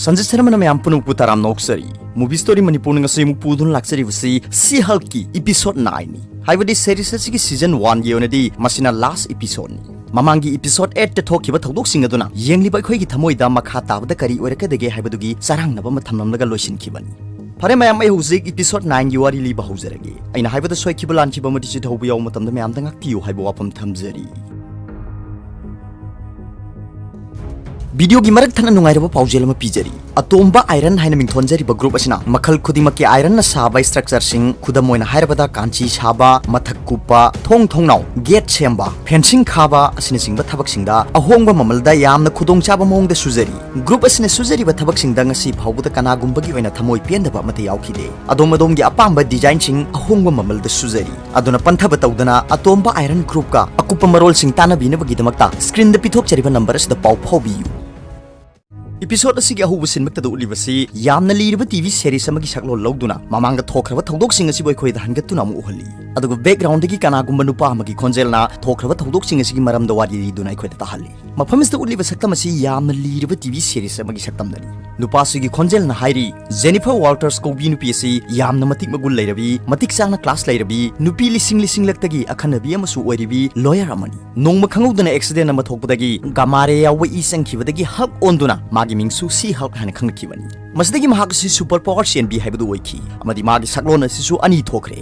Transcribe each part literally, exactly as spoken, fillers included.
ꯁꯟꯖꯤꯠ ꯁꯔꯃꯅ ꯃꯌꯥꯝ ꯄꯨꯝꯅꯃꯛꯄꯨ ꯇꯔꯥꯝꯅ ꯑꯣꯛꯆꯔꯤ꯫ Movie Story ꯃꯅꯤꯄꯨꯔꯅ ꯉꯁꯤ ꯑꯃꯨꯛ ꯄꯨꯗꯨꯅ ꯂꯥꯛꯆꯔꯤꯕꯁꯤ She-Hulk-ꯀꯤ episode nine-ꯅꯤ꯫ ꯍꯥꯏꯕꯗꯤ series ꯑꯁꯤꯒꯤ season one-ꯒꯤ ꯑꯣꯏꯅꯗꯤ ꯃꯁꯤꯅ last episode-ꯅꯤ꯫ ꯃꯃꯥꯡꯒꯤ episode eight-ꯇ ꯊꯣꯛꯈꯤꯕ ꯊꯧꯗꯣꯛꯁꯤꯡ ꯑꯗꯨꯅ ꯌꯦꯡꯂꯤꯕ ꯑꯩꯈꯣꯏꯒꯤ ꯊꯃꯣꯏꯗ ꯃꯈꯥ ꯇꯥꯕꯗ ꯀꯔꯤ ꯑꯣꯏꯔꯛꯀꯗꯒꯦ ꯍꯥꯏꯕꯗꯨꯒꯤ ꯆꯔꯥꯡꯅꯕ ꯑꯃ ꯊꯝꯂꯝꯂꯒ ꯂꯣꯏꯁꯤꯟꯈꯤꯕꯅꯤ꯫ ꯐꯔꯦ ꯃꯌꯥꯝ, ꯑꯩ ꯍꯧꯖꯤꯛ episode nine-ꯒꯤ ꯋꯥꯔꯤ ꯂꯤꯕ ꯍꯧꯖꯔꯒꯦ꯫ ꯑꯩꯅ ꯍꯥꯏꯕꯗ ꯁꯣꯏꯈꯤꯕ ꯂꯥꯟꯈꯤꯕ ꯑꯃꯗꯤ ꯆꯤꯊꯍꯧꯕ ꯌꯥꯎꯕ ꯃꯇꯝꯗ ꯃꯌꯥꯝꯗ ꯉꯥꯛꯄꯤꯌꯨ ꯍꯥꯏꯕ ꯋꯥꯐꯝ ꯊꯝꯖꯔꯤ꯫ Video-ꯒꯤ ꯃꯔꯛ ꯊꯠꯅ ꯅꯨꯡꯉꯥꯏꯔꯕ ꯄꯥꯎꯖꯦꯜ ꯑꯃ ꯄꯤꯖꯔꯤ꯫ ꯑꯇꯣꯝꯕ iron ꯍꯥꯏꯅ ꯃꯤꯡꯊꯣꯟꯖꯔꯤꯕ group ꯑꯁꯤꯅ ꯃꯈꯜ ꯈꯨꯗꯤꯡꯃꯛꯀꯤ iron-ꯅ ꯁꯥꯕ structure-ꯁꯤꯡ, ꯈꯨꯗꯝ ꯑꯣꯏꯅ ꯍꯥꯏꯔꯕꯗ ꯀꯥꯟꯆꯤ ꯁꯥꯕ, ꯃꯊꯛ ꯀꯨꯞꯄ, ꯊꯣꯡ ꯊꯣꯡꯅꯥꯎ, gate ꯁꯦꯝꯕ, fencing ꯈꯥꯕ ꯑꯁꯤꯅꯆꯤꯡꯕ ꯊꯕꯛꯁꯤꯡꯗ ꯑꯍꯣꯡꯕ ꯃꯃꯜꯗ ꯌꯥꯝꯅ ꯈꯨꯗꯣꯡꯆꯥꯕ ꯃꯑꯣꯡꯗ ꯁꯨꯖꯔꯤ꯫ Group ꯑꯁꯤꯅ ꯁꯨꯖꯔꯤꯕ ꯊꯕꯛꯁꯤꯡꯗ ꯉꯁꯤ ꯐꯥꯎꯕꯗ ꯀꯅꯥꯒꯨꯝꯕꯒꯤ ꯑꯣꯏꯅ ꯊꯃꯣꯏ ꯄꯦꯟꯗꯕ ꯑꯃꯠꯇ ꯌꯥꯎꯈꯤꯗꯦ꯫ ꯑꯗꯣꯝ ꯑꯗꯣꯝꯒꯤ ꯑꯄꯥꯝꯕ design-ꯁꯤꯡ ꯑꯍꯣꯡꯕ ꯃꯃꯜꯗ ꯁꯨꯖꯔꯤ꯫ ꯑꯗꯨꯅ ꯄꯟꯊꯕ ꯇꯧꯗꯅ ꯑꯇꯣꯝꯕ iron group-ꯀ ꯑꯀꯨꯞꯄ ꯃꯔꯣꯜꯁꯤꯡ ꯇꯥꯟꯅꯕꯤꯅꯕꯒꯤꯗꯃꯛꯇ screen-ꯗ ꯄꯤꯊꯣꯛꯆꯔꯤꯕ number ꯑꯁꯤꯗ ꯄꯥꯎ ꯐꯥꯎꯕꯤꯌꯨ꯫ Episode ꯑꯁꯤꯒꯤ ꯑꯍꯧꯕ scene-ꯃꯛꯇꯗ ꯎꯠꯂꯤꯕꯁꯤ ꯌꯥꯝꯅ ꯂꯤꯔꯕ T V series ꯑꯃꯒꯤ ꯁꯛꯂꯣꯟ ꯂꯧꯗꯨꯅ ꯃꯃꯥꯡꯗ ꯊꯣꯛꯈ꯭ꯔꯕ ꯊꯧꯗꯣꯛꯁꯤꯡ ꯑꯁꯤꯕꯨ ꯑꯩꯈꯣꯏꯗ ꯍꯟꯒꯠꯇꯨꯅ ꯑꯃꯨꯛ ꯎꯍꯜꯂꯤ꯫ ꯑꯗꯨꯒ background-ꯗꯒꯤ ꯀꯅꯥꯒꯨꯝꯕ ꯅꯨꯄꯥ ꯑꯃꯒꯤ ꯈꯣꯟꯖꯦꯜꯅ ꯊꯣꯛꯈ꯭ꯔꯕ ꯊꯧꯗꯣꯛꯁꯤꯡ ꯑꯁꯤꯒꯤ ꯃꯔꯝꯗ ꯋꯥꯔꯤ ꯂꯤꯗꯨꯅ ꯑꯩꯈꯣꯏꯗ ꯇꯥꯍꯜꯂꯤ꯫ ꯃꯐꯝ ꯑꯁꯤꯗ ꯎꯠꯂꯤꯕ ꯁꯛꯇꯝ ꯑꯁꯤ ꯌꯥꯝꯅ ꯂꯤꯔꯕ T V series ꯑꯃꯒꯤ ꯁꯛꯇꯝꯗꯅꯤ꯫ ꯅꯨꯄꯥꯁꯤꯒꯤ ꯈꯣꯟꯖꯦꯜꯅ ꯍꯥꯏꯔꯤ, Jennifer Walters ꯀꯧꯕꯤ ꯅꯨꯄꯤ ꯑꯁꯤ ꯌꯥꯝꯅ ꯃꯇꯤꯛ ꯃꯒꯨꯟ ꯂꯩꯔꯕꯤ, ꯃꯇꯤꯛ ꯆꯥꯅ class ꯂꯩꯔꯕꯤ, ꯅꯨꯄꯤ ꯂꯤꯁꯤꯡ ꯂꯤꯁꯤꯡ ꯂꯛꯇꯒꯤ ꯑꯈꯟꯅꯕꯤ ꯑꯃꯁꯨ ꯑꯣꯏꯔꯤꯕꯤ lawyer ꯑꯃꯅꯤ꯫ ꯅꯣꯡꯃ ꯈꯪꯍꯧꯗꯅ accident ꯑꯃ ꯊꯣꯛꯄꯗꯒꯤ ꯒꯃꯥꯔꯦ ꯌꯥꯎꯕ ꯏ ꯆꯪꯈꯤꯕꯗꯒꯤ Hulk ꯑꯣꯟꯗꯨꯅ ꯃꯥꯒꯤ ꯃꯤꯡꯁꯨ She-Hulk ꯍꯥꯏꯅ ꯈꯪꯅꯈꯤꯕꯅꯤ꯫ ꯃꯁꯤꯗꯒꯤ ꯃꯍꯥꯛ ꯑꯁꯤ super power ꯆꯦꯟꯕꯤ ꯍꯥꯏꯕꯗꯨ ꯑꯣꯏꯈꯤ, ꯑꯃꯗꯤ ꯃꯥꯒꯤ ꯁꯛꯂꯣꯟ ꯑꯁꯤꯁꯨ ꯑꯅꯤ ꯊꯣꯛꯈ꯭ꯔꯦ꯫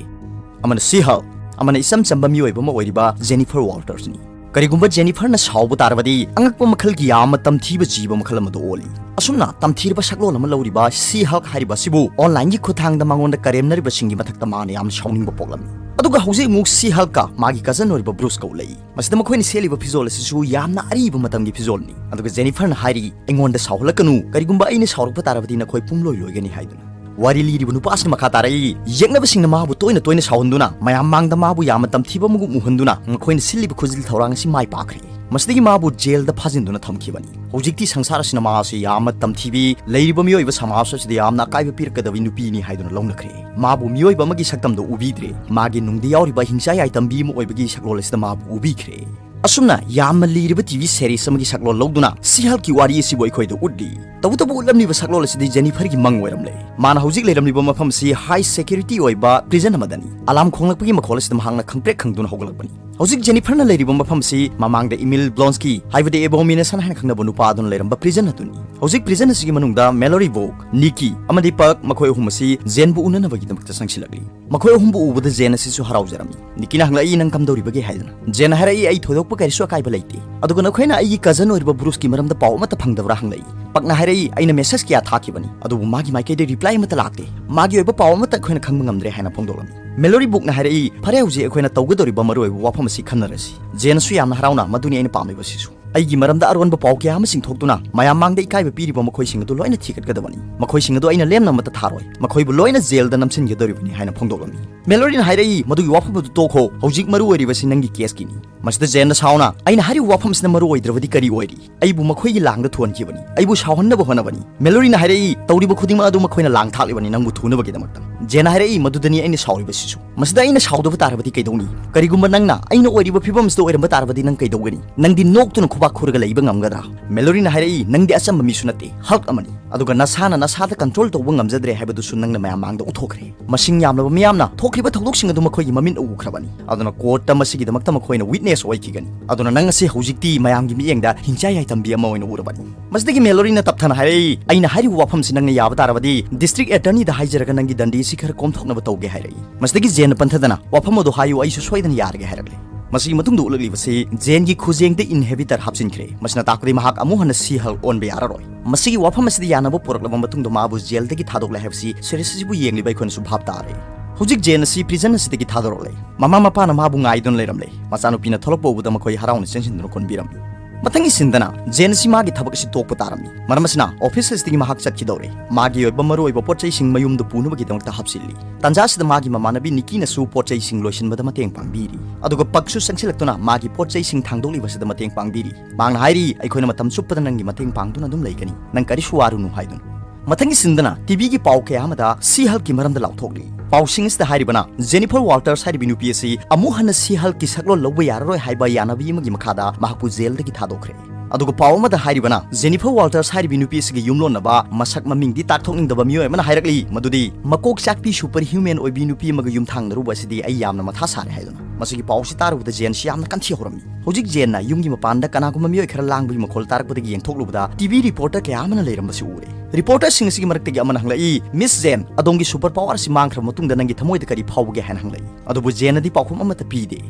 ꯑꯃꯅ She-Hulk, ꯑꯃꯅ ꯏꯆꯝ ꯆꯝꯕ ꯃꯤꯑꯣꯏꯕ ꯑꯃ ꯑꯣꯏꯔꯤꯕ Jennifer Walters-ꯅꯤ꯫ ꯀꯔꯤꯒꯨꯝꯕ Jennifer-ꯅ ꯁꯥꯎꯕ ꯇꯥꯔꯕꯗꯤ ꯑꯉꯛꯄ ꯃꯈꯜꯒꯤ ꯌꯥꯝꯅ ꯇꯝꯊꯤꯕ ꯖꯤꯕ ꯃꯈꯜ ꯑꯃꯗꯨ ꯑꯣꯜꯂꯤ꯫ ꯑꯁꯨꯝꯅ ꯇꯝꯊꯤꯔꯕ ꯁꯛꯂꯣꯟ ꯑꯃ ꯂꯧꯔꯤꯕ She-Hulk ꯍꯥꯏꯔꯤꯕ ꯑꯁꯤꯕꯨ online-ꯒꯤ ꯈꯨꯠꯊꯥꯡꯗ ꯃꯉꯣꯟꯗ ꯀꯔꯦꯝꯅꯔꯤꯕꯁꯤꯡꯒꯤ ꯃꯊꯛꯇ ꯃꯥꯅ ꯌꯥꯝꯅ ꯁꯥꯎꯅꯤꯡꯕ ꯄꯣꯛꯂꯝꯃꯤ꯫ ꯑꯗꯨꯒ ꯍꯧꯖꯤꯛ ꯑꯃꯨꯛ She-Hulk-ꯀ ꯃꯥꯒꯤ cousin ꯑꯣꯏꯔꯤꯕ Bruce-ꯀ ꯎꯠꯂꯛꯏ꯫ ꯃꯁꯤꯗ ꯃꯈꯣꯏꯅ ꯁꯦꯠꯂꯤꯕ ꯐꯤꯖꯣꯜ ꯑꯁꯤꯁꯨ ꯌꯥꯝꯅ ꯑꯔꯤꯕ ꯃꯇꯝꯒꯤ ꯐꯤꯖꯣꯜꯅꯤ꯫ ꯑꯗꯨꯒ Jennifer-ꯅ ꯍꯥꯏꯔꯤ, "ꯑꯩꯉꯣꯟꯗ ꯁꯥꯎꯍꯜꯂꯛꯀꯅꯨ, ꯀꯔꯤꯒꯨꯝꯕ ꯑꯩꯅ ꯁꯥꯎꯔꯛꯄ ꯇꯥꯔꯕꯗꯤ ꯅꯈꯣꯏ ꯄꯨꯝꯂꯣꯏ ꯂꯣꯏꯒꯅꯤ" ꯍꯥꯏꯗꯨꯅ꯫ ꯋꯥꯔꯤ ꯂꯤꯔꯤꯕ ꯅꯨꯄꯥ ꯑꯁꯤꯅ ꯃꯈꯥ ꯇꯥꯔꯛꯏ, ꯌꯦꯛꯅꯕꯁꯤꯡꯅ ꯃꯥꯕꯨ ꯇꯣꯏꯅ ꯇꯣꯏꯅ ꯁꯥꯎꯍꯟꯗꯨꯅ ꯃꯌꯥꯝ ꯃꯥꯡꯗ ꯃꯥꯕꯨ ꯌꯥꯝꯅ ꯇꯝꯊꯤꯕ ꯑꯃꯒꯨꯝ ꯎꯍꯟꯗꯨꯅ ꯃꯈꯣꯏꯅ ꯁꯤꯜꯂꯤꯕ ꯈꯨꯖꯤꯜ ꯊꯧꯔꯥꯡ ꯑꯁꯤ ꯃꯥꯏ ꯄꯥꯛꯈ꯭ꯔꯦ꯫ ꯃꯁꯤꯗꯒꯤ ꯃꯥꯕꯨ jail-ꯗ ꯐꯥꯖꯤꯟꯗꯨꯅ ꯊꯝꯈꯤꯕꯅꯤ꯫ ꯍꯧꯖꯤꯛꯇꯤ ꯁꯪꯁꯥꯔ ꯑꯁꯤꯅ ꯃꯥ ꯑꯁꯤ ꯌꯥꯝꯅ ꯇꯝꯊꯤꯕꯤ, ꯂꯩꯔꯤꯕ ꯃꯤꯑꯣꯏꯕ ꯁꯃꯥꯖ ꯑꯁꯤꯗ ꯌꯥꯝꯅ ꯑꯀꯥꯏꯕ ꯄꯤꯔꯛꯀꯗꯕꯤ ꯅꯨꯄꯤꯅꯤ ꯍꯥꯏꯗꯨꯅ ꯂꯧꯅꯈ꯭ꯔꯦ꯫ ꯃꯥꯕꯨ ꯃꯤꯑꯣꯏꯕ ꯑꯃꯒꯤ ꯁꯛꯇꯝꯗ ꯎꯕꯤꯗ꯭ꯔꯦ, ꯃꯥꯒꯤ ꯅꯨꯡꯗ ꯌꯥꯎꯔꯤꯕ ꯍꯤꯡꯆꯥ ꯌꯥꯏꯇꯝꯕꯤ ꯑꯃ ꯑꯣꯏꯕꯒꯤ ꯁꯛꯂꯣꯟ ꯑꯁꯤꯗ ꯃꯥꯕꯨ ꯎꯕꯤꯈ꯭ꯔꯦ꯫ ꯑꯁꯨꯝꯅ ꯌꯥꯝꯅ ꯂꯤꯔꯕ ꯇꯤ ꯚꯤ ꯁꯦꯔꯤꯁ ꯑꯃꯒꯤ ꯁꯛꯂꯣꯟ ꯂꯧꯗꯨꯅ ꯁꯤ ꯍꯜꯀꯤ ꯋꯥꯔꯤ ꯑꯁꯤꯕꯨ ꯑꯩꯈꯣꯏꯗ ꯎꯠꯂꯤ꯫ ꯇꯧꯕꯇꯕꯨ ꯎꯠꯂꯝꯂꯤꯕ ꯁꯛꯂꯣꯟ ꯑꯁꯤꯗꯤ ꯖꯦꯅꯤꯐꯔꯒꯤ ꯃꯪ ꯑꯣꯏꯔꯝꯂꯦ꯫ ꯃꯥꯅ ꯍꯧꯖꯤꯛ ꯂꯩꯔꯝꯂꯤꯕ ꯃꯐꯝ ꯑꯁꯤ ꯍꯥꯏ ꯁꯦꯀ꯭ꯌꯨꯔꯤꯇꯤ ꯑꯣꯏꯕ ꯄ꯭ꯔꯤꯖꯟ ꯑꯃꯗꯅꯤ꯫ ꯑꯂꯥꯝ ꯈꯣꯡꯂꯛꯄꯒꯤ ꯃꯈꯣꯜ ꯑꯁꯤꯗ ꯃꯍꯥꯛꯅ ꯈꯪꯄ꯭ꯔꯦꯛ ꯈꯪꯗꯨꯅ ꯍꯧꯒꯠꯂꯛꯄꯅꯤ꯫ ꯍꯧꯖꯤꯛ ꯖꯦꯅꯤꯐꯔꯅ ꯂꯩꯔꯤꯕ ꯃꯐꯝ ꯑꯁꯤ ꯃꯃꯥꯡꯗ ꯏꯃꯤꯜ ꯕ꯭ꯂꯣꯟꯁꯀꯤ ꯍꯥꯏꯕꯗꯤ ꯑꯦꯕꯣꯃꯤꯅꯦꯁꯟ ꯍꯥꯏꯅ ꯈꯪꯅꯕ ꯅꯨꯄꯥ ꯑꯗꯨꯅ ꯂꯩꯔꯝꯕ ꯄ꯭ꯔꯤꯖꯟ ꯑꯗꯨꯅꯤ꯫ ꯍꯧꯖꯤꯛ ꯄ꯭ꯔꯤꯖꯟ ꯑꯁꯤꯒꯤ ꯃꯅꯨꯡꯗ ꯃꯦꯂꯣꯔꯤ ꯕꯣꯛ, ꯅꯤꯀꯤ ꯑꯃꯗꯤ ꯄꯛ ꯃꯈꯣꯏ ꯑꯍꯨꯝ ꯑꯁꯤ ꯖꯦꯟꯕꯨ ꯎꯅꯅꯕꯒꯤꯗꯃꯛꯇ ꯆꯪꯁꯤꯜꯂꯛꯂꯤ꯫ ꯃꯈꯣꯏ ꯑꯍꯨꯝꯕꯨ ꯎꯕꯗ ꯖꯦꯟ ꯑꯁꯤꯁꯨ ꯍꯔꯥꯎꯖꯔꯝꯃꯤ꯫ ꯅꯤꯀꯤꯅ ꯍꯪꯂꯛꯏ, "ꯅꯪ ꯀꯝꯗꯧꯔꯤꯕꯒꯦ?" ꯍꯥꯏꯗꯨꯅ꯫ ꯖꯦꯟꯅ ꯍꯥꯏꯔꯛꯏ, "ꯑꯩ ꯊꯣꯏꯗꯣꯛꯄ ꯀꯔꯤꯁꯨ ꯑꯀꯥꯏꯕ ꯂꯩꯇꯦ꯫ ꯑꯗꯨꯒ ꯅꯈꯣꯏꯅ ꯑꯩꯒꯤ ꯀꯖꯟ ꯑꯣꯏꯔꯤꯕ ꯕ꯭ꯔꯨꯁꯀꯤ ꯃꯔꯝꯗ ꯄꯥꯎ ꯑꯃꯠꯇ ꯐꯪꯗꯕ꯭ꯔꯥ?" ꯍꯪꯂꯛꯏ꯫ ꯄꯛꯅ ꯍꯥꯏꯔꯛꯏ, "ꯑꯩꯅ ꯃꯦꯁꯦꯖ ꯀꯌꯥ ꯊꯥꯈꯤꯕꯅꯤ, ꯑꯗꯨꯕꯨ ꯃꯥꯒꯤ ꯃꯥꯏꯀꯩꯗ ꯔꯤꯄ꯭ꯂꯥꯏ ꯑꯃꯠꯇ ꯂꯥꯛꯇꯦ꯫ ꯃꯥꯒꯤ ꯑꯣꯏꯕ ꯄꯥꯎ ꯑꯃꯠꯇ ꯑꯩꯈꯣꯏꯅ ꯈꯪꯕ ꯉꯝꯗ꯭ꯔꯦ" ꯍꯥꯏꯅ ꯐꯣꯡꯗꯣꯛꯂꯝꯃꯤ꯫ ꯃꯦꯂꯣꯔꯤ ꯕꯨꯛꯅ ꯍꯥꯏꯔꯛꯏ, "ꯐꯔꯦ, ꯍꯧꯖꯤꯛ ꯑꯩꯈꯣꯏꯅ ꯇꯧꯒꯗꯧꯔꯤꯕ ꯃꯔꯨꯑꯣꯏꯕ ꯋꯥꯐꯝ ꯑꯁꯤ ꯈꯟꯅꯔꯁꯤ꯫" ꯖꯦꯟꯅꯁꯨ ꯌꯥꯝꯅ ꯍꯔꯥꯎꯅ, "ꯃꯗꯨꯅꯤ ꯑꯩꯅ ꯄꯥꯝꯂꯤꯕꯁꯤꯁꯨ꯫ ꯑꯩꯒꯤ ꯃꯔꯝꯗ ꯑꯔꯣꯟꯕ ꯄꯥꯎ ꯀꯌꯥ ꯑꯃ ꯆꯤꯡꯊꯣꯛꯇꯨꯅ ꯃꯌꯥꯝ ꯃꯥꯡꯗ ꯏꯀꯥꯏꯕ ꯄꯤꯔꯤꯕ ꯃꯈꯣꯏꯁꯤꯡ ꯑꯗꯨ ꯂꯣꯏꯅ ꯊꯤꯒꯠꯀꯗꯕꯅꯤ꯫ ꯃꯈꯣꯏꯁꯤꯡ ꯑꯗꯨ ꯑꯩꯅ ꯂꯦꯝꯅ ꯑꯃꯠꯇ ꯊꯥꯔꯣꯏ꯫ ꯃꯈꯣꯏꯕꯨ ꯂꯣꯏꯅ ꯖꯦꯜꯗ ꯅꯝꯁꯤꯟꯒꯗꯧꯔꯤꯕꯅꯤ" ꯍꯥꯏꯅ ꯐꯣꯡꯗꯣꯛꯂꯝꯃꯤ꯫ ꯃꯦꯂꯣꯔꯤꯅ ꯍꯥꯏꯔꯛꯏ, "ꯃꯗꯨꯒꯤ ꯋꯥꯐꯝ ꯑꯗꯨ ꯇꯣꯛꯈꯣ꯫ ꯍꯧꯖꯤꯛ ꯃꯔꯨ ꯑꯣꯏꯔꯤꯕꯁꯤ ꯅꯪꯒꯤ ꯀꯦꯁꯀꯤꯅꯤ꯫" ꯃꯁꯤꯗ ꯖꯦꯟꯅ ꯁꯥꯎꯅ, "ꯑꯩꯅ ꯍꯥꯏꯔꯤꯕ ꯋꯥꯐꯝꯁꯤꯅ ꯃꯔꯨ ꯑꯣꯏꯗ꯭ꯔꯕꯗꯤ ꯀꯔꯤ ꯑꯣꯏꯔꯤ? ꯑꯩꯕꯨ ꯃꯈꯣꯏꯒꯤ ꯂꯥꯡꯗ ꯊꯨꯍꯟꯈꯤꯕꯅꯤ꯫ ꯑꯩꯕꯨ ꯁꯥꯎꯍꯟꯅꯕ ꯍꯣꯠꯅꯕꯅꯤ꯫" ꯃꯦꯂꯣꯔꯤꯅ ꯍꯥꯏꯔꯛꯏ, "ꯇꯧꯔꯤꯕ ꯈꯨꯗꯤꯡꯃꯛ ꯑꯗꯨ ꯃꯈꯣꯏꯅ ꯂꯥꯡ ꯊꯥꯛꯂꯤꯕꯅꯤ ꯅꯪꯕꯨ ꯊꯨꯅꯕꯒꯤꯗꯃꯛꯇ꯫" ꯖꯦꯟꯅ ꯍꯥꯏꯔꯛꯏ, "ꯃꯗꯨꯗꯅꯤ ꯑꯩꯅ ꯁꯥꯎꯔꯤꯕꯁꯤꯁꯨ꯫ ꯃꯁꯤꯗ ꯑꯩꯅ ꯁꯥꯎꯗꯕ ꯇꯥꯔꯕꯗꯤ ꯀꯩꯗꯧꯅꯤ? ꯀꯔꯤꯒꯨꯝꯕ ꯅꯪꯅ ꯑꯩꯅ ꯑꯣꯏꯔꯤꯕ ꯐꯤꯕꯝꯁꯤꯗ ꯑꯣꯏꯔꯝꯕ ꯇꯥꯔꯕꯗꯤ ꯅꯪ ꯀꯩꯗꯧꯒꯅꯤ? ꯅꯪꯗꯤ ꯅꯣꯛꯇꯨꯅ ꯈꯨꯕꯥꯛ ꯈꯨꯔꯒ ꯂꯩꯕ ꯉꯝꯒꯗ꯭ꯔꯥ?" ꯃꯦꯂꯣꯔꯤꯅ ꯍꯥꯏꯔꯛꯏ, "ꯅꯪꯗꯤ ꯑꯆꯝꯕ ꯃꯤꯁꯨ ꯅꯠꯇꯦ, ꯍꯜꯛ ꯑꯃꯅꯤ꯫ ꯑꯗꯨꯒ ꯅꯁꯥꯅ ꯅꯁꯥꯗ ꯀꯟꯇ꯭ꯔꯣꯜ ꯇꯧꯕ ꯉꯝꯖꯗ꯭ꯔꯦ ꯍꯥꯏꯕꯗꯨꯁꯨ ꯅꯪꯅ ꯃꯌꯥꯝ ꯃꯥꯡꯗ ꯎꯠꯊꯣꯛꯈ꯭ꯔꯦ꯫ ꯃꯁꯤꯡ ꯌꯥꯝꯂꯕ ꯃꯤꯌꯥꯝꯅ ꯊꯣꯛꯈ꯭ꯔꯤꯕ ꯊꯧꯗꯣꯛꯁꯤꯡ ꯑꯗꯨ ꯃꯈꯣꯏꯒꯤ ꯃꯃꯤꯠꯅ ꯎꯈ꯭ꯔꯕꯅꯤ꯫ ꯑꯗꯨꯅ ꯀꯣꯔꯠꯇ ꯃꯁꯤꯒꯤꯗꯃꯛꯇ ꯃꯈꯣꯏꯅ ꯋꯤꯠꯅꯦꯁ ꯑꯣꯏꯈꯤꯒꯅꯤ꯫ ꯑꯗꯨꯅ ꯅꯪ ꯑꯁꯤ ꯍꯧꯖꯤꯛꯇꯤ ꯃꯌꯥꯝꯒꯤ ꯃꯤꯠꯌꯦꯡꯗ ꯍꯤꯡꯆꯥ ꯌꯥꯏꯇꯝꯕꯤ ꯑꯃ ꯑꯣꯏꯅ ꯎꯔꯕꯅꯤ꯫" ꯃꯁꯤꯗꯒꯤ ꯃꯦꯂꯣꯔꯤꯅ ꯇꯞꯊꯅ ꯍꯥꯏꯔꯛꯏ, "ꯑꯩꯅ ꯍꯥꯏꯔꯤꯕ ꯋꯥꯐꯝꯁꯤ ꯅꯪꯅ ꯌꯥꯕ ꯇꯥꯔꯕꯗꯤ ꯗꯤꯁꯇ꯭ꯔꯤꯛ ꯑꯦꯇꯔꯅꯤꯗ ꯍꯥꯏꯖꯔꯒ ꯅꯪꯒꯤ ꯗꯟꯗꯤꯁꯤ ꯈꯔ ꯀꯣꯝꯊꯣꯛꯅꯕ ꯇꯧꯒꯦ" ꯍꯥꯏꯔꯛꯏ꯫ ꯃꯁꯤꯗꯒꯤ ꯖꯦꯟꯅ ꯄꯟꯊꯗꯅ, "ꯋꯥꯐꯝ ꯑꯗꯨ ꯍꯥꯏꯌꯨ, ꯑꯩꯁꯨ ꯁꯣꯏꯗꯅ ꯌꯥꯔꯒꯦ" ꯍꯥꯏꯔꯛꯂꯦ꯫ ꯃꯁꯤꯒꯤ ꯃꯇꯨꯡꯗ ꯎꯠꯂꯛꯂꯤꯕꯁꯤ ꯖꯦꯟꯒꯤ ꯈꯨꯖꯦꯡꯗ ꯏꯟꯍꯦꯕꯤꯇꯔ ꯍꯥꯞꯆꯤꯟꯈ꯭ꯔꯦ꯫ ꯃꯁꯤꯅ ꯇꯥꯛꯄꯗꯤ ꯃꯍꯥꯛ ꯑꯃꯨꯛ ꯍꯟꯅ ꯁꯤ ꯍꯜꯛ ꯑꯣꯟꯕ ꯌꯥꯔꯔꯣꯏ꯫ ꯃꯁꯤꯒꯤ ꯋꯥꯐꯝ ꯑꯁꯤꯗ ꯌꯥꯅꯕ ꯄꯨꯔꯛꯂꯕ ꯃꯇꯨꯡꯗ ꯃꯥꯕꯨ ꯖꯦꯜꯗꯒꯤ ꯊꯥꯗꯣꯛꯂꯦ ꯍꯥꯏꯕꯁꯤ ꯁꯦꯔꯤꯁ ꯑꯁꯤꯕꯨ ꯌꯦꯡꯂꯤꯕ ꯑꯩꯈꯣꯏꯅꯁꯨ ꯚꯥꯞ ꯇꯥꯔꯦ꯫ ꯍꯧꯖꯤꯛ ꯖꯦꯟ ꯑꯁꯤ ꯄ꯭ꯔꯤꯖꯟ ꯑꯁꯤꯗꯒꯤ ꯊꯥꯗꯣꯔꯛꯂꯦ꯫ ꯃꯃꯥ ꯃꯄꯥꯅ ꯃꯥꯕꯨ ꯉꯥꯏꯗꯨꯅ ꯂꯩꯔꯝꯂꯦ꯫ ꯃꯆꯥꯅꯨꯄꯤꯅ ꯊꯣꯛꯂꯛꯄ ꯎꯕꯗ ꯃꯈꯣꯏ ꯍꯔꯥꯎꯅ ꯆꯦꯟꯁꯤꯟꯗꯨꯅ ꯀꯣꯟꯕꯤꯔꯝꯃꯤ꯫ ꯃꯊꯪꯒꯤ ꯁꯤꯟꯗꯅ ꯖꯦꯟ ꯑꯁꯤ ꯃꯥꯒꯤ ꯊꯕꯛ ꯑꯁꯤ ꯇꯣꯛꯄ ꯇꯥꯔꯝꯃꯤ꯫ ꯃꯔꯝ ꯑꯁꯤꯅ ꯑꯣꯐꯤꯁ ꯑꯁꯤꯗꯒꯤ ꯃꯍꯥꯛ ꯆꯠꯈꯤꯗꯧꯔꯦ꯫ ꯃꯥꯒꯤ ꯑꯣꯏꯕ ꯃꯔꯨꯑꯣꯏꯕ ꯄꯣꯠ ꯆꯩꯁꯤꯡ ꯃꯌꯨꯝꯗ ꯄꯨꯅꯕꯒꯤꯗꯃꯛꯇ ꯍꯥꯞꯆꯤꯜꯂꯤ꯫ ꯇꯥꯟꯖꯥ ꯑꯁꯤꯗ ꯃꯥꯒꯤ ꯃꯃꯥꯟꯅꯕꯤ ꯅꯤꯀꯤꯅꯁꯨ ꯄꯣꯠ ꯆꯩꯁꯤꯡ ꯂꯣꯏꯁꯤꯟꯕꯗ ꯃꯇꯦꯡ ꯄꯥꯡꯕꯤꯔꯤ꯫ ꯑꯗꯨꯒ ꯄꯛꯁꯨ ꯆꯪꯁꯤꯜꯂꯛꯇꯨꯅ ꯃꯥꯒꯤ ꯄꯣꯠ ꯆꯩꯁꯤꯡ ꯊꯥꯡꯗꯣꯛꯂꯤꯕꯁꯤꯗ ꯃꯇꯦꯡ ꯄꯥꯡꯕꯤꯔꯤ꯫ ꯃꯍꯥꯛꯅ ꯍꯥꯏꯔꯤ, "ꯑꯩꯈꯣꯏꯅ ꯃꯇꯝ ꯆꯨꯞꯄꯗ ꯅꯪꯒꯤ ꯃꯇꯦꯡ ꯄꯥꯡꯗꯨꯅ ꯑꯗꯨꯝ ꯂꯩꯒꯅꯤ꯫ ꯅꯪ ꯀꯔꯤꯁꯨ ꯋꯥꯔꯨꯅꯨ" ꯍꯥꯏꯗꯨꯅ꯫ ꯃꯊꯪꯒꯤ ꯁꯤꯟꯗꯅ ꯇꯤ ꯚꯤꯒꯤ ꯄꯥꯎ ꯀꯌꯥ ꯑꯃꯗ ꯁꯤ ꯍꯜꯛꯀꯤ ꯃꯔꯝꯗ ꯂꯥꯎꯊꯣꯛꯂꯤ꯫ ꯄꯥꯎꯁꯤꯡ ꯑꯁꯤꯗ ꯍꯥꯏꯔꯤꯕꯅ, ꯖꯦꯅꯤꯐꯔ ꯋꯥꯜꯇꯔꯁ ꯍꯥꯏꯔꯤꯕꯤ ꯅꯨꯄꯤ ꯑꯁꯤ ꯑꯃꯨꯛ ꯍꯟꯅ ꯁꯤ ꯍꯜꯛꯀꯤ ꯁꯛꯂꯣꯟ ꯂꯧꯕ ꯌꯥꯔꯔꯣꯏ ꯍꯥꯏꯕ ꯌꯥꯅꯕꯤ ꯑꯃꯒꯤ ꯃꯈꯥꯗ ꯃꯍꯥꯛꯄꯨ ꯖꯦꯜꯗꯒꯤ ꯊꯥꯗꯣꯛꯈ꯭ꯔꯦ꯫ ꯑꯗꯨꯒ ꯄꯥꯎ ꯑꯃꯗ ꯍꯥꯏꯔꯤꯕꯅ, ꯖꯦꯅꯤꯐꯔ ꯋꯥꯜꯇꯔꯁ ꯍꯥꯏꯔꯤꯕꯤ ꯅꯨꯄꯤ ꯑꯁꯤꯒꯤ ꯌꯨꯝꯂꯣꯟꯅꯕ, ꯃꯁꯛ ꯃꯃꯤꯡꯗꯤ ꯇꯥꯛꯊꯣꯛꯅꯤꯡꯗꯕ ꯃꯤꯑꯣꯏ ꯑꯃꯅ ꯍꯥꯏꯔꯛꯂꯤ ꯃꯗꯨꯗꯤ ꯃꯀꯣꯛ ꯆꯥꯛꯄꯤ ꯁꯨꯄꯔ ꯍ꯭ꯌꯨꯃꯦꯟ ꯑꯣꯏꯕꯤ ꯅꯨꯄꯤ ꯑꯃꯒ ꯌꯨꯝꯊꯥꯡꯅꯔꯨꯕ ꯑꯁꯤꯗꯤ ꯑꯩ ꯌꯥꯝꯅ ꯃꯊꯥ ꯁꯥꯔꯦ ꯍꯥꯏꯗꯨꯅ꯫ ꯃꯁꯤꯒꯤ ꯄꯥꯎꯁꯤ ꯇꯥꯔꯨꯕꯗ ꯖꯦꯟꯁꯤ ꯌꯥꯝꯅ ꯀꯟꯊꯤ ꯍꯧꯔꯝꯃꯤ꯫ ꯍꯧꯖꯤꯛ ꯖꯦꯟꯅ ꯌꯨꯝꯒꯤ ꯃꯄꯥꯟꯗ ꯀꯅꯥꯒꯨꯝꯕ ꯃꯤꯑꯣꯏ ꯈꯔ ꯂꯥꯡꯕꯒꯤ ꯃꯈꯣꯜ ꯇꯥꯔꯛꯄꯗꯒꯤ ꯌꯦꯡꯊꯣꯛꯂꯨꯕꯗ ꯇꯤꯚꯤ ꯔꯤꯄꯣꯔꯇꯔ ꯀꯌꯥ ꯑꯃꯅ ꯂꯩꯔꯝꯕꯁꯤ ꯎꯔꯦ꯫ ꯔꯤꯄꯣꯔꯇꯔꯁꯤꯡ ꯑꯁꯤꯒꯤ ꯃꯔꯛꯇꯒꯤ ꯑꯃꯅ ꯍꯪꯂꯛꯏ, "ꯃꯤꯁ ꯖꯦꯟ, ꯑꯗꯣꯝꯒꯤ ꯁꯨꯄꯔ ꯄꯥꯋꯔ ꯑꯁꯤ ꯃꯥꯡꯈ꯭ꯔꯕ ꯃꯇꯨꯡꯗ ꯅꯪꯒꯤ ꯊꯃꯣꯏꯗ ꯀꯔꯤ ꯐꯥꯎꯕꯒꯦ?" ꯍꯥꯏꯅ ꯍꯪꯂꯛꯏ꯫ ꯑꯗꯨꯕꯨ ꯖꯦꯟꯅꯗꯤ ꯄꯥꯎꯈꯨꯝ ꯑꯃꯠꯇ ꯄꯤꯗꯦ꯫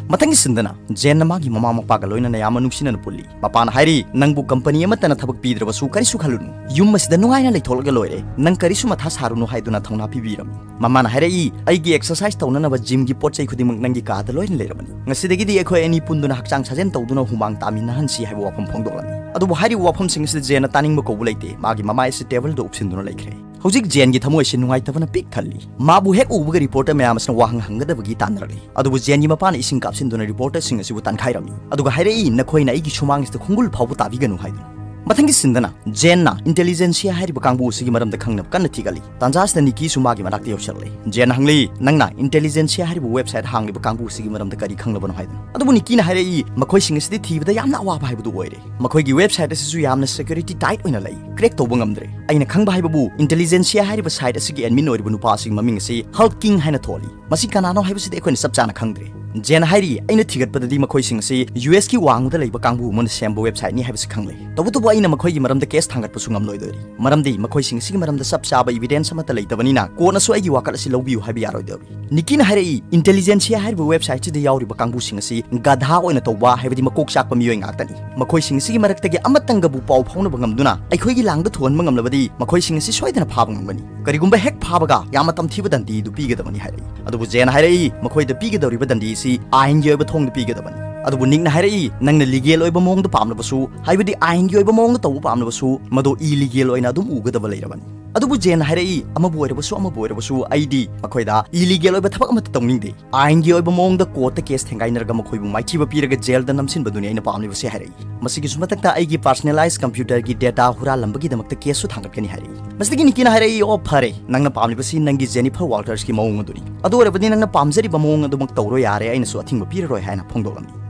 ꯃꯊꯪꯒꯤ ꯁꯤꯟꯗꯅ, ꯖꯦꯟꯅ ꯃꯥꯒꯤ ꯃꯃꯥ ꯃꯄꯥꯒ ꯂꯣꯏꯅꯅ ꯌꯥꯝꯅ ꯅꯨꯡꯁꯤꯅꯅ ꯄꯨꯜꯂꯤ꯫ ꯃꯄꯥꯅ ꯍꯥꯏꯔꯤ, "ꯅꯪꯕꯨ ꯀꯝꯄꯅꯤ ꯑꯃꯠꯇꯅ ꯊꯕꯛ ꯄꯤꯗ꯭ꯔꯕꯁꯨ ꯀꯔꯤꯁꯨ ꯈꯜꯂꯨꯅꯨ꯫ ꯌꯨꯝ ꯑꯁꯤꯗ ꯅꯨꯡꯉꯥꯏꯅ ꯂꯩꯊꯣꯛꯂꯒ ꯂꯣꯏꯔꯦ꯫ ꯅꯪ ꯀꯔꯤꯁꯨ ꯃꯊꯥ ꯁꯥꯔꯨꯅꯨ" ꯍꯥꯏꯗꯨꯅ ꯊꯧꯅꯥ ꯄꯤꯕꯤꯔꯝꯃꯤ꯫ ꯃꯃꯥꯅ ꯍꯥꯏꯔꯛꯏ, "ꯑꯩꯒꯤ ꯑꯦꯛꯁꯔꯁꯥꯏꯁ ꯇꯧꯅꯅꯕ ꯖꯤꯝꯒꯤ ꯄꯣꯠ ꯆꯩ ꯈꯨꯗꯤꯡꯃꯛ ꯅꯪꯒꯤ ꯀꯥꯗ ꯂꯣꯏꯅ ꯂꯩꯔꯕꯅꯤ꯫ ꯉꯁꯤꯗꯒꯤꯗꯤ ꯑꯩꯈꯣꯏ ꯑꯅꯤ ꯄꯨꯟꯗꯨꯅ ꯍꯛꯆꯥꯡ ꯁꯥꯖꯦꯜ ꯇꯧꯗꯨꯅ ꯍꯨꯃꯥꯡ ꯇꯥꯃꯤꯟꯅꯍꯟꯁꯤ" ꯍꯥꯏꯕ ꯋꯥꯐꯝ ꯐꯣꯡꯗꯣꯛꯂꯝꯃꯤ꯫ ꯑꯗꯨꯕꯨ ꯍꯥꯏꯔꯤꯕ ꯋꯥꯐꯝꯁꯤꯡ ꯑꯁꯤꯗ ꯖꯦꯟꯅ ꯇꯥꯅꯤꯡꯕ ꯀꯧꯕ ꯂꯩꯇꯦ꯫ ꯃꯥꯒꯤ ꯃꯃꯥꯏ ꯑꯁꯤ ꯇꯦꯕꯜꯗ ꯎꯞꯁꯤꯟꯗꯨꯅ ꯂꯩꯈ꯭ꯔꯦ꯫ ꯍꯧꯖꯤꯛ ꯖꯦꯟꯒꯤ ꯊꯃꯣꯏ ꯑꯁꯤ ꯅꯨꯡꯉꯥꯏꯇꯕꯅ ꯄꯤꯛ ꯊꯜꯂꯤ꯫ ꯃꯥꯕꯨ ꯍꯦꯛ ꯎꯕꯒ ꯔꯤꯄꯣꯔꯇꯔ ꯃꯌꯥꯝ ꯑꯁꯤꯅ ꯋꯥꯍꯪ ꯍꯪꯒꯗꯕꯒꯤ ꯇꯥꯟꯅꯔꯛꯂꯤ꯫ ꯑꯗꯨꯕꯨ ꯖꯦꯟꯒꯤ ꯃꯄꯥꯅ ꯏꯁꯤꯡ ꯀꯥꯞꯁꯤꯟꯗꯨꯅ ꯔꯤꯄꯣꯔꯇꯔꯁꯤꯡ ꯑꯁꯤꯕꯨ ꯇꯥꯟꯈꯥꯏꯔꯝꯃꯤ꯫ ꯑꯗꯨꯒ ꯍꯥꯏꯔꯛꯏ, "ꯅꯈꯣꯏꯅ ꯑꯩꯒꯤ ꯁꯨꯃꯥꯡ ꯑꯁꯤꯗ ꯈꯣꯡꯒꯨꯜ ꯐꯥꯎꯕ ꯇꯥꯕꯤꯒꯅꯨ" ꯍꯥꯏꯗꯨꯅ꯫ ꯃꯊꯪꯒꯤ ꯁꯤꯟꯗꯅ, ꯖꯦꯟꯅ ꯏꯟꯇꯦꯂꯤꯖꯦꯟꯁꯤꯌꯥ ꯍꯥꯏꯔꯤꯕ ꯀꯥꯡꯕꯨ ꯑꯁꯤꯒꯤ ꯃꯔꯝꯗ ꯈꯪꯅꯕ ꯀꯟꯅ ꯊꯤꯒꯠꯂꯤ꯫ ꯇꯥꯟꯖꯥ ꯑꯁꯤꯗ ꯅꯤꯀꯤꯁꯨ ꯃꯥꯒꯤ ꯃꯅꯥꯛꯇ ꯌꯧꯁꯤꯜꯂꯛꯂꯦ꯫ ꯖꯦꯟꯅ ꯍꯪꯂꯤ, "ꯅꯪꯅ ꯏꯟꯇꯦꯂꯤꯖꯦꯟꯁꯤꯌꯥ ꯍꯥꯏꯔꯤꯕ ꯋꯦꯕꯁꯥꯏꯠ ꯍꯥꯡꯂꯤꯕ ꯀꯥꯡꯕꯨ ꯑꯁꯤꯒꯤ ꯃꯔꯝꯗ ꯀꯔꯤ ꯈꯪꯂꯕꯅꯣ?" ꯍꯥꯏꯗꯨꯅ꯫ ꯑꯗꯨꯕꯨ ꯅꯤꯀꯤꯅ ꯍꯥꯏꯔꯛꯏ, "ꯃꯈꯣꯏꯁꯤꯡ ꯑꯁꯤꯗꯤ ꯊꯤꯕꯗ ꯌꯥꯝꯅ ꯑꯋꯥꯕ ꯍꯥꯏꯕꯗꯨ ꯑꯣꯏꯔꯦ꯫ ꯃꯈꯣꯏꯒꯤ ꯋꯦꯕꯁꯥꯏꯠ ꯑꯁꯤꯁꯨ ꯌꯥꯝꯅ ꯁꯦꯀ꯭ꯌꯨꯔꯤꯇꯤ ꯇꯥꯏꯠ ꯑꯣꯏꯅ ꯂꯩ꯫ ꯀ꯭ꯔꯦꯛ ꯇꯧꯕ ꯉꯝꯗ꯭ꯔꯦ꯫ ꯑꯩꯅ ꯈꯪꯕ ꯍꯥꯏꯕꯕꯨ, ꯏꯟꯇꯦꯂꯤꯖꯦꯟꯁꯤꯌꯥ ꯍꯥꯏꯔꯤꯕ ꯁꯥꯏꯠ ꯑꯁꯤꯒꯤ ꯑꯦꯗꯃꯤꯟ ꯑꯣꯏꯔꯤꯕ ꯅꯨꯄꯥ ꯑꯁꯤꯒꯤ ꯃꯃꯤꯡ ꯑꯁꯤ ꯍꯜꯛ ꯀꯤꯡ ꯍꯥꯏꯅ ꯊꯣꯜꯂꯤ꯫ ꯃꯁꯤ ꯀꯅꯥꯅꯣ ꯍꯥꯏꯕꯁꯤꯗꯤ ꯑꯩꯈꯣꯏꯅ ꯆꯞ ꯆꯥꯅ ꯈꯪꯗ꯭ꯔꯦ"꯫ ꯖꯦꯟꯅ ꯍꯥꯏꯔꯤ, "ꯑꯩꯅ ꯊꯤꯒꯠꯄꯗꯗꯤ ꯃꯈꯣꯏꯁꯤꯡ ꯑꯁꯤ ꯌꯨ ꯑꯦꯁꯀꯤ ꯋꯥꯡꯃꯗ ꯂꯩꯕ ꯀꯥꯡꯕꯨ ꯑꯃꯅ ꯁꯦꯝꯕ ꯋꯦꯕꯁꯥꯏꯠꯅꯤ ꯍꯥꯏꯕꯁꯤ ꯈꯪꯂꯦ꯫ ꯇꯧꯕꯇꯕꯨ ꯑꯩꯅ ꯃꯈꯣꯏꯒꯤ ꯃꯔꯝꯗ ꯀꯦꯁ ꯊꯥꯡꯒꯠꯄꯁꯨ ꯉꯝꯂꯣꯏꯗꯣꯔꯤ꯫ ꯃꯔꯝꯗꯤ ꯃꯈꯣꯏꯁꯤꯡ ꯑꯁꯤꯒꯤ ꯃꯔꯝꯗ ꯆꯞ ꯆꯥꯕ ꯏꯕꯤꯗꯦꯟꯁ ꯑꯃꯠꯇ ꯂꯩꯇꯕꯅꯤꯅ ꯀꯣꯔꯠꯅꯁꯨ ꯑꯩꯒꯤ ꯋꯥꯀꯠ ꯑꯁꯤ ꯂꯧꯕꯤꯌꯨ ꯍꯥꯏꯕ ꯌꯥꯔꯣꯏꯗꯧꯔꯤ"꯫ ꯅꯤꯀꯤꯅ ꯍꯥꯏꯔꯛꯏ, "ꯏꯟꯇꯦꯂꯤꯖꯦꯟꯁꯤꯌꯥ ꯍꯥꯏꯔꯤꯕ ꯋꯦꯕꯁꯥꯏꯠꯁꯤꯗ ꯌꯥꯎꯔꯤꯕ ꯀꯥꯡꯕꯨꯁꯤꯡ ꯑꯁꯤ ꯒꯙꯥ ꯑꯣꯏꯅ ꯇꯧꯕ, ꯍꯥꯏꯕꯗꯤ ꯃꯀꯣꯛ ꯆꯥꯛꯄ ꯃꯤꯑꯣꯏ ꯉꯥꯛꯇꯅꯤ꯫ ꯃꯈꯣꯏꯁꯤꯡ ꯑꯁꯤꯒꯤ ꯃꯔꯛꯇꯒꯤ ꯑꯃꯠꯇꯪꯒꯕꯨ ꯄꯥꯎ ꯐꯥꯎꯅꯕ ꯉꯝꯗꯨꯅ ꯑꯩꯈꯣꯏꯒꯤ ꯂꯥꯡꯗ ꯊꯨꯍꯟꯕ ꯉꯝꯂꯕꯗꯤ ꯃꯈꯣꯏꯁꯤꯡ ꯑꯁꯤ ꯁꯣꯏꯗꯅ ꯐꯥꯕ ꯉꯝꯒꯅꯤ꯫ ꯀꯔꯤꯒꯨꯝꯕ ꯍꯦꯛ ꯐꯥꯕꯒ ꯌꯥꯝꯅ ꯇꯝꯊꯤꯕ ꯗꯟꯗꯤꯗꯨ ꯄꯤꯒꯗꯕꯅꯤ" ꯍꯥꯏꯔꯛꯏ꯫ ꯑꯗꯨꯕꯨ ꯖꯦꯟꯅ ꯍꯥꯏꯔꯛꯏ, "ꯃꯈꯣꯏꯗ ꯄꯤꯒꯗꯧꯔꯤꯕ ꯗꯟꯗꯤ ꯑꯁꯤ ꯑꯥꯏꯟꯒꯤ ꯑꯣꯏꯕ ꯊꯣꯡꯗ ꯄꯤꯒꯗꯕꯅꯤ"꯫ ꯑꯗꯨꯕꯨ ꯅꯤꯛꯅ ꯍꯥꯏꯔꯛꯏ, "ꯅꯪꯅ ꯂꯤꯒꯦꯜ ꯑꯣꯏꯕ ꯃꯑꯣꯡꯗ ꯄꯥꯝꯂꯕꯁꯨ, ꯍꯥꯏꯕꯗꯤ ꯑꯥꯏꯟꯒꯤ ꯑꯣꯏꯕ ꯃꯑꯣꯡꯗ ꯇꯧꯕ ꯄꯥꯝꯂꯕꯁꯨ, ꯃꯗꯨ ꯏꯂꯤꯒꯦꯜ ꯑꯣꯏꯅ ꯑꯗꯨꯝ ꯎꯒꯗꯕ ꯂꯩꯔꯕꯅꯤ"꯫ ꯑꯗꯨꯕꯨ ꯖꯦꯟꯅ ꯍꯥꯏꯔꯛꯏ, "ꯑꯃꯕꯨ ꯑꯣꯏꯔꯕꯁꯨ ꯑꯃꯕꯨ ꯑꯣꯏꯔꯕꯁꯨ ꯑꯩꯗꯤ ꯃꯈꯣꯏꯗ illegal ꯑꯣꯏꯕ ꯊꯕꯛ ꯑꯃꯠꯇ ꯇꯧꯅꯤꯡꯗꯦ꯫ ꯑꯥꯏꯟꯒꯤ ꯑꯣꯏꯕ ꯃꯑꯣꯡꯗ courtꯇ case ꯊꯦꯡꯒꯥꯏꯅꯔꯒ ꯃꯈꯣꯏꯕꯨ ꯃꯥꯏꯊꯤꯕ ꯄꯤꯔꯒ jailꯗ ꯅꯝꯁꯤꯟꯕꯗꯨꯅꯤ ꯑꯩꯅ ꯄꯥꯝꯂꯤꯕꯁꯦ" ꯍꯥꯏꯔꯛꯏ꯫ ꯃꯁꯤꯒꯤꯁꯨ ꯃꯊꯛꯇ ꯑꯩꯒꯤ personalized computerꯒꯤ data ꯍꯨꯔꯥꯜꯂꯝꯕꯒꯤꯗꯃꯛꯇ caseꯁꯨ ꯊꯥꯡꯒꯠꯀꯅꯤ ꯍꯥꯏꯔꯛꯏ꯫ ꯃꯁꯤꯗꯒꯤ ꯅꯤꯀꯤꯅ ꯍꯥꯏꯔꯛꯏ, "ꯑꯣ ꯐꯔꯦ, ꯅꯪꯅ ꯄꯥꯝꯂꯤꯕꯁꯤ ꯅꯪꯒꯤ Jennifer Waltersꯀꯤ ꯃꯑꯣꯡ ꯑꯗꯨꯅꯤ꯫ ꯑꯗꯨ ꯑꯣꯏꯔꯕꯗꯤ ꯅꯪꯅ ꯄꯥꯝꯖꯔꯤꯕ ꯃꯑꯣꯡ ꯑꯗꯨꯃꯛ ꯇꯧꯔꯣ ꯌꯥꯔꯦ, ꯑꯩꯅꯁꯨ ꯑꯊꯤꯡꯕ ꯄꯤꯔꯔꯣꯏ" ꯍꯥꯏꯅ ꯐꯣꯡꯗꯣꯛꯂꯝꯃꯤ꯫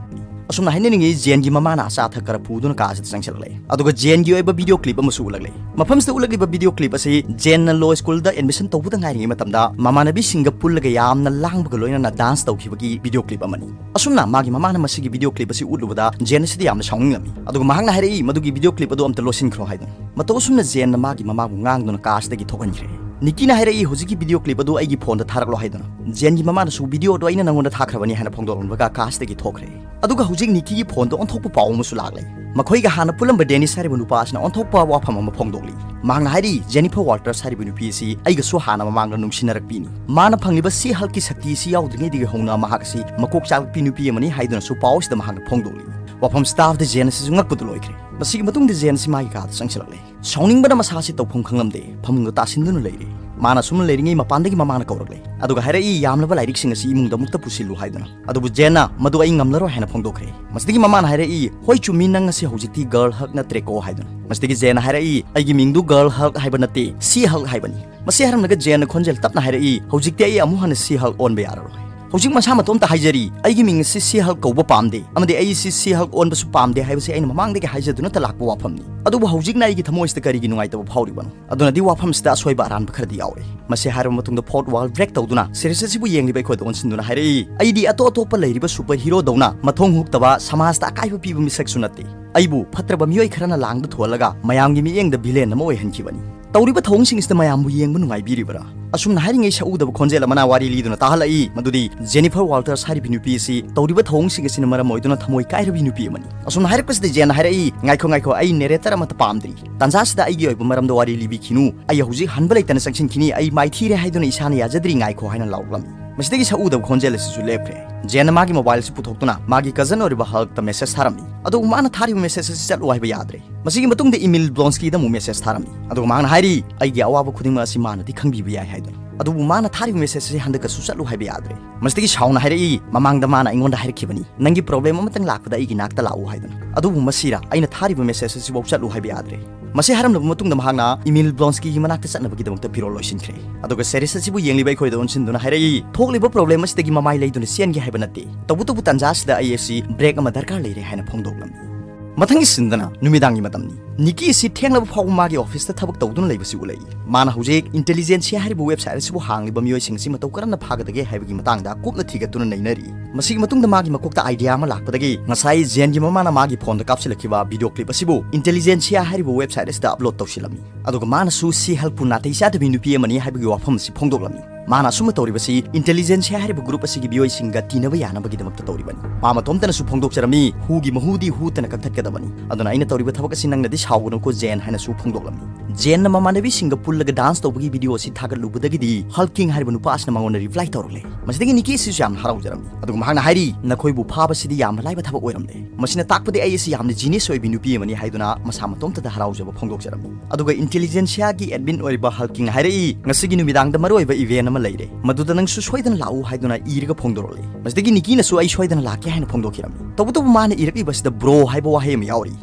ꯑꯁꯨꯝꯅ ꯍꯥꯏꯅꯔꯤꯉꯩ ꯖꯦꯟꯒꯤ ꯃꯃꯥꯅ ꯑꯆꯥ ꯑꯊꯛ ꯈꯔ ꯄꯨꯗꯨꯅ ꯀꯥꯁꯤꯗ ꯆꯪꯁꯤꯜꯂꯛꯂꯦ꯫ ꯑꯗꯨꯒ ꯖꯦꯟꯒꯤ ꯑꯣꯏꯕ video clip ꯑꯃꯁꯨ ꯎꯠꯂꯛꯂꯦ꯫ ꯃꯐꯝꯁꯤꯗ ꯎꯠꯂꯛꯂꯤꯕ video clip ꯑꯁꯤ ꯖꯦꯟꯅ law schoolꯗ admission ꯇꯧꯕꯗ ꯉꯥꯏꯔꯤꯉꯩ ꯃꯇꯝꯗ ꯃꯃꯥꯟꯅꯕꯤꯁꯤꯡꯒ ꯄꯨꯜꯂꯒ ꯌꯥꯝꯅ ꯂꯥꯡꯕꯒ ꯂꯣꯏꯅꯅ dance ꯇꯧꯈꯤꯕꯒꯤ video clip ꯑꯃꯅꯤ꯫ ꯑꯁꯨꯝꯅ ꯃꯥꯒꯤ ꯃꯃꯥꯅ ꯃꯁꯤꯒꯤ video clip ꯑꯁꯤ ꯎꯠꯂꯨꯕꯗ ꯖꯦꯟ ꯑꯁꯤꯗ ꯌꯥꯝꯅ ꯁꯥꯎꯅꯤꯡꯂꯝꯃꯤ꯫ ꯑꯗꯨꯒ ꯃꯍꯥꯛꯅ ꯍꯥꯏꯔꯛꯏ, "ꯃꯗꯨꯒꯤ video clip ꯑꯗꯨ ꯑꯝꯇ ꯂꯣꯠꯁꯤꯟꯈ꯭ꯔꯣ" ꯍꯥꯏꯗꯨꯅ꯫ ꯃꯇꯧ ꯑꯁꯨꯝꯅ ꯖꯦꯟꯅ ꯃꯥꯒꯤ ꯃꯃꯥꯕꯨ ꯉꯥꯡꯗꯨꯅ ꯀꯥꯁꯤꯗꯒꯤ ꯊꯣꯛꯍꯟꯈ꯭ꯔꯦ꯫ ꯅꯤꯀꯤꯅ ꯍꯥꯏꯔꯛꯏ, "ꯍꯧꯖꯤꯛꯀꯤ video clip ꯑꯗꯨ ꯑꯩꯒꯤ phoneꯗ ꯊꯥꯔꯛꯂꯣ" ꯍꯥꯏꯗꯨꯅ꯫ ꯖꯦꯟꯒꯤ ꯃꯃꯥꯅꯁꯨ, "Video ꯑꯗꯨ ꯑꯩꯅ ꯅꯪꯉꯣꯟꯗ ꯊꯥꯈ꯭ꯔꯕꯅꯤ" ꯍꯥꯏꯅ ꯐꯣꯡꯗꯣꯛꯂꯝꯂꯒ ꯀꯥꯁꯤꯗꯒꯤ ꯊꯣꯛꯈ꯭ꯔꯦ꯫ ꯑꯗꯨꯒ ꯍꯧꯖꯤꯛ ꯅꯤꯀꯤꯒꯤ phoneꯗ ꯑꯣꯟꯊꯣꯛꯄ ꯄꯥꯎ ꯑꯃꯁꯨ ꯂꯥꯛꯂꯦ꯫ ꯃꯈꯣꯏꯒ ꯍꯥꯟꯅ ꯄꯨꯜꯂꯝꯕ ꯗꯦꯅꯤꯁ ꯍꯥꯏꯔꯤꯕ ꯅꯨꯄꯥ ꯑꯁꯤꯅ ꯑꯣꯟꯊꯣꯛꯄ ꯋꯥꯐꯝ ꯑꯃ ꯐꯣꯡꯗꯣꯛꯂꯤ꯫ ꯃꯍꯥꯛꯅ ꯍꯥꯏꯔꯤ, "Jennifer Walters ꯍꯥꯏꯔꯤꯕ ꯅꯨꯄꯤ ꯑꯁꯤ ꯑꯩꯒꯁꯨ ꯍꯥꯟꯅ ꯃꯃꯥꯡꯗ ꯅꯨꯡꯁꯤꯅꯔꯛꯄꯤꯅꯤ꯫ ꯃꯥꯅ ꯐꯪꯂꯤꯕ She-Hulkꯀꯤ ꯁꯛꯇꯤ ꯑꯁꯤ ꯌꯥꯎꯗ꯭ꯔꯤꯉꯩꯗꯒꯤ ꯍꯧꯅ ꯃꯍꯥꯛ ꯑꯁꯤ ꯃꯀꯣꯛ ꯆꯥꯛꯂꯛꯄꯤ ꯅꯨꯄꯤ ꯑꯃꯅꯤ" ꯍꯥꯏꯗꯨꯅꯁꯨ ꯄꯥꯎ ꯑꯁꯤꯗ ꯃꯍꯥꯛꯅ ꯐꯣꯡꯗꯣꯛꯂꯤ꯫ ꯋꯥꯐꯝꯁꯤ ꯇꯥꯕꯗ ꯖꯦꯟ ꯑꯁꯤꯁꯨ ꯉꯛꯄꯗꯨ ꯂꯣꯏꯈ꯭ꯔꯦ꯫ ꯃꯁꯤꯒꯤ ꯃꯇꯨꯡꯗ ꯖꯦꯟ ꯑꯁꯤ ꯃꯥꯒꯤ ꯀꯥꯗ ꯆꯪꯁꯤꯜꯂꯛꯂꯦ꯫ ꯁꯥꯎꯅꯤꯡꯕꯅ ꯃꯁꯥꯁꯤ ꯇꯧꯐꯝ ꯈꯪꯂꯝꯗꯦ꯫ ꯐꯃꯨꯡꯗ ꯇꯥꯁꯤꯟꯗꯨꯅ ꯂꯩꯔꯦ꯫ ꯃꯥꯅ ꯁꯨꯝ ꯂꯩꯔꯤꯉꯩ ꯃꯄꯥꯟꯗꯒꯤ ꯃꯃꯥꯅ ꯀꯧꯔꯛꯂꯦ꯫ ꯑꯗꯨꯒ ꯍꯥꯏꯔꯛꯏ, "ꯌꯥꯝꯂꯕ ꯂꯥꯏꯔꯤꯛꯁꯤꯡ ꯑꯁꯤ ꯏꯃꯨꯡꯗ ꯑꯃꯨꯛꯇ ꯄꯨꯁꯤꯜꯂꯨ" ꯍꯥꯏꯗꯨꯅ꯫ ꯑꯗꯨꯕꯨ ꯖꯦꯟꯅ, "ꯃꯗꯨ ꯑꯩ ꯉꯝꯂꯔꯣꯏ" ꯍꯥꯏꯅ ꯐꯣꯡꯗꯣꯛꯈ꯭ꯔꯦ꯫ ꯃꯁꯤꯗꯒꯤ ꯃꯃꯥꯅ ꯍꯥꯏꯔꯛꯏ, "ꯍꯣꯏ ꯆꯨꯝꯃꯤ, ꯅꯪ ꯑꯁꯤ ꯍꯧꯖꯤꯛꯇꯤ Girl Hulk ꯅꯠꯇ꯭ꯔꯦꯀꯣ" ꯍꯥꯏꯗꯨꯅ꯫ ꯃꯁꯤꯗꯒꯤ ꯖꯦꯟꯅ ꯍꯥꯏꯔꯛꯏ, "ꯑꯩꯒꯤ ꯃꯤꯡꯗꯨ Girl Hulk ꯍꯥꯏꯕ ꯅꯠꯇꯦ, She-Hulk ꯍꯥꯏꯕꯅꯤ"꯫ ꯃꯁꯤ ꯍꯥꯏꯔꯝꯂꯒ ꯖꯦꯟꯅ ꯈꯣꯟꯖꯦꯜ ꯇꯞꯅ ꯍꯥꯏꯔꯛꯏ, "ꯍꯧꯖꯤꯛꯇꯤ ꯑꯩ ꯑꯃꯨꯛ ꯍꯟꯅ She-Hulk ꯑꯣꯟꯕ ꯌꯥꯔꯔꯣꯏ꯫ ꯍꯧꯖꯤꯛ ꯃꯁꯥ ꯃꯇꯣꯝꯇ ꯍꯥꯏꯖꯔꯤ, ꯑꯩꯒꯤ ꯃꯤꯡ ꯑꯁꯤ She-Hulk ꯀꯧꯕ ꯄꯥꯝꯗꯦ, ꯑꯃꯗꯤ ꯑꯩ ꯑꯁꯤ She-Hulk ꯑꯣꯟꯕꯁꯨ ꯄꯥꯝꯗꯦ ꯍꯥꯏꯕꯁꯤ ꯑꯩꯅ ꯃꯃꯥꯡꯗꯒꯤ ꯍꯥꯏꯖꯗꯨꯅꯇ ꯂꯥꯛꯄ ꯋꯥꯐꯝꯅꯤ꯫ ꯑꯗꯨꯕꯨ ꯍꯧꯖꯤꯛꯅ ꯑꯩꯒꯤ ꯊꯃꯣꯏꯁꯤꯗ ꯀꯔꯤꯒꯤ ꯅꯨꯡꯉꯥꯏꯇꯕ ꯐꯥꯎꯔꯤꯕꯅꯣ?" ꯑꯗꯨꯅꯗꯤ ꯋꯥꯐꯝꯁꯤꯗ ꯑꯁꯣꯏꯕ ꯑꯔꯥꯟꯕ ꯈꯔꯗꯤ ꯌꯥꯎꯔꯦ꯫ ꯃꯁꯤ ꯍꯥꯏꯔꯕ ꯃꯇꯨꯡꯗ fourth wall break ꯇꯧꯗꯨꯅ series ꯑꯁꯤꯕꯨ ꯌꯦꯡꯂꯤꯕ ꯑꯩꯈꯣꯏꯗ ꯑꯣꯟꯁꯤꯟꯗꯨꯅ ꯍꯥꯏꯔꯛꯏ, "ꯑꯩꯗꯤ ꯑꯇꯣꯞ ꯑꯇꯣꯞꯄ ꯂꯩꯔꯤꯕ superhero ꯗꯧꯅ ꯃꯊꯣꯡ ꯍꯨꯛꯇꯕ, ꯁꯃꯥꯖꯇ ꯑꯀꯥꯏꯕ ꯄꯤꯕ ꯃꯤꯁꯛꯁꯨ ꯅꯠꯇꯦ꯫ ꯑꯩꯕꯨ ꯐꯠꯇ꯭ꯔꯕ ꯃꯤꯑꯣꯏ ꯈꯔꯅ ꯂꯥꯡꯗ ꯊꯨꯍꯜꯂꯒ ꯃꯌꯥꯝꯒꯤ ꯃꯤꯠꯌꯦꯡꯗ villain ꯑꯃ ꯑꯣꯏꯍꯟꯈꯤꯕꯅꯤ꯫ ꯇꯧꯔꯤꯕ ꯊꯧꯑꯣꯡꯁꯤꯡꯁꯤꯗ ꯃꯌꯥꯝꯕꯨ ꯌꯦꯡꯕ ꯅꯨꯡꯉꯥꯏꯕꯤꯔꯤꯕ꯭ꯔꯥ?" ꯑꯁꯨꯝꯅ ꯍꯥꯏꯔꯤꯉꯩ ꯁꯛꯎꯗꯕ ꯈꯣꯟꯖꯦꯜ ꯑꯃꯅ ꯋꯥꯔꯤ ꯂꯤꯗꯨꯅ ꯇꯥꯍꯜꯂꯛꯏ ꯃꯗꯨꯗꯤ Jennifer Walters ꯍꯥꯏꯔꯤꯕꯤ ꯅꯨꯄꯤ ꯑꯁꯤ ꯇꯧꯔꯤꯕ ꯊꯧꯑꯣꯡꯁꯤꯡ ꯑꯁꯤꯅ ꯃꯔꯝ ꯑꯣꯏꯗꯨꯅ ꯊꯃꯣꯏ ꯀꯥꯏꯔꯕꯤ ꯅꯨꯄꯤ ꯑꯃꯅꯤ꯫ ꯑꯁꯨꯝꯅ ꯍꯥꯏꯔꯛꯄꯁꯤꯗ ꯖꯦꯟꯅ ꯍꯥꯏꯔꯛꯏ, "ꯉꯥꯏꯈꯣ, ꯉꯥꯏꯈꯣ, ꯑꯩ narrator ꯑꯃꯠꯇ ꯄꯥꯝꯗ꯭ꯔꯤ꯫ ꯇꯥꯟꯖꯥꯁꯤꯗ ꯑꯩꯒꯤ ꯑꯣꯏꯕ ꯃꯔꯝꯗ ꯋꯥꯔꯤ ꯂꯤꯕꯤꯈꯤꯅꯨ꯫ ꯑꯩ ꯍꯧꯖꯤꯛ ꯍꯟꯕ ꯂꯩꯇꯅ ꯆꯪꯁꯤꯟꯈꯤꯅꯤ꯫ ꯑꯩ ꯃꯥꯏꯊꯤꯔꯦ ꯍꯥꯏꯗꯨꯅ ꯏꯁꯥꯅ ꯌꯥꯖꯗ꯭ꯔꯤ, ꯉꯥꯏꯈꯣ" ꯍꯥꯏꯅ ꯂꯥꯎꯔꯛꯂꯝꯃꯤ꯫ ꯃꯁꯤꯗꯒꯤ ꯁꯛꯎꯗꯕ ꯈꯣꯟꯖꯦꯜ ꯑꯁꯤꯁꯨ ꯂꯦꯞꯈ꯭ꯔꯦ꯫ ꯖꯦꯟꯅ ꯃꯥꯒꯤ ꯃꯣꯕꯥꯏꯜ ꯑꯁꯤ ꯄꯨꯊꯣꯛꯇꯨꯅ ꯃꯥꯒꯤ ꯀꯖꯟ ꯑꯣꯏꯔꯤꯕ ꯍꯜꯛꯇ ꯃꯦꯁꯦꯖ ꯊꯥꯔꯝꯃꯤ꯫ ꯑꯗꯨꯕꯨ ꯃꯥꯅ ꯊꯥꯔꯤꯕ ꯃꯦꯁꯦꯖ ꯑꯁꯤ ꯆꯠꯂꯨ ꯍꯥꯏꯕ ꯌꯥꯗ꯭ꯔꯦ꯫ ꯃꯁꯤꯒꯤ ꯃꯇꯨꯡꯗ ꯏꯃꯤꯜ ꯕ꯭ꯂꯣꯟꯁꯀꯤꯗ ꯑꯃꯨꯛ ꯃꯦꯁꯦꯖ ꯊꯥꯔꯝꯃꯤ꯫ ꯑꯗꯨꯒ ꯃꯍꯥꯛꯅ ꯍꯥꯏꯔꯤ, "ꯑꯩꯒꯤ ꯑꯋꯥꯕ ꯈꯨꯗꯤꯡꯃꯛ ꯑꯁꯤ ꯃꯥꯅꯗꯤ ꯈꯪꯕꯤꯕ ꯌꯥꯏ" ꯍꯥꯏꯗꯨꯅ꯫ ꯑꯗꯨꯕꯨ ꯃꯥꯅ ꯊꯥꯔꯤꯕ ꯃꯦꯁꯦꯖ ꯑꯁꯤ ꯍꯟꯗꯛꯀꯁꯨ ꯆꯠꯂꯨ ꯍꯥꯏꯕ ꯌꯥꯗ꯭ꯔꯦ꯫ ꯃꯁꯤꯗꯒꯤ ꯁꯥꯎꯅ ꯍꯥꯏꯔꯛꯏ, "ꯃꯃꯥꯡꯗ ꯃꯥꯅ ꯑꯩꯉꯣꯟꯗ ꯍꯥꯏꯔꯛꯈꯤꯕꯅꯤ, ꯅꯪꯒꯤ ꯄ꯭ꯔꯣꯕ꯭ꯂꯦꯝ ꯑꯃꯇꯪ ꯂꯥꯛꯄꯗ ꯑꯩꯒꯤ ꯅꯥꯛꯇ ꯂꯥꯛꯎ" ꯍꯥꯏꯗꯨꯅ꯫ ꯑꯗꯨꯕꯨ ꯃꯁꯤꯔꯥ ꯑꯩꯅ ꯊꯥꯔꯤꯕ ꯃꯦꯁꯦꯖ ꯑꯁꯤꯐꯥꯎ ꯆꯠꯂꯨ ꯍꯥꯏꯕ ꯌꯥꯗ꯭ꯔꯦ꯫ ꯃꯁꯤ ꯍꯥꯏꯔꯝꯂꯕ ꯃꯇꯨꯡꯗ ꯃꯍꯥꯛꯅ ꯏꯃꯤꯜ ꯕ꯭ꯂꯣꯟꯁꯀꯤꯒꯤ ꯃꯅꯥꯛꯇ ꯆꯠꯅꯕꯒꯤꯗꯃꯛꯇ ꯐꯤꯔꯣꯜ ꯂꯣꯏꯁꯤꯟꯈ꯭ꯔꯦ꯫ ꯑꯗꯨꯒ ꯁꯦꯔꯤꯁ ꯑꯁꯤꯕꯨ ꯌꯦꯡꯂꯤꯕ ꯑꯩꯈꯣꯏꯗ ꯑꯣꯟꯁꯤꯟꯗꯨꯅ ꯍꯥꯏꯔꯛꯏ, "ꯊꯣꯛꯂꯤꯕ ꯄ꯭ꯔꯣꯕ꯭ꯂꯦꯝ ꯑꯁꯤꯗꯒꯤ ꯃꯃꯥꯏ ꯂꯩꯗꯨꯅ ꯆꯦꯟꯒꯦ ꯍꯥꯏꯕ ꯅꯠꯇꯦ, ꯇꯧꯕꯇꯕꯨ ꯇꯥꯟꯖꯥ ꯑꯁꯤꯗ ꯑꯩ ꯑꯁꯤ ꯕ꯭ꯔꯦꯛ ꯑꯃ ꯗꯔꯀꯥꯔ ꯂꯩꯔꯦ" ꯍꯥꯏꯅ ꯐꯣꯡꯗꯣꯛꯂꯝꯃꯤ꯫ ꯃꯊꯪꯒꯤ ꯁꯤꯟꯗꯅ ꯅꯨꯃꯤꯗꯥꯡꯒꯤ ꯃꯇꯝꯅꯤ꯫ ꯅꯤꯀꯤ ꯑꯁꯤ ꯊꯦꯡꯂꯕ ꯐꯥꯎꯕ ꯃꯥꯒꯤ ꯑꯣꯐꯤꯁꯇ ꯊꯕꯛ ꯇꯧꯗꯨꯅ ꯂꯩꯕꯁꯤ ꯎꯠꯂꯛꯏ꯫ ꯃꯥꯅ ꯍꯧꯖꯤꯛ ꯏꯟꯇꯦꯂꯤꯖꯦꯟꯁꯤꯌꯥ ꯍꯥꯏꯔꯤꯕ ꯋꯦꯕꯁꯥꯏꯠ ꯑꯁꯤꯕꯨ ꯍꯥꯡꯂꯤꯕ ꯃꯤꯑꯣꯏꯁꯤꯡ ꯑꯁꯤ ꯃꯇꯧ ꯀꯔꯝꯅ ꯐꯥꯒꯗꯒꯦ ꯍꯥꯏꯕꯒꯤ ꯃꯇꯥꯡꯗ ꯀꯨꯞꯅ ꯊꯤꯒꯠꯇꯨꯅ ꯅꯩꯅꯔꯤ꯫ ꯃꯁꯤꯒꯤ ꯃꯇꯨꯡꯗ ꯃꯥꯒꯤ ꯃꯀꯣꯛꯇ ꯑꯥꯏꯗꯤꯌꯥ ꯑꯃ ꯂꯥꯛꯄꯗꯒꯤ ꯉꯁꯥꯏ ꯖꯦꯟꯒꯤ ꯃꯃꯥꯅ ꯃꯥꯒꯤ ꯐꯣꯟꯗ ꯀꯥꯞꯁꯤꯜꯂꯛꯈꯤꯕ ꯚꯤꯗꯤꯑꯣ ꯀ꯭ꯂꯤꯞ ꯑꯁꯤꯕꯨ ꯏꯟꯇꯦꯂꯤꯖꯦꯟꯁꯤꯌꯥ ꯍꯥꯏꯔꯤꯕ ꯋꯦꯕꯁꯥꯏꯠ ꯑꯁꯤꯗ ꯑꯞꯂꯣꯗ ꯇꯧꯁꯤꯜꯂꯝꯃꯤ꯫ ꯑꯗꯨꯒ ꯃꯥꯅꯁꯨ ꯁꯤ ꯍꯜꯛꯄꯨ ꯅꯥꯇꯩ ꯆꯥꯗꯕꯤ ꯅꯨꯄꯤ ꯑꯃꯅꯤ ꯍꯥꯏꯕꯒꯤ ꯋꯥꯐꯝ ꯑꯁꯤ ꯐꯣꯡꯗꯣꯛꯂꯝꯃꯤ꯫ ꯃꯥꯅ ꯑꯁꯨꯝꯅ ꯇꯧꯔꯤꯕꯁꯤ ꯏꯟꯇꯦꯂꯤꯖꯦꯟꯁꯤꯌꯥ ꯍꯥꯏꯔꯤꯕ ꯒ꯭ꯔꯨꯞ ꯑꯁꯤꯒꯤ ꯃꯤꯑꯣꯏꯁꯤꯡꯒ ꯇꯤꯟꯅꯕ ꯌꯥꯅꯕꯒꯤꯗꯃꯛꯇ ꯇꯧꯔꯤꯕꯅꯤ꯫ ꯃꯥ ꯃꯇꯣꯝꯇꯅꯁꯨ ꯐꯣꯡꯗꯣꯛꯆꯔꯝꯃꯤ, "ꯍꯨꯒꯤ ꯃꯍꯨꯗꯤ ꯍꯨꯇꯅ ꯀꯛꯊꯠꯀꯗꯕꯅꯤ꯫ ꯑꯗꯨꯅ ꯑꯩꯅ ꯇꯧꯔꯤꯕ ꯊꯕꯛ ꯑꯁꯤ ꯅꯪꯅꯗꯤ ꯁꯥꯎꯒꯅꯨꯀꯣ ꯖꯦꯟ" ꯍꯥꯏꯅꯁꯨ ꯐꯣꯡꯗꯣꯛꯂꯝꯃꯤ꯫ ꯖꯦꯟꯅ ꯃꯃꯥꯟꯅꯕꯤꯁꯤꯡꯒ ꯄꯨꯜꯂꯒ ꯗꯥꯟꯁ ꯇꯧꯕꯒꯤ ꯚꯤꯗꯤꯑꯣ ꯑꯁꯤ ꯊꯥꯒꯠꯂꯨꯕꯗꯒꯤꯗꯤ ꯍꯜꯛ ꯀꯤꯡ ꯍꯥꯏꯔꯤꯕ ꯅꯨꯄꯥ ꯑꯁꯤꯅ ꯃꯉꯣꯟꯗ ꯔꯤꯄ꯭ꯂꯥꯏ ꯇꯧꯔꯛꯂꯦ꯫ ꯃꯁꯤꯗꯒꯤ ꯅꯤꯀꯤ ꯑꯁꯤꯁꯨ ꯌꯥꯝꯅ ꯍꯔꯥꯎꯖꯔꯝꯃꯤ꯫ ꯑꯗꯨꯒ ꯃꯍꯥꯛꯅ ꯍꯥꯏꯔꯤ, "ꯅꯈꯣꯏꯕꯨ ꯐꯥꯕꯁꯤꯗꯤ ꯌꯥꯝꯅ ꯂꯥꯏꯕ ꯊꯕꯛ ꯑꯣꯏꯔꯝꯂꯦ"꯫ ꯃꯁꯤꯅ ꯇꯥꯛꯄꯗꯤ ꯑꯩ ꯑꯁꯤ ꯌꯥꯝꯅ ꯖꯤꯅꯤꯌꯁ ꯑꯣꯏꯕꯤ ꯅꯨꯄꯤ ꯑꯃꯅꯤ ꯍꯥꯏꯗꯨꯅ ꯃꯁꯥ ꯃꯇꯣꯝꯇꯗ ꯍꯔꯥꯎꯖꯕ ꯐꯣꯡꯗꯣꯛꯆꯔꯝꯃꯤ꯫ ꯑꯗꯨꯒ ꯏꯟꯇꯦꯂꯤꯖꯦꯟꯁꯤꯌꯥꯒꯤ ꯑꯦꯗꯃꯤꯟ ꯑꯣꯏꯔꯤꯕ ꯍꯜꯛ ꯀꯤꯡꯅ ꯍꯥꯏꯔꯛꯏ, "ꯉꯁꯤꯒꯤ ꯅꯨꯃꯤꯗꯥꯡꯗ ꯃꯔꯨꯑꯣꯏꯕ ꯏꯚꯦꯟ ꯑꯃ ꯂꯩꯔꯦ, ꯃꯗꯨꯗ ꯅꯪꯁꯨ ꯁꯣꯏꯗꯅ ꯂꯥꯛꯎ" ꯍꯥꯏꯗꯨꯅ ꯏꯔꯒ ꯐꯣꯡꯗꯣꯔꯛꯂꯦ꯫ ꯃꯁꯤꯗꯒꯤ ꯅꯤꯀꯤꯅꯁꯨ "ꯑꯩ ꯁꯣꯏꯗꯅ ꯂꯥꯛꯀꯦ" ꯍꯥꯏꯅ ꯐꯣꯡꯗꯣꯛꯈꯤꯔꯝꯃꯤ꯫ ꯇꯧꯕꯇꯕꯨ ꯃꯥꯅ ꯏꯔꯛꯂꯤꯕ ꯑꯁꯤꯗ "ꯕ꯭ꯔꯣ" ꯍꯥꯏꯕ ꯋꯥꯍꯩ ꯑꯃ ꯌꯥꯎꯔꯤ꯫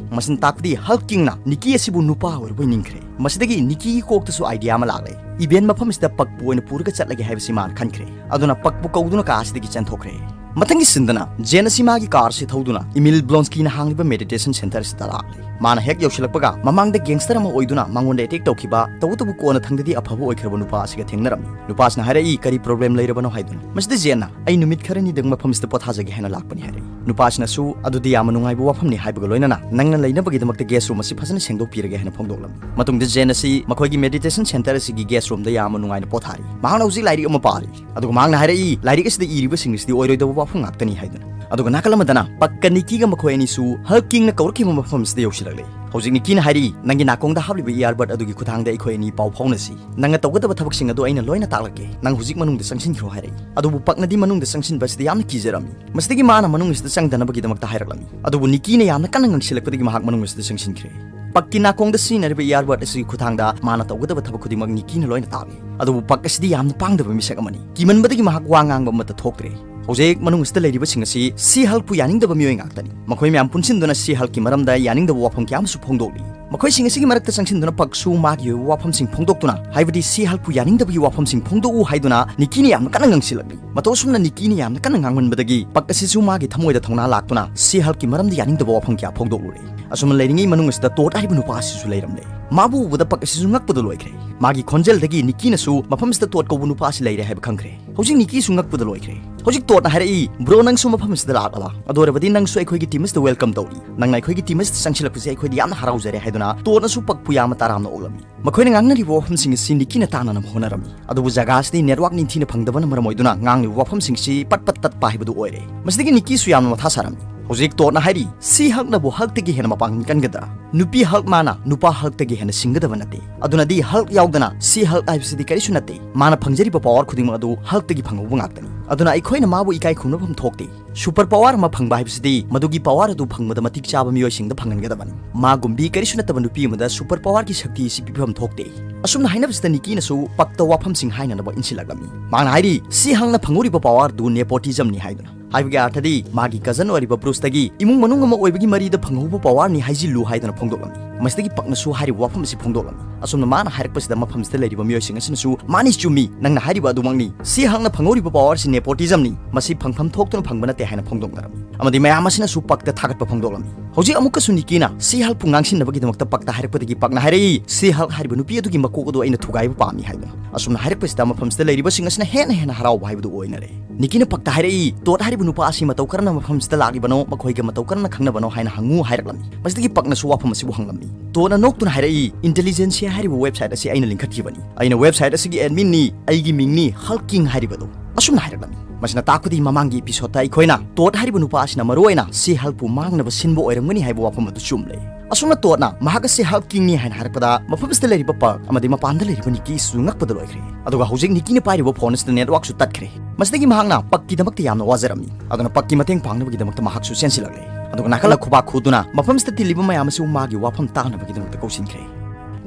ꯃꯁꯤꯅ ꯇꯥꯛꯄꯗꯤ ꯍꯜꯛ ꯀꯤꯡꯅ ꯅꯤꯀꯤ ꯑꯁꯤꯕꯨ ꯅꯨꯄꯥ ꯑꯣꯏꯔꯕꯣꯏ ꯅꯤꯡꯈ꯭ꯔꯦ꯫ ꯃꯁꯤꯗꯒꯤ ꯅꯤꯀꯤꯒꯤ ꯀꯣꯛꯇꯁꯨ ꯑꯥꯏꯗꯤꯌꯥ ꯑꯃ ꯂꯥꯛꯂꯦ꯫ ꯏꯚꯦꯟ ꯃꯐꯝ ꯑꯁꯤꯗ ꯄꯛꯄꯨ ꯑꯣꯏꯅ ꯄꯨꯔꯒ ꯆꯠꯂꯒꯦ ꯍꯥꯏꯕꯁꯤ ꯃꯥꯅ ꯈꯟꯈ꯭ꯔꯦ꯫ ꯑꯗꯨꯅ ꯄꯛꯄꯨ ꯀꯧꯗꯨꯅ ꯀꯥ ꯑꯁꯤꯗꯒꯤ ꯆꯦꯟꯊꯣꯛꯈ꯭ꯔꯦ꯫ ꯃꯊꯪꯒꯤ ꯁꯤꯟꯗꯅ ꯖꯦꯟ ꯑꯁꯤ ꯃꯥꯒꯤ ꯀꯥꯔ ꯑꯁꯤ ꯊꯧꯗꯨꯅ ꯏꯃꯤꯜ ꯕ꯭ꯂꯣꯟꯁꯀꯤꯅ ꯍꯥꯡꯂꯤꯕ ꯃꯦꯗꯤꯇꯦꯁꯟ ꯁꯦꯟꯇꯔ ꯑꯁꯤꯗ ꯂꯥꯛꯂꯦ꯫ ꯃꯥꯅ ꯍꯦꯛ ꯌꯧꯁꯤꯜꯂꯛꯄꯒ ꯃꯃꯥꯡꯗ ꯒꯦꯡꯁꯇꯔ ꯑꯃ ꯑꯣꯏꯗꯨꯅ ꯃꯉꯣꯟꯗ ꯑꯦꯇꯦꯛ ꯇꯧꯈꯤꯕ, ꯇꯧꯕꯇꯕꯨ ꯀꯣꯟꯅꯊꯪꯗꯗꯤ ꯑꯐꯕ ꯑꯣꯏꯈ꯭ꯔꯕ ꯅꯨꯄꯥ ꯑꯁꯤꯒ ꯊꯦꯡꯅꯔꯝꯃꯤ꯫ ꯅꯨꯄꯥꯁꯤꯅ ꯍꯥꯏꯔꯛꯏ, "ꯀꯔꯤ ꯄ꯭ꯔꯣꯕ꯭ꯂꯦꯝ ꯂꯩꯔꯕꯅꯣ?" ꯍꯥꯏꯗꯨꯅ꯫ ꯃꯁꯤꯗ ꯖꯦꯟꯅ, "ꯑꯩ ꯅꯨꯃꯤꯠ ꯈꯔꯅꯤꯗꯪ ꯃꯐꯝꯁꯤꯗ ꯄꯣꯊꯥꯖꯒꯦ" ꯍꯥꯏꯅ ꯂꯥꯛꯄꯅꯤ ꯍꯥꯏꯔꯛꯏ꯫ ꯅꯨꯄꯥꯁꯤꯅꯁꯨ, "ꯑꯗꯨꯗꯤ ꯌꯥꯝꯅ ꯅꯨꯡꯉꯥꯏꯕ ꯋꯥꯐꯝꯅꯤ" ꯍꯥꯏꯕꯒ ꯂꯣꯏꯅꯅ, "ꯅꯪꯅ ꯂꯩꯅꯕꯒꯤꯗꯃꯛꯇ ꯒꯦꯁ ꯔꯨꯝ ꯑꯁꯤ ꯐꯖꯅ ꯁꯦꯡꯗꯣꯛꯄꯤꯔꯒꯦ" ꯍꯥꯏꯅ ꯐꯣꯡꯗꯣꯛꯂꯝꯃꯤ꯫ ꯃꯇꯨꯡꯗ ꯖꯦꯟ ꯑꯁꯤ ꯃꯈꯣꯏꯒꯤ ꯃꯦꯗꯤꯇꯦꯁꯟ ꯁꯦꯟꯇꯔ ꯑꯁꯤꯒꯤ ꯒꯦꯁ ꯔꯨꯝꯗ ꯌꯥꯝꯅ ꯅꯨꯡꯉꯥꯏꯅ ꯄꯣꯊꯥꯔꯤ꯫ ꯃꯍꯥꯛꯅ ꯍꯧꯖꯤꯛ ꯂꯥꯏꯔꯤꯛ ꯑꯃ ꯄꯥꯔꯤ꯫ ꯑꯗꯨꯒ ꯃꯍꯥꯛꯅ ꯍꯥꯏꯔꯛꯏ, "ꯂꯥꯏꯔꯤꯛ ꯑꯁꯤꯗ ꯏꯔꯤꯕꯁꯤꯡ ꯑꯁꯤꯗꯤ ꯑꯣꯏꯔꯣꯏꯗꯕ ꯋꯥꯐꯝ ꯉꯥꯛꯇꯅꯤ" ꯍꯥꯏꯗꯨꯅ꯫ ꯑꯗꯨꯒ ꯅꯥꯀꯜ ꯑꯃꯗꯅ ꯄꯛꯀ ꯅꯤꯀꯤꯒ ꯃꯈꯣꯏ ꯑꯅꯤꯁꯨ ꯍꯜꯀꯤꯡꯅ ꯀꯧꯔꯛꯈꯤꯕ ꯃꯐꯝꯁꯤꯗ ꯌꯧꯁꯤꯜꯂꯛꯂꯦ꯫ ꯍꯧꯖꯤꯛ ꯅꯤꯀꯤꯅ ꯍꯥꯏꯔꯤ, "ꯅꯪꯒꯤ ꯅꯥꯀꯣꯡꯗ ꯍꯥꯞꯂꯤꯕ ꯏꯌꯥꯔꯕꯠ ꯑꯗꯨꯒꯤ ꯈꯨꯊꯥꯡꯗ ꯑꯩꯈꯣꯏ ꯑꯅꯤ ꯄꯥꯎ ꯐꯥꯎꯅꯁꯤ꯫ ꯅꯪꯅ ꯇꯧꯒꯗꯕ ꯊꯕꯛꯁꯤꯡ ꯑꯗꯨ ꯑꯩꯅ ꯂꯣꯏꯅ ꯇꯥꯛꯂꯛꯀꯦ꯫ ꯅꯪ ꯍꯧꯖꯤꯛ ꯃꯅꯨꯡꯗ ꯆꯪꯁꯤꯟꯈ꯭ꯔꯣ" ꯍꯥꯏꯔꯛꯏ꯫ ꯑꯗꯨꯕꯨ ꯄꯛꯅꯗꯤ ꯃꯅꯨꯡꯗ ꯆꯪꯁꯤꯟꯕ ꯑꯁꯤꯗ ꯌꯥꯝꯅ ꯀꯤꯖꯔꯝꯃꯤ꯫ ꯃꯁꯤꯗꯒꯤ ꯃꯥꯅ ꯃꯅꯨꯡ ꯑꯁꯤꯗ ꯆꯪꯗꯅꯕꯒꯤꯗꯃꯛꯇ ꯍꯥꯏꯔꯛꯂꯝꯃꯤ꯫ ꯑꯗꯨꯕꯨ ꯅꯤꯀꯤꯅ ꯌꯥꯝꯅ ꯀꯟꯅ ꯉꯪꯁꯤꯜꯂꯛꯄꯗꯒꯤ ꯃꯍꯥꯛ ꯃꯅꯨꯡ ꯑꯁꯤꯗ ꯆꯪꯁꯤꯟꯈ꯭ꯔꯦ꯫ ꯄꯛꯀꯤ ꯅꯥꯀꯣꯡꯗ ꯁꯤꯖꯤꯟꯅꯔꯤꯕ ꯏꯌꯥꯔꯕꯠ ꯑꯁꯤꯒꯤ ꯈꯨꯊꯥꯡꯗ ꯃꯥꯅ ꯇꯧꯒꯗꯕ ꯊꯕꯛ ꯈꯨꯗꯤꯡꯃꯛ ꯅꯤꯀꯤꯅ ꯂꯣꯏꯅ ꯇꯥꯛꯂꯤ꯫ ꯑꯗꯨꯕꯨ ꯄꯛ ꯑꯁꯤꯗꯤ ꯌꯥꯝꯅ ꯄꯥꯡꯗꯕ ꯃꯤꯁꯛ ꯑꯃꯅꯤ꯫ ꯀꯤꯃꯟꯕꯗꯒꯤ ꯃꯍꯥꯛ ꯋꯥ ꯉꯥꯡꯕ ꯑꯃꯠꯇ ꯊꯣꯛꯇ꯭ꯔꯦ꯫ ꯍꯧꯖꯤꯛ ꯃꯅꯨꯡ ꯑꯁꯤꯗ ꯂꯩꯔꯤꯕꯁꯤꯡ ꯑꯁꯤ ꯁꯤ ꯍꯜꯛꯄꯨ ꯌꯥꯅꯤꯡꯗꯕ ꯃꯤꯑꯣꯏ ꯉꯥꯛꯇꯅꯤ꯫ ꯃꯈꯣꯏ ꯃꯌꯥꯝ ꯄꯨꯟꯁꯤꯟꯗꯨꯅ ꯁꯤ ꯍꯜꯛꯀꯤ ꯃꯔꯝꯗ ꯌꯥꯅꯤꯡꯗꯕ ꯋꯥꯐꯝ ꯀꯌꯥ ꯑꯃꯁꯨ ꯐꯣꯡꯗꯣꯛꯂꯤ꯫ ꯃꯈꯣꯏꯁꯤꯡ ꯑꯁꯤꯒꯤ ꯃꯔꯛꯇ ꯆꯪꯁꯤꯟꯗꯨꯅ ꯄꯛꯁꯨ ꯃꯥꯒꯤ ꯑꯣꯏꯕ ꯋꯥꯐꯝꯁꯤꯡ ꯐꯣꯡꯗꯣꯛꯇꯨꯅ, ꯍꯥꯏꯕꯗꯤ ꯁꯤ ꯍꯜꯛꯄꯨ ꯌꯥꯅꯤꯡꯗꯕꯒꯤ ꯋꯥꯐꯝꯁꯤꯡ ꯐꯣꯡꯗꯣꯛꯎ ꯍꯥꯏꯗꯨꯅ ꯅꯤꯀꯤꯅ ꯌꯥꯝꯅ ꯀꯟꯅ ꯉꯥꯡꯁꯤꯜꯂꯛꯂꯤ꯫ ꯃꯇꯧ ꯑꯁꯨꯝꯅ ꯅꯤꯀꯤꯅ ꯌꯥꯝꯅ ꯀꯟꯅ ꯉꯥꯡꯃꯟꯕꯗꯒꯤ ꯄꯛ ꯑꯁꯤꯁꯨ ꯃꯥꯒꯤ ꯊꯃꯣꯏꯗ ꯊꯧꯅꯥ ꯂꯥꯛꯇꯨꯅ ꯁꯤ ꯍꯜꯛꯀꯤ ꯃꯔꯝꯗ ꯌꯥꯅꯤꯡꯗꯕ ꯋꯥꯐꯝ ꯀꯌꯥ ꯐꯣꯡꯗꯣꯛꯂꯨꯔꯦ꯫ ꯑꯁꯨꯝꯅ ꯂꯩꯔꯤꯉꯩ ꯃꯅꯨꯡ ꯑꯁꯤꯗ ꯇꯣꯠ ꯍꯥꯏꯔꯤꯕ ꯅꯨꯄꯥ ꯑꯁꯤꯁꯨ ꯂꯩꯔꯝꯂꯦ꯫ ꯃꯥꯕꯨ ꯎꯕꯗ ꯄꯛ ꯑꯁꯤꯁꯨ ꯉꯛꯄꯗ ꯂꯣꯏꯈ꯭ꯔꯦ꯫ ꯃꯥꯒꯤ ꯈꯣꯟꯖꯦꯜꯗꯒꯤ ꯅꯤꯀꯤꯅꯁꯨ ꯃꯐꯝꯁꯤꯗ ꯇꯣꯠ ꯀꯧꯕ ꯅꯨꯄꯥ ꯑꯁꯤ ꯂꯩꯔꯦ ꯍꯥꯏꯕ ꯈꯪꯈ꯭ꯔꯦ꯫ ꯍꯧꯖꯤꯛ ꯅꯤꯀꯤꯁꯨ ꯉꯛꯄꯗ ꯂꯣꯏꯈ꯭ꯔꯦ꯫ ꯍꯧꯖꯤꯛ ꯇꯣꯠꯅ ꯍꯥꯏꯔꯛꯏ, "ꯕ꯭ꯔꯣ, ꯅꯪꯁꯨ ꯃꯐꯝ ꯑꯁꯤꯗ ꯂꯥꯛꯂꯕ? ꯑꯗꯨ ꯑꯣꯏꯔꯕꯗꯤ ꯅꯪꯁꯨ ꯑꯩꯈꯣꯏꯒꯤ ꯇꯤꯝ ꯑꯁꯤꯗ ꯋꯦꯜꯀꯝ ꯇꯧꯔꯤ꯫ ꯅꯪꯅ ꯑꯩꯈꯣꯏꯒꯤ ꯇꯤꯝ ꯑꯁꯤꯗ ꯆꯪꯁꯤꯜꯂꯛꯄꯁꯦ ꯑꯩꯈꯣꯏꯗꯤ ꯌꯥꯝꯅ ꯍꯔꯥꯎꯖꯔꯦ" ꯍꯥꯏꯗꯨꯅ ꯇꯣꯠꯅꯁꯨ ꯄꯛꯄꯨ ꯌꯥꯝꯅ ꯇꯔꯥꯝꯅ ꯑꯣꯛꯂꯝꯃꯤ꯫ ꯃꯈꯣꯏꯅ ꯉꯥꯡꯅꯔꯤꯕ ꯋꯥꯐꯝꯁꯤꯡ ꯑꯁꯤ ꯅꯤꯀꯤꯅ ꯇꯥꯅꯅꯕ ꯍꯣꯠꯅꯔꯝꯃꯤ꯫ ꯑꯗꯨꯕꯨ ꯖꯒꯥ ꯑꯁꯤꯗ ꯅꯦꯠꯋꯥꯛ ꯅꯤꯡꯊꯤꯅ ꯐꯪꯗꯕꯅ ꯃꯔꯝ ꯑꯣꯏꯗꯨꯅ ꯉꯥꯡꯂꯤꯕ ꯋꯥꯐꯝꯁꯤꯡꯁꯤ ꯄꯠ ꯄꯠ ꯇꯠꯄ ꯍꯥꯏꯕꯗꯨ ꯑꯣꯏꯔꯦ꯫ ꯃꯁꯤꯗꯒꯤ ꯅꯤꯀꯤꯁꯨ ꯌꯥꯝꯅ ꯃꯊꯥ ꯁꯥꯔꯝꯃꯤ꯫ ꯍꯧꯖꯤꯛ ꯇꯣꯠꯅ ꯍꯥꯏꯔꯤ, "ꯁꯤ ꯍꯜꯛꯅꯕꯨ ꯍꯜꯛꯇꯒꯤ ꯍꯦꯟꯅ ꯃꯄꯥꯡꯒꯜ ꯀꯟꯒꯗ꯭ꯔꯥ? ꯅꯨꯄꯤ ꯍꯜꯛ ꯃꯥꯅ ꯅꯨꯄꯥ ꯍꯜꯛꯇꯒꯤ ꯍꯦꯟꯅ ꯁꯤꯡꯒꯗꯕ ꯅꯠꯇꯦ꯫ ꯑꯗꯨꯅꯗꯤ ꯍꯜꯛ ꯌꯥꯎꯗꯅ ꯁꯤ ꯍꯜꯛ ꯍꯥꯏꯕꯁꯤꯗꯤ ꯀꯔꯤꯁꯨ ꯅꯠꯇꯦ꯫ ꯃꯥꯅ ꯐꯪꯖꯔꯤꯕ ꯄꯋꯥꯔ ꯈꯨꯗꯤꯡꯃꯛ ꯑꯗꯨ ꯍꯜꯛꯇꯒꯤ ꯐꯪꯍꯧꯕ ꯉꯥꯛꯇꯅꯤ꯫ ꯑꯗꯨꯅ ꯑꯩꯈꯣꯏꯅ ꯃꯥꯕꯨ ꯏꯀꯥꯏ ꯈꯨꯝꯅꯐꯝ ꯊꯣꯛꯇꯦ꯫ ꯁꯨꯄꯔ ꯄꯋꯥꯔ ꯑꯃ ꯐꯪꯕ ꯍꯥꯏꯕꯁꯤꯗꯤ ꯃꯗꯨꯒꯤ ꯄꯋꯥꯔ ꯑꯗꯨ ꯐꯪꯕꯗ ꯃꯇꯤꯛ ꯆꯥꯕ ꯃꯤꯑꯣꯏꯁꯤꯡꯗ ꯐꯪꯍꯟꯒꯗꯕꯅꯤ꯫ ꯃꯥꯒꯨꯝꯕꯤ ꯀꯔꯤꯁꯨ ꯅꯠꯇꯕ ꯅꯨꯄꯤ ꯑꯃꯗ ꯁꯨꯄꯔ ꯄꯋꯥꯔꯒꯤ ꯁꯛꯇꯤ ꯑꯁꯤ ꯄꯤꯐꯝ ꯊꯣꯛꯇꯦ"꯫ ꯑꯁꯨꯝꯅ ꯍꯥꯏꯅꯕꯁꯤꯗ ꯅꯤꯀꯤꯅꯁꯨ ꯄꯛꯇ ꯋꯥꯐꯝꯁꯤꯡ ꯍꯥꯏꯅꯅꯕ ꯏꯟꯁꯤꯜꯂꯛꯂꯝꯃꯤ꯫ ꯃꯥꯅ ꯍꯥꯏꯔꯤ, "ꯁꯤ ꯍꯜꯛꯅ ꯐꯪꯍꯧꯔꯤꯕ ꯄꯋꯥꯔ ꯑꯗꯨ ꯅꯦꯄꯣꯇꯤꯖꯝꯅꯤ" ꯍꯥꯏꯗꯨꯅ꯫ ꯍꯥꯏꯕꯒꯤ ꯑꯥꯔꯊꯗꯤ ꯃꯥꯒꯤ ꯀꯖꯟ ꯑꯣꯏꯔꯤꯕ ꯕ꯭ꯔꯨꯁꯇꯒꯤ ꯏꯃꯨꯡ ꯃꯅꯨꯡ ꯑꯃ ꯑꯣꯏꯕꯒꯤ ꯃꯔꯤꯗ ꯐꯪꯍꯧꯕ ꯄꯋꯥꯔꯅꯤ ꯍꯥꯏꯖꯤꯜꯂꯨ ꯍꯥꯏꯗꯨꯅ ꯐꯣꯡꯗꯣꯛꯂꯝꯃꯤ꯫ ꯃꯁꯤꯗꯒꯤ ꯄꯛꯅꯁꯨ ꯍꯥꯏꯔꯤꯕ ꯋꯥꯐꯝ ꯑꯁꯤ ꯐꯣꯡꯗꯣꯛꯂꯝꯃꯤ꯫ ꯑꯁꯨꯝꯅ ꯃꯥꯅ ꯍꯥꯏꯔꯛꯄꯁꯤꯗ ꯃꯐꯝꯁꯤꯗ ꯂꯩꯔꯤꯕ ꯃꯤꯑꯣꯏꯁꯤꯡ ꯑꯁꯤꯅꯁꯨ, "ꯃꯥꯅꯤ, ꯆꯨꯝꯃꯤ, ꯅꯪꯅ ꯍꯥꯏꯔꯤꯕ ꯑꯗꯨꯃꯛꯅꯤ꯫ ꯁꯤ ꯍꯜꯛꯅ ꯐꯪꯍꯧꯔꯤꯕ ꯄꯋꯥꯔꯁꯤ ꯅꯦꯄꯣꯇꯤꯖꯝꯅꯤ꯫ ꯃꯁꯤ ꯐꯪꯐꯝ ꯊꯣꯛꯇꯨꯅ ꯐꯪꯕ ꯅꯠꯇꯦ" ꯍꯥꯏꯅ ꯐꯣꯡꯗꯣꯛꯅꯔꯝꯃꯤ꯫ ꯑꯃꯗꯤ ꯃꯌꯥꯝ ꯑꯁꯤꯅꯁꯨ ꯄꯛꯇ ꯊꯥꯒꯠꯄ ꯐꯣꯡꯗꯣꯛꯂꯝꯃꯤ꯫ ꯍꯧꯖꯤꯛ ꯑꯃꯨꯛꯀꯁꯨ ꯅꯤꯀꯤꯅ ꯁꯤ ꯍꯜꯛꯄꯨ ꯉꯥꯡꯁꯤꯟꯅꯕꯒꯤꯗꯃꯛꯇ ꯄꯛꯇ ꯍꯥꯏꯔꯛꯄꯗꯒꯤ ꯄꯛꯅ ꯍꯥꯏꯔꯛꯏ, "ꯁꯤ ꯍꯜꯛ ꯍꯥꯏꯔꯤꯕ ꯅꯨꯄꯤ ꯑꯗꯨꯒꯤ ꯃꯀꯣꯛ ꯑꯗꯨ ꯑꯩꯅ ꯊꯨꯒꯥꯏꯕ ꯄꯥꯝꯃꯤ" ꯍꯥꯏꯗꯨꯅ꯫ ꯑꯁꯨꯝꯅ ꯍꯥꯏꯔꯛꯄꯁꯤꯗ ꯃꯐꯝꯁꯤꯗ ꯂꯩꯔꯤꯕꯁꯤꯡ ꯑꯁꯤꯅ ꯍꯦꯟꯅ ꯍꯦꯟꯅ ꯍꯔꯥꯎꯕ ꯍꯥꯏꯕꯗꯨ ꯑꯣꯏꯅꯔꯦ꯫ ꯅꯤꯀꯤꯅ ꯄꯛꯇ ꯍꯥꯏꯔꯛꯏ, "ꯇꯣꯠ ꯍꯥꯏꯔꯤꯕ ꯅꯨꯄꯥ ꯑꯁꯤ ꯃꯇꯧ ꯀꯔꯝꯅ ꯃꯐꯝꯁꯤꯗ ꯂꯥꯛꯂꯤꯕꯅꯣ, ꯃꯈꯣꯏꯒ ꯃꯇꯧ ꯀꯔꯝꯅ ꯈꯪꯅꯕꯅꯣ ꯍꯥꯏꯅ ꯍꯪꯉꯨ" ꯍꯥꯏꯔꯛꯂꯝꯃꯤ꯫ ꯃꯁꯤꯗꯒꯤ ꯄꯛꯅꯁꯨ ꯋꯥꯐꯝ ꯑꯁꯤꯕꯨ ꯍꯪꯂꯝꯃꯤ꯫ ꯇꯣꯠꯅ ꯅꯣꯛꯇꯨꯅ ꯍꯥꯏꯔꯛꯏ, "ꯏꯟꯇꯦꯂꯤꯖꯦꯟꯁꯤꯌꯥ ꯍꯥꯏꯔꯤꯕ ꯋꯦꯕꯁꯥꯏꯠ ꯑꯁꯤ ꯑꯩꯅ ꯂꯤꯡꯈꯠꯈꯤꯕꯅꯤ꯫ ꯑꯩꯅ ꯋꯦꯕꯁꯥꯏꯠ ꯑꯁꯤꯒꯤ ꯑꯦꯗꯃꯤꯟꯅꯤ꯫ ꯑꯩꯒꯤ ꯃꯤꯡꯅꯤ ꯍꯜꯀꯤꯡ ꯍꯥꯏꯔꯤꯕꯗꯨ"꯫ ꯑꯁꯨꯝꯅ ꯍꯥꯏꯔꯛꯂꯝꯃꯤ꯫ ꯃꯁꯤꯅ ꯇꯥꯛꯄꯗꯤ ꯃꯃꯥꯡꯒꯤ episode ꯇ ꯑꯩꯈꯣꯏꯅ ꯇꯣꯗ ꯍꯥꯏꯔꯤꯕ ꯅꯨꯄꯥ ꯑꯁꯤꯅ ꯃꯔꯨꯑꯣꯏꯅ ꯁꯤ ꯍꯜꯛꯄꯨ ꯃꯥꯡꯅꯕ ꯁꯤꯟꯕ ꯑꯣꯏꯔꯝꯒꯅꯤ ꯍꯥꯏꯕ ꯋꯥꯐꯝ ꯑꯗꯨ ꯆꯨꯝꯂꯦ꯫ ꯑꯁꯨꯝꯅ ꯇꯣꯗꯅ ꯃꯍꯥꯛ ꯑꯁꯤ ꯍꯜꯛ ꯀꯤꯡꯅꯤ ꯍꯥꯏꯅ ꯍꯥꯏꯔꯛꯄꯗ, ꯃꯐꯝ ꯑꯁꯤꯗ ꯂꯩꯔꯤꯕ ꯄꯛ ꯑꯃꯗꯤ ꯃꯄꯥꯟꯗ ꯂꯩꯔꯤꯕ ꯅꯤꯀꯤꯁꯨ ꯉꯛꯄꯗ ꯂꯣꯏꯈ꯭ꯔꯦ꯫ ꯑꯗꯨꯒ ꯍꯧꯖꯤꯛ ꯅꯤꯀꯤꯅ ꯄꯥꯏꯔꯤꯕ ꯐꯣꯟ ꯑꯁꯤꯗ network ꯁꯨ ꯇꯠꯈ꯭ꯔꯦ꯫ ꯃꯁꯤꯗꯒꯤ ꯃꯍꯥꯛꯅ ꯄꯛꯀꯤꯗꯃꯛꯇ ꯌꯥꯝꯅ ꯋꯥꯖꯔꯝꯃꯤ꯫ ꯑꯗꯨꯅ ꯄꯛꯀꯤ ꯃꯇꯦꯡ ꯄꯥꯡꯅꯕꯒꯤꯗꯃꯛꯇ ꯃꯍꯥꯛꯁꯨ ꯆꯦꯟꯁꯤꯜꯂꯛꯂꯦ꯫ ꯑꯗꯨꯒ ꯅꯥꯀꯜꯗ ꯈꯨꯕꯥꯛ ꯈꯨꯗꯨꯅ ꯃꯐꯝꯁꯤꯗ ꯇꯤꯜꯂꯤꯕ ꯃꯌꯥꯝ ꯑꯁꯤꯕꯨ ꯃꯥꯒꯤ ꯋꯥꯐꯝ ꯇꯥꯅꯕꯒꯤꯗꯃꯛꯇ ꯀꯧꯁꯤꯟꯈ꯭ꯔꯦ꯫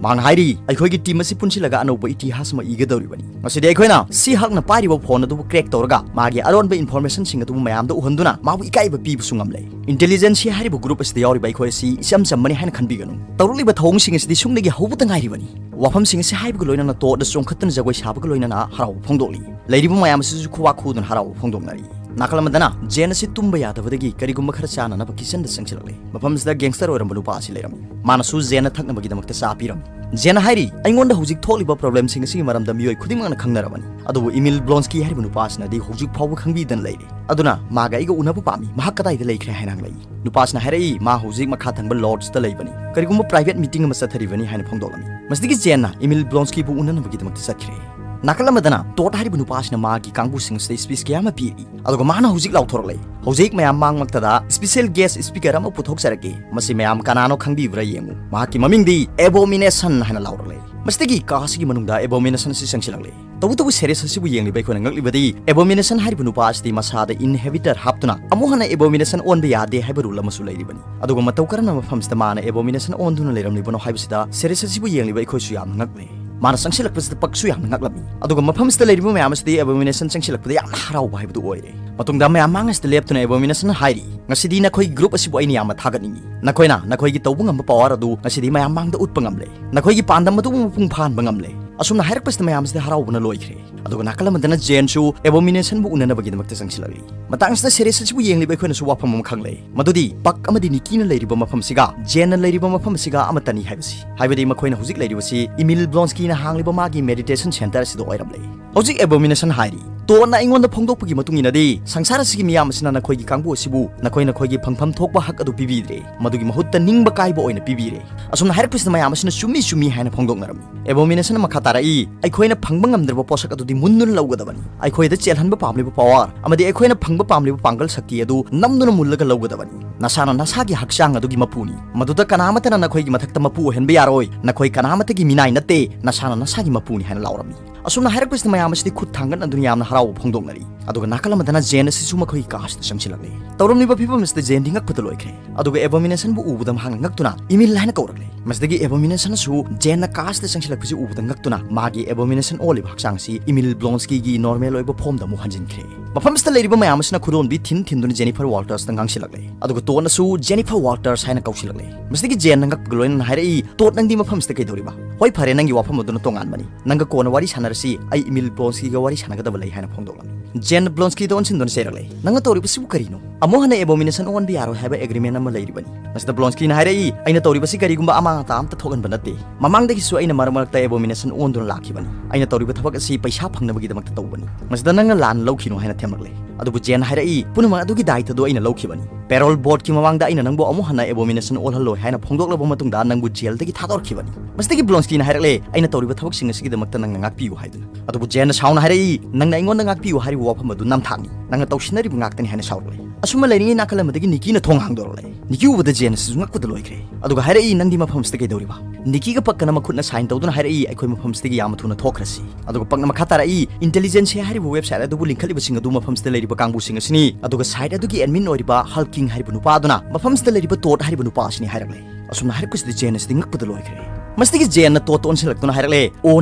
ꯃꯍꯥꯛꯅ ꯍꯥꯏꯔꯤ, "ꯑꯩꯈꯣꯏꯒꯤ team ꯑꯁꯤ ꯄꯨꯟꯁꯤꯜꯂꯒ ꯑꯅꯧꯕ ꯏꯇꯤꯍꯥꯁ ꯑꯃ ꯏꯒꯗꯧꯔꯤꯕꯅꯤ꯫ ꯉꯁꯤꯗꯤ ꯑꯩꯈꯣꯏꯅ ꯁꯤ ꯍꯜꯛꯅ ꯄꯥꯏꯔꯤꯕ ꯐꯣꯟ ꯑꯗꯨꯕꯨ crack ꯇꯧꯔꯒ ꯃꯥꯒꯤ ꯑꯔꯣꯟꯕ information ꯁꯤꯡ ꯑꯗꯨꯕꯨ ꯃꯌꯥꯝꯗ ꯎꯍꯟꯗꯨꯅ ꯃꯥꯕꯨ ꯏꯀꯥꯏꯕ ꯄꯤꯕꯁꯨ ꯉꯝꯂꯦ꯫ Intelligentsia ꯍꯥꯏꯔꯤꯕ group ꯑꯁꯤꯗ ꯌꯥꯎꯔꯤꯕ ꯑꯩꯈꯣꯏ ꯑꯁꯤ ꯏꯆꯝ ꯆꯝꯕꯅꯤ ꯍꯥꯏꯅ ꯈꯟꯕꯤꯒꯅꯨ꯫ ꯇꯧꯔꯛꯂꯤꯕ ꯊꯧꯑꯣꯡꯁꯤꯡ ꯑꯁꯤꯗꯤ ꯁꯨꯡꯗꯒꯤ ꯍꯧꯕꯇ ꯉꯥꯏꯔꯤꯕꯅꯤ꯫ ꯋꯥꯐꯝꯁꯤꯡ ꯑꯁꯤ ꯍꯥꯏꯕꯒ ꯂꯣꯏꯅꯅ ꯇꯣꯗ ꯆꯣꯡꯈꯠꯇꯨꯅ ꯖꯒꯣꯏ ꯁꯥꯕꯒ ꯂꯣꯏꯅꯅ ꯍꯔꯥꯎꯕ ꯐꯣꯡꯗꯣꯛꯂꯤ꯫ ꯂꯩꯔꯤꯕ ꯃꯌꯥꯝ ꯑꯁꯤꯁꯨ ꯈꯨꯕꯥꯛ ꯈꯨꯗꯨꯅ ꯍꯔꯥꯎꯕ ꯐꯣꯡꯗꯣꯛꯅꯔꯤ"꯫ ꯅꯥꯀꯜ ꯑꯃꯗꯅ ꯖꯦꯟ ꯑꯁꯤ ꯇꯨꯝꯕ ꯌꯥꯗꯕꯗꯒꯤ ꯀꯔꯤꯒꯨꯝꯕ ꯈꯔ ꯆꯥꯅꯅꯕ kitchen ꯗ ꯆꯪꯁꯤꯜꯂꯛꯂꯦ꯫ ꯃꯐꯝꯁꯤꯗ gangster ꯑꯣꯏꯔꯝꯕ ꯅꯨꯄꯥ ꯑꯁꯤ ꯂꯩꯔꯝꯃꯤ꯫ ꯃꯥꯅꯁꯨ ꯖꯦꯟꯅ ꯊꯛꯅꯕꯒꯤꯗꯃꯛꯇ ꯆꯥ ꯄꯤꯔꯝꯃꯤ꯫ ꯖꯦꯟꯅ ꯍꯥꯏꯔꯤ, "ꯑꯩꯉꯣꯟꯗ ꯍꯧꯖꯤꯛ ꯊꯣꯛꯂꯤꯕ problem ꯁꯤꯡ ꯑꯁꯤꯒꯤ ꯃꯔꯝꯗ ꯃꯤꯑꯣꯏ ꯈꯨꯗꯤꯡꯃꯛꯅ ꯈꯪꯅꯔꯕꯅꯤ, ꯑꯗꯨꯕꯨ ꯏꯃꯤꯜ ꯕ꯭ꯂꯣꯟꯁꯀꯤ ꯍꯥꯏꯔꯤꯕ ꯅꯨꯄꯥ ꯑꯁꯤꯅꯗꯤ ꯍꯧꯖꯤꯛ ꯐꯥꯎꯕ ꯈꯪꯕꯤꯗꯅ ꯂꯩꯔꯤ꯫ ꯑꯗꯨꯅ ꯃꯥꯒ ꯑꯩꯒ ꯎꯅꯕ ꯄꯥꯝꯃꯤ꯫ ꯃꯍꯥꯛ ꯀꯗꯥꯏꯗ ꯂꯩꯈ꯭ꯔꯦ?" ꯍꯥꯏꯅ ꯍꯪꯂꯛꯏ꯫ ꯅꯨꯄꯥꯁꯤꯅ ꯍꯥꯏꯔꯛꯏ, "ꯃꯥ ꯍꯧꯖꯤꯛ ꯃꯈꯥ ꯊꯪꯕ ꯂꯣꯗꯖꯇ ꯂꯩꯕꯅꯤ, ꯀꯔꯤꯒꯨꯝꯕ private meeting ꯑꯃ ꯆꯠꯊꯔꯤꯕꯅꯤ" ꯍꯥꯏꯅ ꯐꯣꯡꯗꯣꯛꯂꯝꯃꯤ꯫ ꯃꯁꯤꯗꯒꯤ ꯖꯦꯟꯅ ꯏꯃꯤꯜ ꯕ꯭ꯂꯣꯟꯁꯀꯤꯕꯨ ꯎꯅꯅꯕꯒꯤꯗꯃꯛꯇ ꯆꯠꯈ꯭ꯔꯦ꯫ ꯅꯥꯀꯜ ꯑꯃꯗꯅ ꯇꯣꯗ ꯍꯥꯏꯔꯤꯕ ꯅꯨꯄꯥ ꯑꯁꯤꯅ ꯃꯥꯒꯤ ꯀꯥꯡꯕꯨꯁꯤꯡ ꯑꯁꯤꯗ speech ꯀꯌꯥ ꯑꯃ ꯄꯤꯔꯤ꯫ ꯑꯗꯨꯒ ꯃꯥꯅ ꯍꯧꯖꯤꯛ ꯂꯥꯎꯊꯣꯔꯛꯂꯦ, "ꯍꯧꯖꯤꯛ ꯃꯌꯥꯝ ꯃꯥꯡꯃꯛꯇꯗ special guest speaker ꯑꯃ ꯄꯨꯊꯣꯛꯆꯔꯛꯀꯦ꯫ ꯃꯁꯤ ꯃꯌꯥꯝ ꯀꯅꯥꯅꯣ ꯈꯪꯕꯤꯕ꯭ꯔꯥ ꯌꯦꯡꯉꯨ꯫ ꯃꯍꯥꯛꯀꯤ ꯃꯃꯤꯡꯗꯤ Abomination ꯍꯥꯏꯅ ꯂꯥꯎꯔꯛꯂꯦ"꯫ ꯃꯁꯤꯗꯒꯤ ꯀꯥ ꯑꯁꯤꯒꯤ ꯃꯅꯨꯡꯗ Abomination ꯑꯁꯤ ꯆꯪꯁꯤꯜꯂꯛꯂꯦ꯫ ꯇꯧꯕꯇꯕꯨ series ꯑꯁꯤꯕꯨ ꯌꯦꯡꯂꯤꯕ ꯑꯩꯈꯣꯏꯅ ꯉꯛꯂꯤꯕꯗꯤ Abomination ꯍꯥꯏꯔꯤꯕ ꯅꯨꯄꯥ ꯑꯁꯤꯗꯤ ꯃꯁꯥꯗ inhibitor ꯍꯥꯞꯇꯨꯅ ꯑꯃꯨꯛ ꯍꯟꯅ Abomination ꯑꯣꯟꯕ ꯌꯥꯗꯦ ꯍꯥꯏꯕ rule ꯑꯃꯁꯨ ꯂꯩꯔꯤꯕꯅꯤ꯫ ꯑꯗꯨꯒ ꯃꯇꯧ ꯀꯔꯝꯅ ꯃꯐꯝꯁꯤꯗ ꯃꯥꯅ Abomination ꯑꯣꯟꯗꯨꯅ ꯂꯩꯔꯝꯂꯤꯕꯅꯣ ꯍꯥꯏꯕꯁꯤꯗ series ꯑꯁꯤꯕꯨ ꯌꯦꯡꯂꯤꯕ ꯑꯩꯈꯣꯏꯁꯨ ꯌꯥꯝꯅ ꯉꯛꯂꯦ꯫ ꯃꯥꯅ ꯆꯪꯁꯤꯜꯂꯛꯄꯁꯤꯗ ꯄꯛꯁꯨ ꯌꯥꯝꯅ ꯉꯛꯂꯝꯃꯤ꯫ ꯑꯗꯨꯒ ꯃꯐꯝꯁꯤꯗ ꯂꯩꯔꯤꯕ ꯃꯌꯥꯝ ꯑꯁꯤꯗꯤ Abomination ꯆꯪꯁꯤꯜꯂꯛꯄꯗ ꯌꯥꯝꯅ ꯍꯔꯥꯎꯕ ꯍꯥꯏꯕꯗꯨ ꯑꯣꯏꯔꯦ꯫ ꯃꯇꯨꯡꯗ ꯃꯌꯥꯝ ꯃꯥꯡ ꯑꯁꯤꯗ ꯂꯦꯞꯇꯨꯅ Abomination ꯍꯥꯏꯔꯤ, "ꯉꯁꯤꯗꯤ ꯅꯈꯣꯏꯒꯤ group ꯑꯁꯤꯕꯨ ꯑꯩꯅ ꯌꯥꯝꯅ ꯊꯥꯒꯠꯅꯤꯡꯏ꯫ ꯅꯈꯣꯏꯅ ꯅꯈꯣꯏꯒꯤ ꯇꯧꯕ ꯉꯝꯕ power ꯑꯗꯨ ꯉꯁꯤꯗꯤ ꯃꯌꯥꯝ ꯃꯥꯡꯗ ꯎꯠꯄ ꯉꯝꯂꯦ꯫ ꯅꯈꯣꯏꯒꯤ ꯄꯥꯟꯗꯝ ꯑꯗꯨꯕꯨ ꯃꯄꯨꯡ ꯐꯥꯍꯟꯕ ꯉꯝꯂꯦ"꯫ ꯑꯁꯨꯝꯅ ꯍꯥꯏꯔꯛꯄꯁꯤꯗ ꯃꯌꯥꯝꯁꯤꯗ ꯍꯔꯥꯎꯕꯅ ꯂꯣꯏꯈ꯭ꯔꯦ꯫ ꯑꯗꯨꯒ ꯅꯥꯀꯜ ꯑꯃꯗꯅ ꯖꯦꯟꯁꯨ Abominationꯕꯨ ꯎꯅꯅꯕꯒꯤꯗꯃꯛꯇ ꯆꯪꯁꯤꯜꯂꯛꯂꯤ꯫ ꯃꯇꯥꯡ ꯑꯁꯤꯗ series ꯑꯁꯤꯕꯨ ꯌꯦꯡꯂꯤꯕ ꯑꯩꯈꯣꯏꯅꯁꯨ ꯋꯥꯐꯝ ꯑꯃ ꯈꯪꯂꯦ, ꯃꯗꯨꯗꯤ ꯄꯛ ꯑꯃꯗꯤ ꯅꯤꯀꯤꯅ ꯂꯩꯔꯤꯕ ꯃꯐꯝꯁꯤꯒ ꯖꯦꯟꯅ ꯂꯩꯔꯤꯕ ꯃꯐꯝ ꯑꯁꯤꯒ ꯑꯃꯠꯇꯅꯤ ꯍꯥꯏꯕꯁꯤ꯫ ꯍꯥꯏꯕꯗꯤ ꯃꯈꯣꯏꯅ ꯍꯧꯖꯤꯛ ꯂꯩꯔꯤꯕꯁꯤ ꯏꯃꯤꯜ ꯕ꯭ꯂꯣꯟꯁꯀꯤꯅ ꯍꯥꯡꯂꯤꯕ ꯃꯥꯒꯤ meditation centre ꯑꯁꯤꯗ ꯑꯣꯏꯔꯝꯂꯦ꯫ ꯍꯧꯖꯤꯛ Abomination ꯍꯥꯏꯔꯤ, ꯇꯣꯠꯅ ꯑꯩꯉꯣꯟꯗ ꯐꯣꯡꯗꯣꯛꯄꯒꯤ ꯃꯇꯨꯡ ꯏꯟꯅꯗꯤ, ꯁꯪꯁꯥꯔ ꯑꯁꯤꯒꯤ ꯃꯤꯌꯥꯝ ꯑꯁꯤꯅ ꯅꯈꯣꯏꯒꯤ ꯀꯥꯡꯕꯨ ꯑꯁꯤꯕꯨ ꯅꯈꯣꯏ ꯅꯈꯣꯏꯒꯤ ꯐꯪꯐꯝ ꯊꯣꯛꯄ ꯍꯛ ꯑꯗꯨ ꯄꯤꯕꯤꯗ꯭ꯔꯦ, ꯃꯗꯨꯒꯤ ꯃꯍꯨꯠꯇ ꯅꯤꯡꯕ ꯀꯥꯏꯕ ꯑꯣꯏꯅ ꯄꯤꯕꯤꯔꯦ꯫ ꯑꯁꯨꯝꯅ ꯍꯥꯏꯔꯛꯄꯁꯤꯗ ꯃꯌꯥꯝ ꯑꯁꯤꯅ ꯆꯨꯝꯃꯤ ꯆꯨꯝꯃꯤ ꯍꯥꯏꯅ ꯐꯣꯡꯗꯣꯛꯅꯔꯝꯃꯤ꯫ ꯑꯦꯕꯣꯃꯤꯅꯦꯁꯟ ꯃꯈꯥ ꯇꯥꯔꯛꯏ, ꯑꯩꯈꯣꯏꯅ ꯐꯪꯕ ꯉꯝꯗ꯭ꯔꯕ ꯄꯣꯠꯁꯛ ꯑꯗꯨꯗꯤ ꯃꯨꯟꯗꯨꯅ ꯂꯧꯒꯗꯕꯅꯤ꯫ ꯑꯩꯈꯣꯏꯗ ꯆꯦꯜꯍꯟꯕ ꯄꯥꯝꯂꯤꯕ ꯄꯋꯥꯔ ꯑꯃꯗꯤ ꯑꯩꯈꯣꯏꯅ ꯐꯪꯕ ꯄꯥꯝꯂꯤꯕ ꯄꯥꯡꯒꯜ ꯁꯛꯇꯤ ꯑꯗꯨ ꯅꯝꯗꯨꯅ ꯃꯨꯜꯂꯒ ꯂꯧꯒꯗꯕꯅꯤ꯫ ꯅꯁꯥꯅ ꯅꯁꯥꯒꯤ ꯍꯛꯆꯥꯡ ꯑꯗꯨꯒꯤ ꯃꯄꯨꯅꯤ꯫ ꯃꯗꯨꯗ ꯀꯅꯥꯃꯠꯇꯅ ꯅꯈꯣꯏꯒꯤ ꯃꯊꯛꯇ ꯃꯄꯨ ꯑꯣꯏꯍꯟꯕ ꯌꯥꯔꯣꯏ꯫ ꯅꯈꯣꯏ ꯀꯅꯥꯃꯠꯇꯒꯤ ꯃꯤꯅꯥꯏ ꯅꯠꯇꯦ꯫ ꯅꯁꯥꯅ ꯅꯁꯥꯒꯤ ꯃꯄꯨꯅꯤ ꯍꯥꯏꯅ ꯂꯥꯎꯔꯝꯃꯤ꯫ ꯑꯁꯨꯝꯅ ꯍꯥꯏꯔꯛꯄꯁꯤꯗ ꯃꯌꯥꯝ ꯑꯁꯤꯗꯤ ꯈꯨꯠ ꯊꯥꯡꯒꯠꯅꯗꯨꯅ ꯌꯥꯝꯅ ꯍꯔꯥꯎꯕ ꯐꯣꯡꯗꯣꯛꯅꯔꯤ꯫ ꯑꯗꯨꯒ ꯅꯥꯀꯜ ꯑꯃꯗꯅ ꯖꯦꯟ ꯑꯁꯤꯁꯨ ꯃꯈꯣꯏꯒꯤ ꯀꯥꯁꯤꯗ ꯆꯪꯁꯤꯜꯂꯛꯂꯦ꯫ ꯇꯧꯔꯝꯂꯤꯕ ꯐꯤꯕꯝ ꯑꯁꯤꯗ ꯖꯦꯟꯗꯤ ꯉꯛꯄꯗ ꯂꯣꯏꯈ꯭ꯔꯦ꯫ ꯑꯗꯨꯒ ꯑꯦꯕꯣꯃꯤꯅꯦꯁꯟꯕꯨ ꯎꯕꯗ ꯃꯍꯥꯛꯅ ꯉꯛꯇꯨꯅ ꯏꯃꯤꯜ ꯍꯥꯏꯅ ꯀꯧꯔꯛꯂꯦ꯫ ꯃꯁꯤꯗꯒꯤ ꯑꯦꯕꯣꯃꯤꯅꯦꯁꯟꯅꯁꯨ ꯖꯦꯟꯅ ꯀꯥꯁꯤꯗ ꯆꯪꯁꯤꯜꯂꯛꯄꯁꯤ ꯎꯕꯗ ꯉꯛꯇꯨꯅ ꯃꯥꯒꯤ ꯑꯦꯕꯣꯃꯤꯅꯦꯁꯟ ꯑꯣꯜꯂꯤꯕ ꯍꯛꯆꯥꯡ ꯑꯁꯤ ꯏꯃꯤꯜ ꯕ꯭ꯂꯣꯟꯁꯀꯤꯒꯤ ꯅꯣꯔꯃꯦꯜ ꯑꯣꯏꯕ ꯐꯣꯝꯗ ꯑꯃꯨꯛ ꯍꯟꯖꯤꯟꯈ꯭ꯔꯦ꯫ ꯃꯐꯝꯁꯤꯗ ꯂꯩꯔꯤꯕ ꯃꯌꯥꯝ ꯑꯁꯤꯅ ꯈꯨꯗꯣꯝꯕꯤ ꯊꯤꯟ ꯊꯤꯟꯗꯨꯅ ꯖꯦꯅꯤꯐꯔ ꯋꯥꯜꯇꯔꯁꯇ ꯉꯥꯡꯁꯤꯜꯂꯛꯂꯦ꯫ ꯑꯗꯨꯒ ꯇꯣꯠꯅꯁꯨ ꯖꯦꯅꯤꯐꯔ ꯋꯥꯜꯇꯔꯁ ꯍꯥꯏꯅ ꯀꯧꯁꯤꯜꯂꯛꯂꯦ꯫ ꯃꯁꯤꯗꯒꯤ ꯖꯦꯟꯅ ꯉꯛꯄꯒ ꯂꯣꯏꯅꯅ ꯍꯥꯏꯔꯛꯏ, "ꯇꯣꯠ, ꯅꯪꯗꯤ ꯃꯐꯝꯁꯤꯗ ꯀꯩꯗꯧꯔꯤꯕ? ꯍꯣꯏ, ꯐꯔꯦ, ꯅꯪꯒꯤ ꯋꯥꯐꯝ ꯑꯗꯨꯅ ꯇꯣꯉꯥꯟꯕꯅꯤ꯫ ꯅꯪꯒ ꯀꯣꯟꯅ ꯋꯥꯔꯤ ꯁꯥꯟꯅꯔꯁꯤ, ꯑꯩ ꯏꯃꯤꯜ ꯕ꯭ꯂꯣꯟꯁꯀꯤꯒ ꯋꯥꯔꯤ ꯁꯥꯟꯅꯒꯗꯕ ꯂꯩ" ꯍꯥꯏꯅ ꯐꯣꯡꯗꯣꯛꯂꯝꯃꯤ꯫ ꯖꯦꯟꯅ ꯕ꯭ꯂꯣꯟꯁꯀꯤꯗ ꯑꯣꯟꯁꯤꯟꯗꯨꯅ ꯆꯩꯔꯛꯂꯦ, "ꯅꯪꯅ ꯇꯧꯔꯤꯕꯁꯤꯕꯨ ꯀꯔꯤꯅꯣ? ꯑꯃꯨꯛ ꯍꯟꯅ ꯑꯦꯕꯣꯃꯤꯅꯦꯁꯟ ꯑꯣꯟꯕ ꯌꯥꯔꯣꯏ ꯍꯥꯏꯕ ꯑꯦꯒ꯭ꯔꯤꯃꯦꯟ ꯑꯃ ꯂꯩꯔꯤꯕꯅꯤ꯫" ꯃꯁꯤꯗ ꯕ꯭ꯂꯣꯟꯁꯀꯤꯅ ꯍꯥꯏꯔꯛꯏ, "ꯑꯩꯅ ꯇꯧꯔꯤꯕꯁꯤ ꯀꯔꯤꯒꯨꯝꯕ ꯑꯃꯥꯡ ꯑꯇꯥ ꯑꯝꯇ ꯊꯣꯛꯍꯟꯕ ꯅꯠꯇꯦ꯫ ꯃꯃꯥꯡꯗꯒꯤꯁꯨ ꯑꯩꯅ ꯃꯔꯛ ꯃꯔꯛꯇ ꯑꯦꯕꯣꯃꯤꯅꯦꯁꯟ ꯑꯣꯟꯗꯨꯅ ꯂꯥꯛꯈꯤꯕꯅꯤ꯫ ꯑꯩꯅ ꯇꯧꯔꯤꯕ ꯊꯕꯛ ꯑꯁꯤ ꯄꯩꯁꯥ ꯐꯪꯅꯕꯒꯤꯗꯃꯛꯇ ꯇꯧꯕꯅꯤ꯫ ꯃꯁꯤꯗ ꯅꯪꯅ ꯂꯥꯟꯅ ꯂꯧꯈꯤꯅꯨ" ꯍꯥꯏꯅ ꯊꯦꯝꯂꯛꯂꯦ꯫ ꯑꯗꯨꯕꯨ ꯖꯦꯟꯅ ꯍꯥꯏꯔꯛꯏ, "ꯄꯨꯝꯅꯃꯛ ꯑꯗꯨꯒꯤ ꯗꯥꯏꯇꯗꯨ ꯑꯩꯅ ꯂꯧꯈꯤꯕꯅꯤ꯫ ꯄꯦꯔꯣꯜ ꯕꯣꯔꯗꯀꯤ ꯃꯃꯥꯡꯗ ꯑꯩꯅ ꯅꯪꯕꯨ ꯑꯃꯨꯛ ꯍꯟꯅ ꯑꯦꯕꯣꯃꯤꯅꯦꯁꯟ ꯑꯣꯜꯍꯜꯂꯣꯏ ꯍꯥꯏꯅ ꯐꯣꯡꯗꯣꯛꯂꯕ ꯃꯇꯨꯡꯗ ꯅꯪꯕꯨ ꯖꯦꯜꯗꯒꯤ ꯊꯥꯗꯣꯔꯛꯈꯤꯕꯅꯤ꯫" ꯃꯁꯤꯗꯒꯤ ꯕ꯭ꯂꯣꯟꯁꯀꯤꯅ ꯍꯥꯏꯔꯛꯂꯦ, "ꯑꯩꯅ ꯇꯧꯔꯤꯕ ꯊꯕꯛꯁꯤꯡ ꯑꯁꯤꯒꯤꯗꯃꯛꯇ ꯅꯪꯅ ꯉꯥꯛꯄꯤꯌꯨ" ꯍꯥꯏꯗꯨꯅ꯫ ꯑꯗꯨꯕꯨ ꯖꯦꯟꯅ ꯁꯥꯎꯅ ꯍꯥꯏꯔꯛꯏ, "ꯅꯪꯅ ꯑꯩꯉꯣꯟꯗ ꯉꯥꯛꯄꯤꯌꯨ ꯍꯥꯏꯔꯤꯕ ꯋꯥꯐꯝ ꯑꯗꯨ ꯅꯝꯊꯥꯛꯅꯤ꯫ ꯅꯪꯅ ꯇꯧꯁꯤꯟꯅꯔꯤꯕ ꯉꯥꯛꯇꯅꯤ" ꯍꯥꯏꯅ ꯁꯥꯎꯔꯛꯂꯦ꯫ ꯑꯁꯨꯝꯅ ꯂꯩꯔꯤꯉꯩ ꯅꯥꯀꯜ ꯑꯃꯗꯒꯤ ꯅꯤꯀꯤꯅ ꯊꯣꯡ ꯍꯥꯡꯗꯣꯔꯛꯂꯦ꯫ ꯅꯤꯀꯤ ꯎꯕꯗ ꯖꯦꯟ ꯑꯁꯤꯁꯨ ꯉꯛꯄꯗ ꯂꯣꯏꯈ꯭ꯔꯦ꯫ ꯑꯗꯨꯒ ꯍꯥꯏꯔꯛꯏ, "ꯅꯪꯗꯤ ꯃꯐꯝ ꯑꯁꯤꯗ ꯀꯩꯗꯧꯔꯤꯕ?" ꯅꯤꯀꯤꯒ ꯄꯛꯀꯅ ꯃꯈꯨꯠꯅ ꯁꯥꯏꯟ ꯇꯧꯗꯨꯅ ꯍꯥꯏꯔꯛꯏ, "ꯑꯩꯈꯣꯏ ꯃꯐꯝꯁꯤꯗꯒꯤ ꯌꯥꯝꯅ ꯊꯨꯅ ꯊꯣꯛꯈ꯭ꯔꯁꯤ꯫" ꯑꯗꯨꯒ ꯄꯛꯅ ꯃꯈꯥ ꯇꯥꯔꯛꯏ, "ꯏꯟꯇꯦꯂꯤꯖꯦꯟꯁꯤꯌꯥ ꯍꯥꯏꯔꯤꯕ ꯋꯦꯕꯁꯥꯏꯠ ꯑꯗꯨꯕꯨ ꯂꯤꯡꯈꯠꯂꯤꯕꯁꯤꯡ ꯑꯗꯨ ꯃꯐꯝꯁꯤꯗ ꯂꯩꯔꯤꯕ ꯀꯥꯡꯕꯨꯁꯤꯡ ꯑꯁꯤꯅꯤ꯫" ꯑꯗꯨꯒ ꯁꯥꯏꯠ ꯑꯗꯨꯒꯤ ꯑꯦꯗꯃꯤꯟ ꯑꯣꯏꯔꯤꯕ ꯍꯜꯀꯤꯡ ꯍꯥꯏꯔꯤꯕ ꯅꯨꯄꯥ ꯑꯗꯨꯅ ꯃꯐꯝꯁꯤꯗ ꯂꯩꯔꯤꯕ ꯇꯣꯠ ꯍꯥꯏꯔꯤꯕ ꯅꯨꯄꯥ ꯑꯁꯤꯅꯤ ꯍꯥꯏꯔꯛꯂꯦ꯫ ꯑꯁꯨꯝꯅ ꯍꯥꯏꯔꯛꯄꯁꯤꯗ ꯖꯦꯟ ꯑꯁꯤꯗꯤ ꯉꯛꯄꯗ ꯂꯣꯏꯈ꯭ꯔꯦ꯫ ꯃꯁꯤꯗꯒꯤ ꯖꯦꯟꯅ ꯇꯣꯠꯇ ꯑꯣꯟꯁꯤꯜꯂꯛꯇꯨꯅ ꯍꯥꯏꯔꯛꯂꯦ, "ꯑꯣ,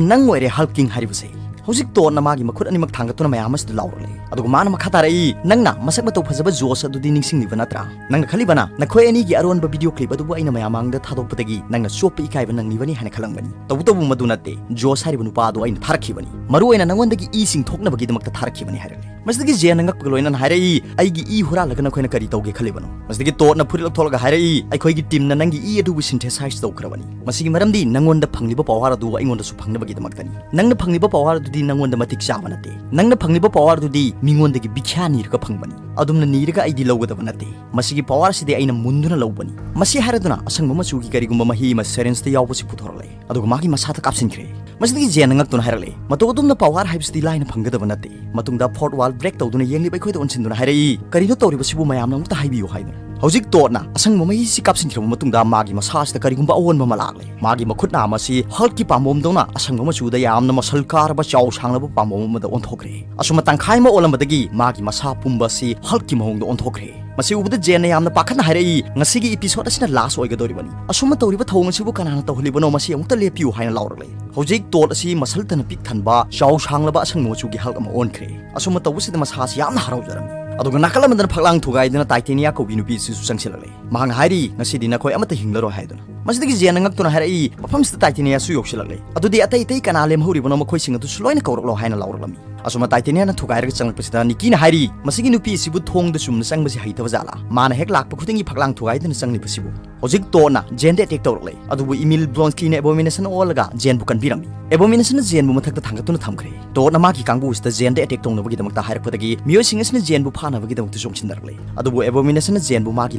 ꯅꯪ ꯑꯣꯏꯔꯦ ꯍꯜꯀꯤꯡ ꯍꯥꯏꯔꯤꯕꯁꯦ?" ꯍꯧꯖꯤꯛ ꯇꯣꯠꯅ ꯃꯥꯒꯤ ꯃꯈꯨꯠ ꯑꯅꯤꯃꯛ ꯊꯥꯡꯒꯠꯇꯨꯅ ꯃꯌꯥꯝ ꯑꯁꯤꯗ ꯂꯥꯎꯔꯛꯂꯦ꯫ ꯑꯗꯨꯒ ꯃꯥꯅ ꯃꯈꯥ ꯇꯥꯔꯛꯏ, "ꯅꯪꯅ ꯃꯁꯛ ꯃꯇꯧ ꯐꯖꯕ ꯖꯣꯁ ꯑꯗꯨꯗꯤ ꯅꯤꯡꯁꯤꯡꯂꯤꯕ ꯅꯠꯇ꯭ꯔꯥ? ꯅꯪꯅ ꯈꯜꯂꯤꯕꯅ ꯅꯈꯣꯏ ꯑꯅꯤꯒꯤ ꯑꯔꯣꯟꯕ ꯚꯤꯗꯤꯑꯣ ꯀ꯭ꯂꯤꯞ ꯑꯗꯨꯕꯨ ꯑꯩꯅ ꯃꯌꯥꯝ ꯃꯥꯡꯗ ꯊꯥꯗꯣꯛꯄꯗꯒꯤ ꯅꯪꯅ ꯆꯣꯞꯄ ꯏꯀꯥꯏꯕ ꯅꯪꯂꯤꯕꯅꯤ ꯍꯥꯏꯅ ꯈꯜꯂꯝꯒꯅꯤ꯫ ꯇꯧꯕꯇꯕꯨ ꯃꯗꯨ ꯅꯠꯇꯦ꯫ ꯖꯣꯁ ꯍꯥꯏꯔꯤꯕ ꯅꯨꯄꯥ ꯑꯗꯨ ꯑꯩꯅ ꯊꯥꯔꯛꯈꯤꯕꯅꯤ꯫ ꯃꯔꯨ ꯑꯣꯏꯅ ꯅꯉꯣꯟꯗꯒꯤ ꯏ ꯆꯤꯡꯊꯣꯛꯅꯕꯒꯤꯗꯃꯛꯇ ꯊꯥꯔꯛꯈꯤꯕꯅꯤ" ꯍꯥꯏꯔꯛꯂꯦ꯫ ꯃꯁꯤꯗꯒꯤ ꯖꯦꯟꯅ ꯉꯛꯄꯒ ꯂꯣꯏꯅꯅ ꯍꯥꯏꯔꯛꯏ, "ꯑꯩꯒꯤ ꯏ ꯍꯨꯔꯥꯜꯂꯒ ꯅꯈꯣꯏꯅ ꯀꯔꯤ ꯇꯧꯒꯦ ꯈꯜꯂꯤꯕꯅꯣ?" ꯃꯁꯤꯗꯒꯤ ꯇꯣꯗꯅ ꯐꯨꯔꯤꯠ ꯂꯧꯊꯣꯛꯂꯒ ꯍꯥꯏꯔꯛꯏ, "ꯑꯩꯈꯣꯏꯒꯤ ꯇꯤꯝꯅ ꯅꯪꯒꯤ ꯏ ꯑꯗꯨꯕꯨ ꯁꯤꯟꯊꯦꯁꯥꯏꯖ ꯇꯧꯈ꯭ꯔꯕꯅꯤ꯫ ꯃꯁꯤꯒꯤ ꯃꯔꯝꯗꯤ ꯅꯪꯉꯣꯟꯗ ꯐꯪꯂꯤꯕ ꯄꯋꯥꯔ ꯑꯗꯨ ꯑꯩꯉꯣꯟꯗꯁꯨ ꯐꯪꯅꯕꯒꯤꯗꯃꯛꯇꯅꯤ꯫ ꯅꯪꯅ ꯐꯪꯂꯤꯕ ꯄꯋꯥꯔ ꯑꯗꯨꯗꯤ ꯅꯪꯉꯣꯟꯗ ꯃꯇꯤꯛ ꯆꯥꯕ ꯅꯠꯇꯦ꯫ ꯅꯪꯅ ꯐꯪꯂꯤꯕ ꯄꯋꯥꯔ ꯑꯗꯨꯗꯤ ꯃꯤꯉꯣꯟꯗꯒꯤ ꯚꯤꯈ꯭ꯌꯥ ꯅꯤꯔꯒ ꯐꯪꯕꯅꯤ꯫ ꯑꯗꯨꯝꯅ ꯅꯤꯔꯒ ꯑꯩꯗꯤ ꯂꯧꯒꯗꯕ ꯅꯠꯇꯦ꯫ ꯃꯁꯤꯒꯤ ꯄꯋꯥꯔ ꯑꯁꯤꯗꯤ ꯑꯩꯅ ꯃꯨꯟꯗꯨꯅ ꯂꯧꯕꯅꯤ꯫" ꯃꯁꯤ ꯍꯥꯏꯔꯗꯨꯅ ꯑꯁꯪꯕ ꯃꯆꯨꯒꯤ ꯀꯔꯤꯒꯨꯝꯕ ꯃꯍꯤ ꯑꯃ ꯁꯦꯔꯦꯟꯖꯇ ꯌꯥꯎꯕꯁꯤ ꯄꯨꯊꯣꯔꯛꯂꯦ꯫ ꯑꯗꯨꯒ ꯃꯥꯒꯤ ꯃꯁꯥꯗ ꯀꯥꯞꯁꯤꯟꯈ꯭ꯔꯦ꯫ ꯃꯁꯤꯗꯒꯤ ꯖꯦꯟꯅ ꯉꯛꯇꯨꯅ ꯍꯥꯏꯔꯛꯂꯦ, "ꯃꯇꯧ ꯑꯗꯨꯝꯅ ꯄꯋꯥꯔ ꯍꯥꯏꯕꯁꯤꯗꯤ ꯂꯥꯏꯅ ꯐꯪꯒꯗꯕ ꯅꯠꯇꯦ꯫ ꯃꯇꯨꯡꯗ ꯐꯣꯔꯠ ꯋꯥꯜ ꯕ꯭ꯔꯦꯛ ꯇꯧꯗꯨꯅ ꯌꯦꯡꯂꯤꯕ ꯑꯩꯈꯣꯏꯗ ꯑꯣꯟꯁꯤꯟꯗꯨꯅ ꯍꯥꯏꯔꯛꯏ, 'ꯀꯔꯤꯅꯣ ꯇꯧꯔꯤꯕꯁꯤꯕꯨ? ꯃꯌꯥꯝꯅ ꯑꯃꯨꯛꯇ ꯍꯥꯏꯕꯤꯌꯨ' ꯍꯥꯏꯗꯨꯅ꯫ ꯍꯧꯖꯤꯛ ꯇꯣꯗꯅ ꯑꯁꯪꯕ ꯃꯍꯤꯁꯤ ꯀꯥꯞꯁꯤꯟꯈ꯭ꯔꯕ ꯃꯇꯨꯡꯗ ꯃꯥꯒꯤ ꯃꯁꯥꯁꯤꯗ ꯀꯔꯤꯒꯨꯝꯕ ꯑꯑꯣꯟꯕ ꯑꯃ ꯂꯥꯛꯂꯦ꯫ ꯃꯥꯒꯤ ꯃꯈꯨꯠ ꯅꯥꯝꯃ ꯑꯁꯤ ꯍꯜꯛꯀꯤ ꯄꯥꯝꯕꯣꯝꯗꯧꯅ ꯑꯁꯪꯕ ꯃꯆꯨꯗ ꯌꯥꯝꯅ ꯃꯁꯜ ꯀꯥꯔꯕ ꯆꯥꯎ ꯁꯥꯡꯂꯕ ꯄꯥꯝꯕꯣꯝ ꯑꯃꯗ ꯑꯣꯟꯊꯣꯛꯈ꯭ꯔꯦ꯫ ꯑꯁꯨꯝꯅ ꯇꯪꯈꯥꯏ ꯑꯃ ꯑꯣꯜꯂꯝꯕꯗꯒꯤ ꯃꯥꯒꯤ ꯃꯁꯥ ꯄꯨꯝꯕ ꯑꯁꯤ ꯍꯜꯛꯀꯤ ꯃꯑꯣꯡꯗ ꯑꯣꯟꯊꯣꯛꯈ꯭ꯔꯦ꯫ ꯃꯁꯤ ꯎꯕꯗ ꯖꯦꯟꯅ ꯌꯥꯝꯅ ꯄꯥꯈꯠꯅ ꯍꯥꯏꯔꯛꯏ, "ꯉꯁꯤꯒꯤ ꯏꯄꯤꯁꯣꯗ ꯑꯁꯤꯅ ꯂꯥꯁ ꯑꯣꯏꯒꯗꯧꯔꯤꯕꯅꯤ꯫ ꯑꯁꯨꯝꯅ ꯇꯧꯔꯤꯕ ꯊꯧꯑꯣꯡ ꯑꯁꯤꯕꯨ ꯀꯅꯥꯅ ꯇꯧꯍꯜꯂꯤꯕꯅꯣ? ꯃꯁꯤ ꯑꯃꯨꯛꯇ ꯂꯦꯞꯄꯤꯌꯨ" ꯍꯥꯏꯅ ꯂꯥꯎꯔꯛꯂꯦ꯫ ꯍꯧꯖꯤꯛ ꯇꯣꯗ ꯑꯁꯤ ꯃꯁꯜ ꯇꯅ ꯄꯤꯛ ꯊꯟꯕ, ꯆꯥꯎ ꯁꯥꯡꯂꯕ ꯑꯁꯪꯕ ꯃꯆꯨꯒꯤ ꯍꯜꯛ ꯑꯃ ꯑꯣꯟꯈ꯭ꯔꯦ꯫ ꯑꯁꯨꯝꯅ ꯇꯧꯕꯁꯤꯗ ꯃꯁꯥꯁꯤ ꯌꯥꯝꯅ ꯍꯔꯥꯎꯖꯔꯝꯃꯤ꯫ ꯑꯗꯨꯒ ꯅꯥꯀꯜ ꯑꯃꯗꯅ ꯐꯛꯂꯥꯡ ꯊꯨꯒꯥꯏꯗꯨꯅ ꯇꯥꯏꯇꯦꯅꯤꯌꯥ ꯀꯧꯕꯤ ꯅꯨꯄꯤ ꯑꯁꯤꯁꯨ ꯆꯪꯁꯤꯜꯂꯛꯂꯦ꯫ ꯃꯍꯥꯛꯅ ꯍꯥꯏꯔꯤ, "ꯉꯁꯤꯗꯤ ꯅꯈꯣꯏ ꯑꯃꯠꯇ ꯍꯤꯡꯂꯔꯣꯏ" ꯍꯥꯏꯗꯨꯅ꯫ ꯃꯁꯤꯗꯒꯤ ꯖꯦꯟꯅ ꯉꯛꯇꯨꯅ ꯍꯥꯏꯔꯛꯏ, "ꯃꯐꯝꯁꯤꯗ ꯇꯥꯏꯇꯦꯅꯤꯌꯥꯁꯨ ꯌꯧꯁꯤꯜꯂꯛꯂꯦ꯫ ꯑꯗꯨꯗꯤ ꯑꯇꯩ ꯑꯇꯩ ꯀꯅꯥ ꯂꯦꯝꯍꯧꯔꯤꯕꯅꯣ? ꯃꯈꯣꯏꯁꯤꯡ ꯑꯗꯨꯁꯨ ꯂꯣꯏꯅ ꯀꯧꯔꯛꯂꯣ" ꯍꯥꯏꯅ ꯂꯥꯎꯔꯛꯂꯝꯃꯤ꯫ ꯑꯁꯨꯝꯅ ꯇꯥꯏꯇꯦꯅꯤꯌꯥꯅ ꯊꯨꯒꯥꯏꯔꯒ ꯆꯪꯂꯛꯄꯁꯤꯗ ꯅꯤꯀꯤꯅ ꯍꯥꯏꯔꯤ, "ꯃꯁꯤꯒꯤ ꯅꯨꯄꯤ ꯑꯁꯤꯕꯨ ꯊꯣꯡꯗ ꯆꯨꯝꯅ ꯆꯪꯕꯁꯤ ꯍꯩꯇꯕ ꯖꯥꯠꯂꯥ? ꯃꯥꯅ ꯍꯦꯛ ꯂꯥꯛꯄ ꯈꯨꯗꯤꯡꯒꯤ ꯐꯛꯂꯥꯡ ꯊꯨꯒꯥꯏꯗꯨꯅ ꯆꯪꯂꯤꯕꯁꯤꯕꯨ?" ꯍꯧꯖꯤꯛ ꯇꯣꯗꯅ ꯖꯦꯟꯗ ꯑꯦꯇꯦꯛ ꯇꯧꯔꯛꯂꯦ꯫ ꯑꯗꯨꯕꯨ ꯏꯃꯤꯜ ꯕ꯭ꯂꯣꯟꯁꯀꯤꯅ ꯑꯦꯕꯣꯃꯤꯅꯦꯁꯟ ꯑꯣꯜꯂꯒ ꯖꯦꯟꯕꯨ ꯀꯟꯕꯤꯔꯝꯃꯤ꯫ ꯑꯦꯕꯣꯃꯤꯅꯦꯁꯟꯅ ꯖꯦꯟꯕꯨ ꯃꯊꯛꯇ ꯊꯥꯡꯒꯠꯇꯨꯅ ꯊꯝꯈ꯭ꯔꯦ꯫ ꯇꯣꯗꯅ ꯃꯥꯒꯤ ꯀꯥꯡꯕꯨ ꯑꯁꯤꯗ ꯖꯦꯟꯗ ꯑꯦꯇꯦꯛ ꯇꯧꯅꯕꯒꯤꯗꯃꯛꯇ ꯍꯥꯏꯔꯛꯄꯗꯒꯤ ꯃꯤꯑꯣꯏꯁꯤꯡ ꯑꯁꯤꯅ ꯖꯦꯟꯕꯨ ꯐꯥꯅꯕꯒꯤꯗꯃꯛꯇ ꯆꯣꯡꯁꯤꯟꯅꯔꯛꯂꯦ꯫ ꯑꯗꯨꯕꯨ ꯑꯦꯕꯣꯃꯤꯅꯦꯁꯟꯅ ꯖꯦꯟꯕꯨ ꯃꯥꯒꯤ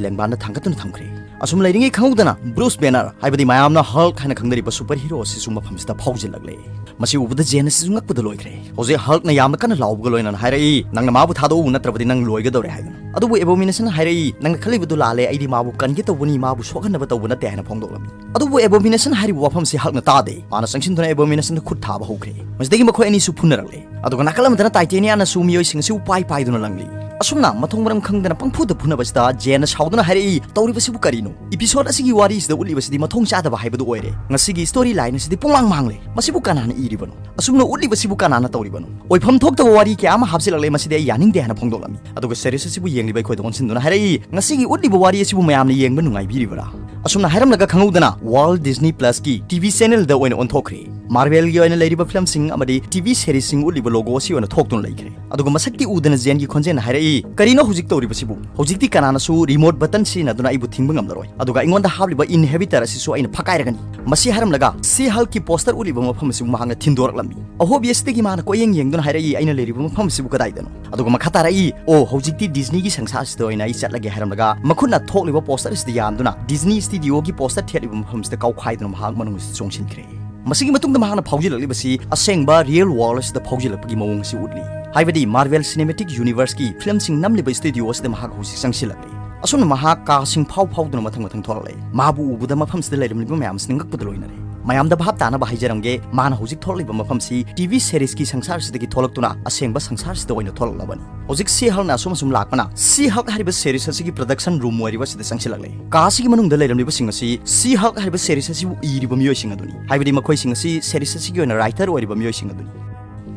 ꯂꯦꯡꯕꯥꯟꯗ ꯊꯥꯡꯒꯠꯇꯨꯅ ꯊꯝꯈ꯭ꯔꯦ꯫ ꯑꯁꯨꯝ ꯂꯩꯔꯤꯉꯩ ꯈꯪꯍꯧꯗꯅ ꯕ꯭ꯔꯨꯁ ꯕꯦꯅꯔ, ꯍꯥꯏꯕꯗꯤ ꯃꯌꯥꯝꯅ ꯍꯜꯛ ꯍꯥꯏꯅ ꯈꯪꯅꯔꯤꯕ ꯁꯨꯄꯔ ꯍꯤꯔꯣ ꯑꯁꯤꯁꯨ ꯃꯐꯝꯁꯤꯗ ꯐꯥꯎꯖꯤꯜꯂꯛꯂꯦ꯫ ꯃꯁꯤ ꯎꯕꯗ ꯖꯦꯟ ꯑꯁꯤꯁꯨ ꯉꯛꯄꯗ ꯂꯣꯏꯈ꯭ꯔꯦ꯫ ꯍꯧꯖꯤꯛ ꯍꯜꯛꯅ ꯌꯥꯝꯅ ꯀꯟꯅ ꯂꯥꯎꯕꯒ ꯂꯣꯏꯅꯅ ꯍꯥꯏꯔꯛꯏ, "ꯅꯪꯅ ꯃꯥꯕꯨ ꯊꯥꯗꯣꯛꯎ, ꯅꯠꯇ꯭ꯔꯕꯗꯤ ꯅꯪ ꯂꯣꯏꯒꯗꯧꯔꯦ" ꯍꯥꯏꯗꯨꯅ꯫ ꯑꯗꯨꯕꯨ ꯑꯦꯕꯣꯃꯤꯅꯦꯁꯟꯅ ꯍꯥꯏꯔꯛꯏ, "ꯅꯪꯅ ꯈꯜꯂꯤꯕꯗꯨ ꯂꯥꯜꯂꯦ, ꯑꯩꯗꯤ ꯃꯥꯕꯨ ꯀꯟꯒꯦ ꯇꯧꯕꯅꯤ, ꯃꯥꯕꯨ ꯁꯣꯛꯍꯟꯅꯕ ꯇꯧꯕ ꯅꯠꯇꯦ" ꯍꯥꯏꯅ ꯐꯣꯡꯗꯣꯛꯂꯝꯃꯤ꯫ ꯑꯗꯨꯕꯨ ꯑꯦꯕꯣꯃꯤꯅꯦꯁꯟ ꯍꯥꯏꯔꯤꯕ ꯋꯥꯐꯝꯁꯤ ꯍꯜꯛꯅ ꯇꯥꯗꯦ꯫ ꯃꯥꯅ ꯆꯪꯁꯤꯟꯗꯨꯅ ꯑꯦꯕꯣꯃꯤꯅꯦꯁꯟꯗ ꯈꯨꯠ ꯊꯥꯕ ꯍꯧꯈ꯭ꯔꯦ꯫ ꯃꯁꯤꯗꯒꯤ ꯃꯈꯣꯏ ꯑꯅꯤꯁꯨ ꯐꯨꯅꯔꯛꯂꯦ꯫ ꯑꯗꯨꯒ ꯅꯥꯀꯜ ꯑꯃꯗꯅ ꯇꯥꯏꯇꯦꯅꯤꯌꯥꯅꯁꯨ ꯃꯤꯑꯣꯏꯁꯤꯡ ꯑꯁꯤ ꯎꯄꯥꯏ ꯄꯥꯏꯗꯨꯅ ꯂꯪꯂꯤ꯫ ꯑꯁꯨꯝꯅ ꯃꯊꯣꯡ ꯃꯔꯝ ꯈꯪꯗꯅ ꯄꯪꯐꯨꯗ ꯐꯨꯅꯕꯁꯤꯗ ꯖꯦꯟꯅ ꯁꯥꯎꯗꯨꯅ ꯍꯥꯏꯔꯛꯏ, "ꯇꯧꯔꯤꯕꯁꯤꯕꯨ ꯀꯔꯤꯅꯣ? ꯏꯄꯤꯁꯣꯗ ꯑꯁꯤꯒꯤ ꯋꯥꯔꯤꯁꯤꯗ ꯎꯠꯂꯤꯕꯁꯤꯗꯤ ꯃꯊꯣꯡ ꯆꯥꯗꯕ ꯍꯥꯏꯕꯗꯨ ꯑꯣꯏꯔꯦ꯫ ꯉꯁꯤꯒꯤ ꯁ꯭ꯇꯣꯔꯤ ꯂꯥꯏꯟ ꯑꯁꯤꯗꯤ ꯄꯨꯡꯃꯥꯡ ꯃꯥꯡꯂꯦ꯫ ꯃꯁꯤꯕꯨ ꯀꯅꯥꯅ ꯏꯔꯤꯕꯅꯣ? ꯑꯁꯨꯝꯅ ꯎꯠꯂꯤꯕꯁꯤꯕꯨ ꯀꯅꯥꯅ ꯇꯧꯔꯤꯕꯅꯣ? ꯑꯣꯏꯐꯝ ꯊꯣꯛꯇꯕ ꯋꯥꯔꯤ ꯀꯌꯥ ꯑꯃ ꯍꯥꯞꯆꯤꯜꯂꯛꯂꯦ, ꯃꯁꯤꯗꯤ ꯑꯩ ꯌꯥꯅꯤꯡꯗꯦ" ꯍꯥꯏꯅ ꯐꯣꯡꯗꯣꯛꯂꯝꯃꯤ꯫ ꯑꯗꯨꯒ ꯁꯦꯔꯤꯁ ꯑꯁꯤꯕꯨ ꯌꯦꯡꯂꯤꯕ ꯑꯩꯈꯣꯏꯗ ꯑꯣꯟꯁꯤꯟꯗꯨꯅ ꯍꯥꯏꯔꯛꯏ, "ꯉꯁꯤꯒꯤ ꯎꯠꯂꯤꯕ ꯋꯥꯔꯤ ꯑꯁꯤꯕꯨ ꯃꯌꯥꯝꯅ ꯌꯦꯡꯕ ꯅꯨꯡꯉꯥꯏꯕꯤꯔꯤꯕ꯭ꯔꯥ?" ꯑꯁꯨꯝꯅ ꯍꯥꯏꯔꯝꯂꯒ ꯈꯪꯍꯧꯗꯅ ꯋꯥꯜ ꯗꯤꯖꯅꯤ ꯄ꯭ꯂꯁꯀꯤ ꯇꯤ ꯚꯤ ꯆꯦꯅꯦꯜꯗ ꯑꯣꯏꯅ ꯑꯣꯟꯊꯣꯛꯈ꯭ꯔꯦ꯫ ꯃꯥꯔꯕꯦꯜꯒꯤ ꯑꯣꯏꯅ ꯂꯩꯔꯤꯕ ꯐꯤꯂꯝꯁꯤꯡ ꯑꯃꯗꯤ ꯇꯤ ꯚꯤ ꯁꯦꯔꯤꯁꯁꯤꯡ ꯎꯠꯂꯤꯕ ꯂꯣꯒꯣ ꯑꯁꯤ ꯑꯣꯏꯅ ꯊꯣꯛꯇꯨꯅ ꯂꯩꯈ꯭ꯔꯦ꯫ ꯑꯗꯨꯒ ꯃꯁꯛꯇꯤ ꯎꯗꯅ ꯖꯦꯟꯒꯤ ꯈꯣꯟꯖꯦꯜꯅ ꯍꯥꯏꯔꯛꯏ, "ꯀꯔꯤꯅꯣ ꯍꯧꯖꯤꯛ ꯇꯧꯔꯤꯕꯁꯤꯕꯨ? ꯍꯧꯖꯤꯛꯇꯤ ꯀꯅꯥꯅꯁꯨ ꯔꯤꯃꯣꯠ ꯕꯇꯟ ꯁꯤꯖꯤꯟꯅꯗꯨꯅ ꯑꯩꯕꯨ ꯊꯤꯡꯕ ꯉꯝꯂꯔꯣꯏ꯫ ꯑꯗꯨꯒ ꯑꯩꯉꯣꯟꯗ ꯍꯥꯞꯂꯤꯕ ꯏꯟꯍꯦꯕꯤꯇꯔ ꯑꯁꯤꯁꯨ ꯑꯩꯅ ꯐꯛꯀꯥꯏꯔꯒꯅꯤ꯫" ꯃꯁꯤ ꯍꯥꯏꯔꯝꯂꯒ ꯁꯤ ꯍꯜꯛꯀꯤ ꯄꯣꯁꯇꯔ ꯎꯠꯂꯤꯕ ꯃꯐꯝ ꯑꯁꯤꯕꯨ ꯃꯍꯥꯛꯅ ꯊꯤꯟꯗꯣꯔꯛꯂꯝꯃꯤ꯫ ꯑꯍꯣꯕꯤ ꯑꯁꯤꯗꯒꯤ ꯃꯥꯅ ꯀꯣꯏꯌꯦꯡ ꯌꯦꯡꯗꯨꯅ ꯍꯥꯏꯔꯛꯏ, "ꯑꯩꯅ ꯂꯩꯔꯤꯕ ꯃꯐꯝ ꯑꯁꯤꯕꯨ ꯀꯗꯥꯏꯗꯅꯣ?" ꯑꯗꯨꯒ ꯃꯈꯥ ꯇꯥꯔꯛꯏ, "ꯑꯣ, ꯍꯧꯖꯤꯛꯇꯤ ꯗꯤꯖꯅꯤꯒꯤ ꯁꯪꯁꯥꯔꯁꯤꯗ ꯑꯣꯏꯅ ꯑꯩ ꯆꯠꯂꯒꯦ" ꯍꯥꯏꯔꯝꯂꯒ ꯃꯈꯨꯠꯅ ꯊꯣꯛꯂꯤꯕ ꯄꯣꯁꯇꯔ ꯑꯁꯤꯗ ꯌꯥꯟꯗꯨꯅ ꯗꯤꯖꯅꯤ ꯁ꯭ꯇꯨꯗꯤꯑꯣꯒꯤ ꯄꯣꯁꯇꯔ ꯊꯦꯠꯂꯤꯕ ꯃꯐꯝꯁꯤꯗ ꯀꯥꯎꯈꯥꯏꯗꯨꯅ ꯃꯍꯥꯛ ꯃꯅꯨꯡ ꯑꯁꯤꯗ ꯆꯣꯡꯁꯤꯟꯈ꯭ꯔꯦ꯫ ꯃꯁꯤꯒꯤ ꯃꯇꯨꯡꯗ ꯃꯍꯥꯛꯅ ꯐꯥꯎꯖꯤꯜꯂꯛꯂꯤꯕꯁꯤ ꯑꯁꯦꯡꯕ ꯔꯤꯌꯦꯜ ꯋꯥꯔꯜ ꯑꯁꯤꯗ ꯐꯥꯎꯖꯤꯜꯂꯛꯄꯒꯤ ꯃꯑꯣꯡ ꯑꯁꯤ ꯎꯠꯂꯤ꯫ ꯍꯥꯏꯕꯗꯤ ꯃꯥꯔꯕꯦꯜ ꯁꯤꯅꯦꯃꯦꯇꯤꯛ ꯌꯨꯅꯤꯚꯔꯁꯀꯤ ꯐꯤꯂꯝꯁꯤꯡ ꯅꯝꯂꯤꯕ ꯁ꯭ꯇꯨꯗꯤꯑꯣ ꯑꯁꯤꯗ ꯃꯍꯥꯛ ꯍꯧꯖꯤꯛ ꯆꯪꯁꯤꯜꯂꯛꯂꯤ꯫ ꯑꯁꯨꯝꯅ ꯃꯍꯥꯛ ꯀꯥꯁꯤꯡ ꯐꯥꯎ ꯐꯥꯎꯗꯨꯅ ꯃꯊꯪ ꯃꯊꯪ ꯊꯣꯔꯛꯂꯦ꯫ ꯃꯥꯕꯨ ꯎꯕꯗ ꯃꯐꯝꯁꯤꯗ ꯂꯩꯔꯝꯂꯤꯕ ꯃꯌꯥꯝꯁꯤꯅ ꯉꯛꯄꯗ ꯂꯣꯏꯅꯔꯦ꯫ ꯃꯌꯥꯝꯗ ꯚꯥꯞ ꯇꯥꯅꯕ ꯍꯥꯏꯖꯔꯝꯒꯦ, ꯃꯥꯅ ꯍꯧꯖꯤꯛ ꯊꯣꯔꯛꯂꯤꯕ ꯃꯐꯝꯁꯤ ꯇꯤ ꯚꯤ ꯁꯦꯔꯤꯁꯀꯤ ꯁꯪꯁꯥꯔꯁꯤꯗꯒꯤ ꯊꯣꯛꯂꯛꯇꯨꯅ ꯑꯁꯦꯡꯕ ꯁꯪꯁꯥꯔꯁꯤꯗ ꯑꯣꯏꯅ ꯊꯣꯛꯂꯛꯂꯕꯅꯤ꯫ ꯍꯧꯖꯤꯛ ꯁꯤ ꯍꯜꯛꯅ ꯑꯁꯨꯝ ꯑꯁꯨꯝ ꯂꯥꯛꯄꯅ ꯁꯤ ꯍꯜꯛ ꯍꯥꯏꯔꯤꯕ ꯁꯦꯔꯤꯁ ꯑꯁꯤꯒꯤ ꯄ꯭ꯔꯗꯛꯁꯟ ꯔꯨꯝ ꯑꯣꯏꯔꯤꯕ ꯑꯁꯤꯗ ꯆꯪꯁꯤꯜꯂꯛꯂꯦ꯫ ꯀꯥ ꯑꯁꯤꯒꯤ ꯃꯅꯨꯡꯗ ꯂꯩꯔꯝꯂꯤꯕꯁꯤꯡ ꯑꯁꯤ ꯁꯤ ꯍꯜꯛ ꯍꯥꯏꯔꯤꯕ ꯁꯦꯔꯤꯁ ꯑꯁꯤꯕꯨ ꯏꯔꯤꯕ ꯃꯤꯑꯣꯏꯁꯤꯡ ꯑꯗꯨꯅꯤ꯫ ꯍꯥꯏꯕꯗꯤ ꯃꯈꯣꯏꯁꯤꯡ ꯑꯁꯤ ꯁꯦꯔꯤꯁ ꯑꯁꯤꯒꯤ ꯑꯣꯏꯅ ꯔꯥꯏꯇꯔ ꯑꯣꯏꯔꯤꯕ ꯃꯤꯑꯣꯏꯁꯤꯡ ꯑꯗꯨꯅꯤ꯫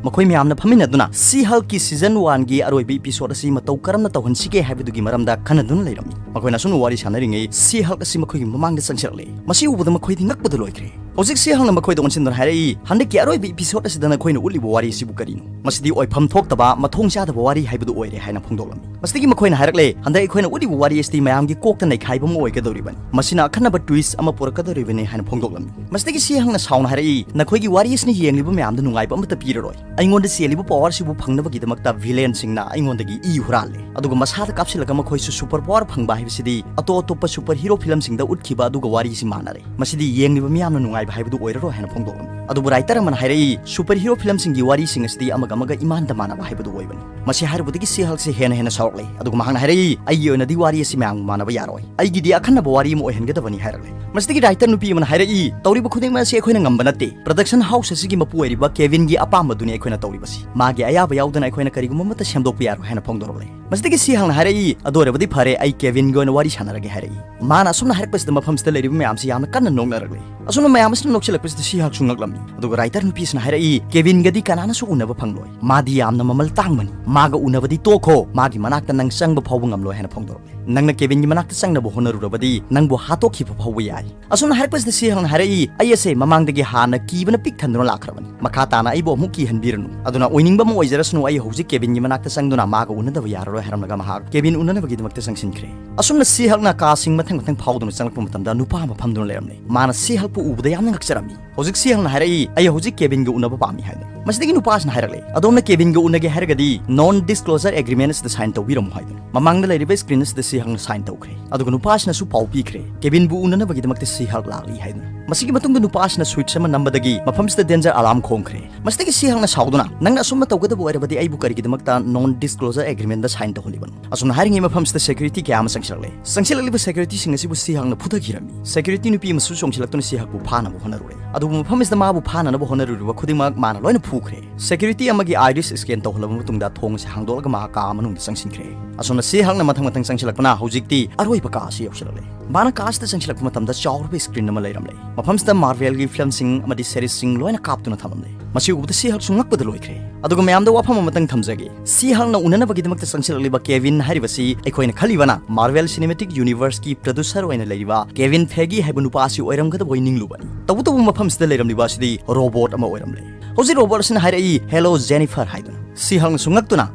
ꯃꯈꯣꯏ ꯃꯌꯥꯝꯅ ꯐꯝꯃꯤꯟꯅꯗꯨꯅ ꯁꯤ ꯍꯜꯛꯀꯤ ꯁꯤꯖꯟ ꯋꯥꯟꯒꯤ ꯑꯔꯣꯏꯕ ꯏꯄꯤꯁꯣꯗ ꯑꯁꯤ ꯃꯇꯧ ꯀꯔꯝꯅ ꯇꯧꯍꯟꯁꯤꯒꯦ ꯍꯥꯏꯕꯗꯨꯒꯤ ꯃꯔꯝꯗ ꯈꯟꯅꯗꯨꯅ ꯂꯩꯔꯝꯃꯤ꯫ ꯃꯈꯣꯏꯅ ꯑꯁꯨꯝꯅ ꯋꯥꯔꯤ ꯁꯥꯟꯅꯔꯤꯉꯩ ꯁꯤ ꯍꯜꯛ ꯑꯁꯤ ꯃꯈꯣꯏꯒꯤ ꯃꯃꯥꯡꯗ ꯆꯪꯁꯤꯜꯂꯛꯂꯦ꯫ ꯃꯁꯤ ꯎꯕꯗ ꯃꯈꯣꯏꯗꯤ ꯉꯛꯄꯗ ꯂꯣꯏꯈ꯭ꯔꯦ꯫ ꯍꯧꯖꯤꯛ ꯁꯤ ꯍꯜꯛꯅ ꯃꯈꯣꯏꯗ ꯑꯣꯟꯁꯤꯟꯗꯨꯅ ꯍꯥꯏꯔꯛꯏ, "ꯍꯟꯗꯛꯀꯤ ꯑꯔꯣꯏꯕ ꯏꯄꯤꯁꯣꯗ ꯑꯁꯤꯗ ꯅꯈꯣꯏꯅ ꯎꯠꯂꯤꯕ ꯋꯥꯔꯤ ꯑꯁꯤꯕꯨ ꯀꯔꯤꯅꯣ? ꯃꯁꯤꯗꯤ ꯑꯣꯏꯐꯝ ꯊꯣꯛꯇꯕ, ꯃꯊꯣꯡ ꯆꯥꯗꯕ ꯋꯥꯔꯤ ꯍꯥꯏꯕꯗꯨ ꯑꯣꯏꯔꯦ" ꯍꯥꯏꯅ ꯐꯣꯡꯗꯣꯛꯂꯝꯃꯤ꯫ ꯃꯁꯤꯗꯒꯤ ꯃꯈꯣꯏꯅ ꯍꯥꯏꯔꯛꯂꯦ, "ꯍꯟꯗꯛ ꯑꯩꯈꯣꯏꯅ ꯎꯠꯂꯤꯕ ꯋꯥꯔꯤ ꯑꯁꯤꯗꯤ ꯃꯌꯥꯝꯒꯤ ꯀꯣꯛꯇ ꯅꯩꯈꯥꯏꯕ ꯑꯃ ꯑꯣꯏꯒꯗꯧꯔꯤꯕꯅꯤ꯫ ꯃꯁꯤꯅ ꯑꯈꯟꯅꯕ ꯇ꯭ꯋꯤꯁ ꯑꯃ ꯄꯨꯔꯛꯀꯗꯧꯔꯤꯕꯅꯤ" ꯍꯥꯏꯅ ꯐꯣꯡꯗꯣꯛꯂꯝꯃꯤ꯫ ꯃꯁꯤꯗꯒꯤ ꯁꯤ ꯍꯜꯛꯅ ꯁꯥꯎꯅ ꯍꯥꯏꯔꯛꯏ, "ꯅꯈꯣꯏꯒꯤ ꯋꯥꯔꯤ ꯑꯁꯤꯅ ꯌꯦꯡꯂꯤꯕ ꯃꯌꯥꯝꯗ ꯅꯨꯡꯉꯥꯏꯕ ꯑꯃꯠꯇ ꯄꯤꯔꯔꯣꯏ꯫ ꯑꯩꯉꯣꯟꯗ ꯆꯦꯜꯂꯤꯕ ꯄꯋꯥꯔꯁꯤꯕꯨ ꯐꯪꯅꯕꯒꯤꯗꯃꯛꯇ ꯚꯤꯂꯦꯟꯁꯤꯡꯅ ꯑꯩꯉꯣꯟꯗꯒꯤ ꯏ ꯍꯨꯔꯥꯜꯂꯦ꯫ ꯑꯗꯨꯒ ꯃꯁꯥꯗ ꯀꯥꯞꯁꯤꯜꯂꯒ ꯃꯈꯣꯏꯁꯨ ꯁꯨꯄꯔ ꯄꯋꯥꯔ ꯐꯪꯕ ꯍꯥꯏꯕꯁꯤꯗꯤ ꯑꯇꯣꯞ ꯑꯇꯣꯞꯄ ꯁꯨꯄꯔ ꯍꯤꯔꯣ ꯐꯤꯂꯝꯁꯤꯡꯗ ꯎꯠꯈꯤꯕ ꯑꯗꯨꯒ ꯋꯥꯔꯤꯁꯤ ꯃꯥꯟꯅꯔꯦ꯫ ꯃꯁꯤꯗꯤ ꯌꯦꯡꯂꯤꯕ ꯃꯤꯌꯥꯝꯅ ꯅꯨꯡꯉꯥꯏꯕ ꯍꯥꯏꯕꯗꯨ ꯑꯣꯏꯔꯔꯣꯏ" ꯍꯥꯏꯅ ꯐꯣꯡꯗꯣꯛꯂꯝꯃꯤ꯫ ꯑꯗꯨꯕꯨ ꯔꯥꯏꯇꯔ ꯑꯃꯅ ꯍꯥꯏꯔꯛꯏ, "ꯁꯨꯄꯔ ꯍꯤꯔꯣ ꯐꯤꯂꯝꯁꯤꯡꯒꯤ ꯋꯥꯔꯤꯁꯤꯡ ꯑꯁꯤꯗꯤ ꯑꯃꯒ ꯑꯃꯒ ꯏꯃꯥꯟꯗ ꯃꯥꯟꯅꯕ ꯍꯥꯏꯕꯗꯨ ꯑꯣꯏꯕꯅꯤ꯫ ꯃꯁꯤ ꯍꯥꯏꯔꯨꯕꯗꯒꯤ ꯁꯤ ꯍꯜꯛꯁꯤ ꯍꯦꯟꯅ ꯍꯦꯟꯅ ꯁꯥꯎꯔꯛꯂꯦ꯫ ꯑꯗꯨꯒ ꯃꯍꯥꯛꯅ ꯍꯥꯏꯔꯛꯏ, "ꯑꯩꯒꯤ ꯑꯣꯏꯅꯗꯤ ꯋꯥꯔꯤ ꯑꯁꯤ ꯃꯌꯥꯝꯒ ꯃꯥꯟꯅꯕ ꯌꯥꯔꯣꯏ꯫ ꯑꯩꯒꯤꯗꯤ ꯑꯈꯟꯅꯕ ꯋꯥꯔꯤ ꯑꯃ ꯑꯣꯏꯍꯟꯒꯗꯕꯅꯤ" ꯍꯥꯏꯔꯛꯂꯦ꯫ ꯃꯁꯤꯗꯒꯤ ꯔꯥꯏꯇꯔ ꯅꯨꯄꯤ ꯑꯃꯅ ꯍꯥꯏꯔꯛꯏ, "ꯇꯧꯔꯤꯕ ꯈꯨꯗꯤꯡꯃꯛ ꯑꯁꯤ ꯑꯩꯈꯣꯏꯅ ꯉꯝꯕ ꯅꯠꯇꯦ꯫ ꯄ꯭ꯔꯗꯛꯁꯟ ꯍꯥꯎꯁ ꯑꯁꯤꯒꯤ ꯃꯄꯨ ꯑꯣꯏꯔꯤꯕ ꯀꯦꯚꯤꯟꯒꯤ ꯑꯄꯥꯝꯕꯗꯨꯅꯤ ꯑꯩꯈꯣꯏꯅ ꯇꯧꯔꯤꯕꯁꯤ꯫ ꯃꯥꯒꯤ ꯑꯌꯥꯕ ꯌꯥꯎꯗꯅ ꯑꯩꯈꯣꯏꯅ ꯀꯔꯤꯒꯨꯝꯕ ꯑꯃꯠꯇ ꯁꯦꯝꯗꯣꯛꯄ ꯌꯥꯔꯣꯏ" ꯍꯥꯏꯅ ꯐꯣꯡꯗꯣꯔꯛꯂꯦ꯫ ꯃꯁꯤꯗꯒꯤ ꯁꯤ ꯍꯜꯛꯅ ꯍꯥꯏꯔꯛꯏ, "ꯑꯗꯨ ꯑꯣꯏꯔꯕꯗꯤ ꯐꯔꯦ, ꯑꯩ ꯀꯦꯚꯤꯟꯒꯤ ꯑꯣꯏꯅ ꯋꯥꯔꯤ ꯁꯥꯟꯅꯔꯒꯦ" ꯍꯥꯏꯔꯛꯏ꯫ ꯃꯥꯅ ꯑꯁꯨꯝꯅ ꯍꯥꯏꯔꯛꯄꯁꯤꯗ ꯃꯐꯝꯁꯤꯗ ꯂꯩꯔꯤꯕ ꯃꯌꯥꯝꯁꯤ ꯌꯥꯝꯅ ꯀꯟꯅ ꯅꯣꯛꯅꯔꯛꯂꯦ꯫ ꯑꯁꯨꯝꯅ ꯃꯌꯥꯝ ꯑꯁꯤꯅ ꯅꯣꯛꯁꯤꯜꯂꯛꯄꯁꯤꯗ ꯁꯤ ꯍꯜꯛꯁꯨ ꯉꯛꯂꯝꯃꯤ꯫ ꯑꯗꯨꯒ ꯔꯥꯏꯇꯔ ꯅꯨꯄꯤꯁꯤꯅ ꯍꯥꯏꯔꯛꯏ, "ꯀꯦꯚꯤꯟꯒꯗꯤ ꯀꯅꯥꯅꯁꯨ ꯎꯅꯕ ꯐꯪꯂꯣꯏ꯫ ꯃꯥꯗꯤ ꯌꯥꯝꯅ ꯃꯃꯜ ꯇꯥꯡꯕꯅꯤ꯫ ꯃꯥꯒ ꯎꯅꯕꯗꯤ ꯇꯣꯛꯈꯣ, ꯃꯥꯒꯤ ꯃꯅꯥꯛꯇ ꯅꯪ ꯆꯪꯕ ꯐꯥꯎꯕ ꯉꯝꯂꯣꯏ" ꯍꯥꯏꯅ ꯐꯣꯡꯗꯣꯔꯛꯂꯦ꯫ ꯅꯪꯅ ꯀꯦꯕꯤꯟꯒꯤ ꯃꯅꯥꯛꯇ ꯆꯪꯅꯕ ꯍꯣꯠꯅꯔꯨꯔꯕꯗꯤ ꯅꯪꯕꯨ ꯍꯥꯠꯇꯣꯛꯈꯤꯕ ꯐꯥꯎꯕ ꯌꯥꯏ꯫ ꯑꯁꯨꯝꯅ ꯍꯥꯏꯔꯛꯄꯁꯤꯗ ꯁꯤꯍꯜꯅ ꯍꯥꯏꯔꯛꯏ, "ꯑꯩ ꯑꯁꯦ ꯃꯃꯥꯡꯗꯒꯤ ꯍꯥꯟꯅ ꯀꯤꯕꯅ ꯄꯤꯛ ꯊꯟꯗꯨꯅ ꯂꯥꯛꯈ꯭ꯔꯕꯅꯤ꯫ ꯃꯈꯥ ꯇꯥꯅ ꯑꯩꯕꯨ ꯑꯃꯨꯛ ꯀꯤꯍꯟꯕꯤꯔꯅꯨ꯫ ꯑꯗꯨꯅ ꯑꯣꯏꯅꯤꯡꯕ ꯑꯃ ꯑꯣꯏꯖꯔꯁꯅꯨ, ꯑꯩ ꯍꯧꯖꯤꯛ ꯀꯦꯕꯤꯟꯒꯤ ꯃꯅꯥꯛꯇ ꯆꯪꯗꯨꯅ ꯃꯥꯒ ꯎꯅꯗꯕ ꯌꯥꯔꯔꯣꯏ" ꯍꯥꯏꯔꯝꯂꯒ ꯃꯍꯥꯛ ꯀꯦꯕꯤꯟ ꯎꯅꯅꯕꯒꯤꯗꯃꯛꯇ ꯆꯪꯁꯤꯟꯈ꯭ꯔꯦ꯫ ꯑꯁꯨꯝꯅ ꯁꯤꯍꯜꯅ ꯀꯥꯁꯤꯡ ꯃꯊꯪ ꯃꯊꯪ ꯐꯥꯎꯗꯨꯅ ꯆꯪꯂꯛꯄ ꯃꯇꯝꯗ ꯅꯨꯄꯥ ꯑꯃ ꯐꯝꯗꯨꯅ ꯂꯩꯔꯝꯂꯦ꯫ ꯃꯥꯅ ꯁꯤꯍꯜꯄꯨ ꯎꯕꯗ ꯌꯥꯝꯅ ꯉꯛꯆꯔꯝꯃꯤ꯫ ꯍꯧꯖꯤꯛ ꯁꯤꯍꯜꯅ ꯍꯥꯏꯔꯛꯏ, "ꯑꯩ ꯍꯧꯖꯤꯛ ꯀꯦꯕꯤꯟꯒ ꯎꯅꯕ ꯄꯥꯝꯃꯤ" ꯍꯥꯏꯗꯅ꯫ ꯃꯁꯤꯗꯒꯤ ꯅꯨꯄꯥꯁꯤꯅ ꯍꯥꯏꯔꯛꯂꯦ, "ꯑꯗꯣꯝꯅ ꯀꯦꯕꯤꯟꯒ ꯎꯅꯒꯦ ꯍꯥꯏꯔꯒꯗꯤ non disclosure agreement ꯑꯁꯤꯗ sign ꯇꯧꯕꯤꯔꯝꯃꯨ" ꯍꯥꯏꯗꯅ꯫ ꯃꯃꯥꯡꯗ ꯂꯩꯔꯤꯕ screen ꯑꯁꯤꯗ ꯁꯤꯍꯜꯅ sign ꯇꯧꯈ꯭ꯔꯦ꯫ ꯑꯗꯨꯒ ꯅꯨꯄꯥꯁꯤꯅꯁꯨ ꯄꯥꯎ ꯄꯤꯈ꯭ꯔꯦ, "ꯀꯦꯕꯤꯟꯕꯨ ꯎꯅꯅꯕꯒꯤꯗꯃꯛꯇ ꯁꯤꯍꯜ ꯂꯥꯛꯂꯤ" ꯍꯥꯏꯗꯅ꯫ ꯃꯁꯤꯒꯤ ꯃꯇꯨꯡꯗ ꯅꯨꯄꯥꯁꯤꯅ switch ꯑꯃ ꯅꯝꯕꯗꯒꯤ ꯃꯐꯝꯁꯤꯗ danger alarm ꯈꯣꯡꯈ꯭ꯔꯦ꯫ ꯃꯁꯤꯗꯒꯤ ꯁꯤꯍꯜꯅ ꯁꯥꯎꯗꯨꯅ, "ꯅꯪꯅ ꯑꯁꯨꯝꯅ ꯇꯧꯒꯗꯕ ꯑꯣꯏꯔꯕꯗꯤ ꯑꯩꯕꯨ ꯀꯔꯤꯒꯤꯗꯃꯛꯇ non disclosure agreement ꯗ sign ꯇꯧꯍꯜꯂꯤꯕꯅꯣ?" ꯑꯁꯨꯝꯅ ꯍꯥꯏꯔꯤꯉꯩ ꯃꯐꯝꯁꯤꯗ security ꯀꯌꯥ ꯑꯃ ꯆꯪꯁꯤꯜꯂꯛꯂꯦ꯫ ꯆꯪꯁꯤꯜꯂꯛꯂꯤꯕ security ꯁꯤꯡ ꯑꯁꯤꯕꯨ ꯁꯤꯍꯜꯅ ꯐꯨꯊꯈꯤꯔꯝꯃꯤ꯫ Security ꯅꯨꯄꯤ ꯑꯃꯁꯨ ꯆꯣꯡꯁꯤꯜꯂꯛꯇꯨꯅ ꯁꯤꯍꯜꯄꯨ ꯐꯥꯅꯕ ꯍꯣꯠꯅꯔꯨꯔꯦ꯫ ꯑꯗꯨꯕꯨ ꯃꯐꯝ ꯑꯁꯤꯗ ꯃꯥꯕꯨ ꯐꯥꯅꯅꯕ ꯍꯣꯠꯅꯔꯨꯔꯤꯕ ꯈꯨꯗꯤꯡꯃꯛ ꯃꯥꯅ ꯂꯣꯏꯅ ꯐꯨꯈ꯭ꯔꯦ꯫ Security ꯑꯃꯒꯤ iris scan ꯇꯧꯍꯜꯂꯕ ꯃꯇꯨꯡꯗ ꯊꯣꯡ ꯑꯁꯤ ꯍꯥꯡꯗꯣꯛꯂꯒ ꯃꯍꯥꯛ ꯀꯥ ꯃꯅꯨꯡꯗ ꯆꯪꯁꯤꯟꯈ꯭ꯔꯦ꯫ ꯑꯁꯨꯝꯅ ꯁꯤꯍꯜꯅ ꯃꯊꯪ ꯃꯊꯪ ꯆꯪꯁꯤꯜꯂꯛꯄꯅ ꯍꯧꯖꯤꯛꯇꯤ ꯑꯔꯣꯏꯕ ꯀꯥ ꯑꯁꯤ ꯌꯧꯁꯤꯜꯂꯛꯂꯦ꯫ ꯃꯥꯅ ꯀꯥ ꯑꯁꯤꯗ ꯆꯪꯁꯤꯜꯂꯛꯄ ꯃꯇꯝꯗ ꯆꯥꯎꯔꯕ screen ꯑꯃ ꯂꯩꯔꯝꯂꯦ꯫ ꯃꯐꯝꯁꯤꯗ Marvel ꯒꯤ film ꯁꯤꯡ ꯑꯃꯗꯤ series ꯁꯤꯡ ꯂꯣꯏꯅ ꯀꯥꯞꯇꯨꯅ ꯊꯝꯂꯝꯂꯦ꯫ ꯃꯁꯤ ꯎꯕꯗ ꯁꯤꯍꯜꯁꯨ ꯉꯛꯄꯗ ꯂꯣꯏꯈ꯭ꯔꯦ꯫ ꯑꯗꯨꯒ ꯃꯌꯥꯝꯗ ꯋꯥꯐꯝ ꯑꯃꯇꯪ ꯊꯝꯖꯒꯦ꯫ ꯁꯤꯍꯜꯅ ꯎꯅꯅꯕꯒꯤꯗꯃꯛꯇ ꯆꯪꯁꯤꯜꯂꯛꯂꯤꯕ ꯀꯦꯕꯤꯟ ꯍꯥꯏꯔꯤꯕꯁꯤ ꯑꯩꯈꯣꯏꯅ ꯈꯜꯂꯤꯕꯅ Marvel Cinematic Universe ꯀꯤ producer ꯑꯣꯏꯅ ꯂꯩꯔꯤꯕ ꯀꯦꯕꯤꯟ ꯐꯦꯒꯤ ꯍꯥꯏꯕ ꯅꯨꯄꯥ ꯑꯁꯤ ꯑꯣꯏꯔꯝꯒꯗꯕ ꯑꯣꯏ ꯅꯤꯡꯂꯨꯕꯅꯤ꯫ ꯇꯧꯕꯇꯕꯨ ꯃꯐꯝꯁꯤꯗ ꯂꯩꯔꯝꯂꯤꯕ ꯑꯁꯤꯗꯤ robot ꯑꯃ ꯑꯣꯏꯔꯝꯂꯦ꯫ ꯍꯧꯖꯤꯛ robot ꯑꯁꯤꯅ ꯍꯥꯏꯔꯛꯏ, "Hello Jennifer" ꯍꯥꯏꯗꯨꯅ꯫ ꯁꯤꯍꯜꯅꯁꯨ ꯉꯛꯇꯨꯅ,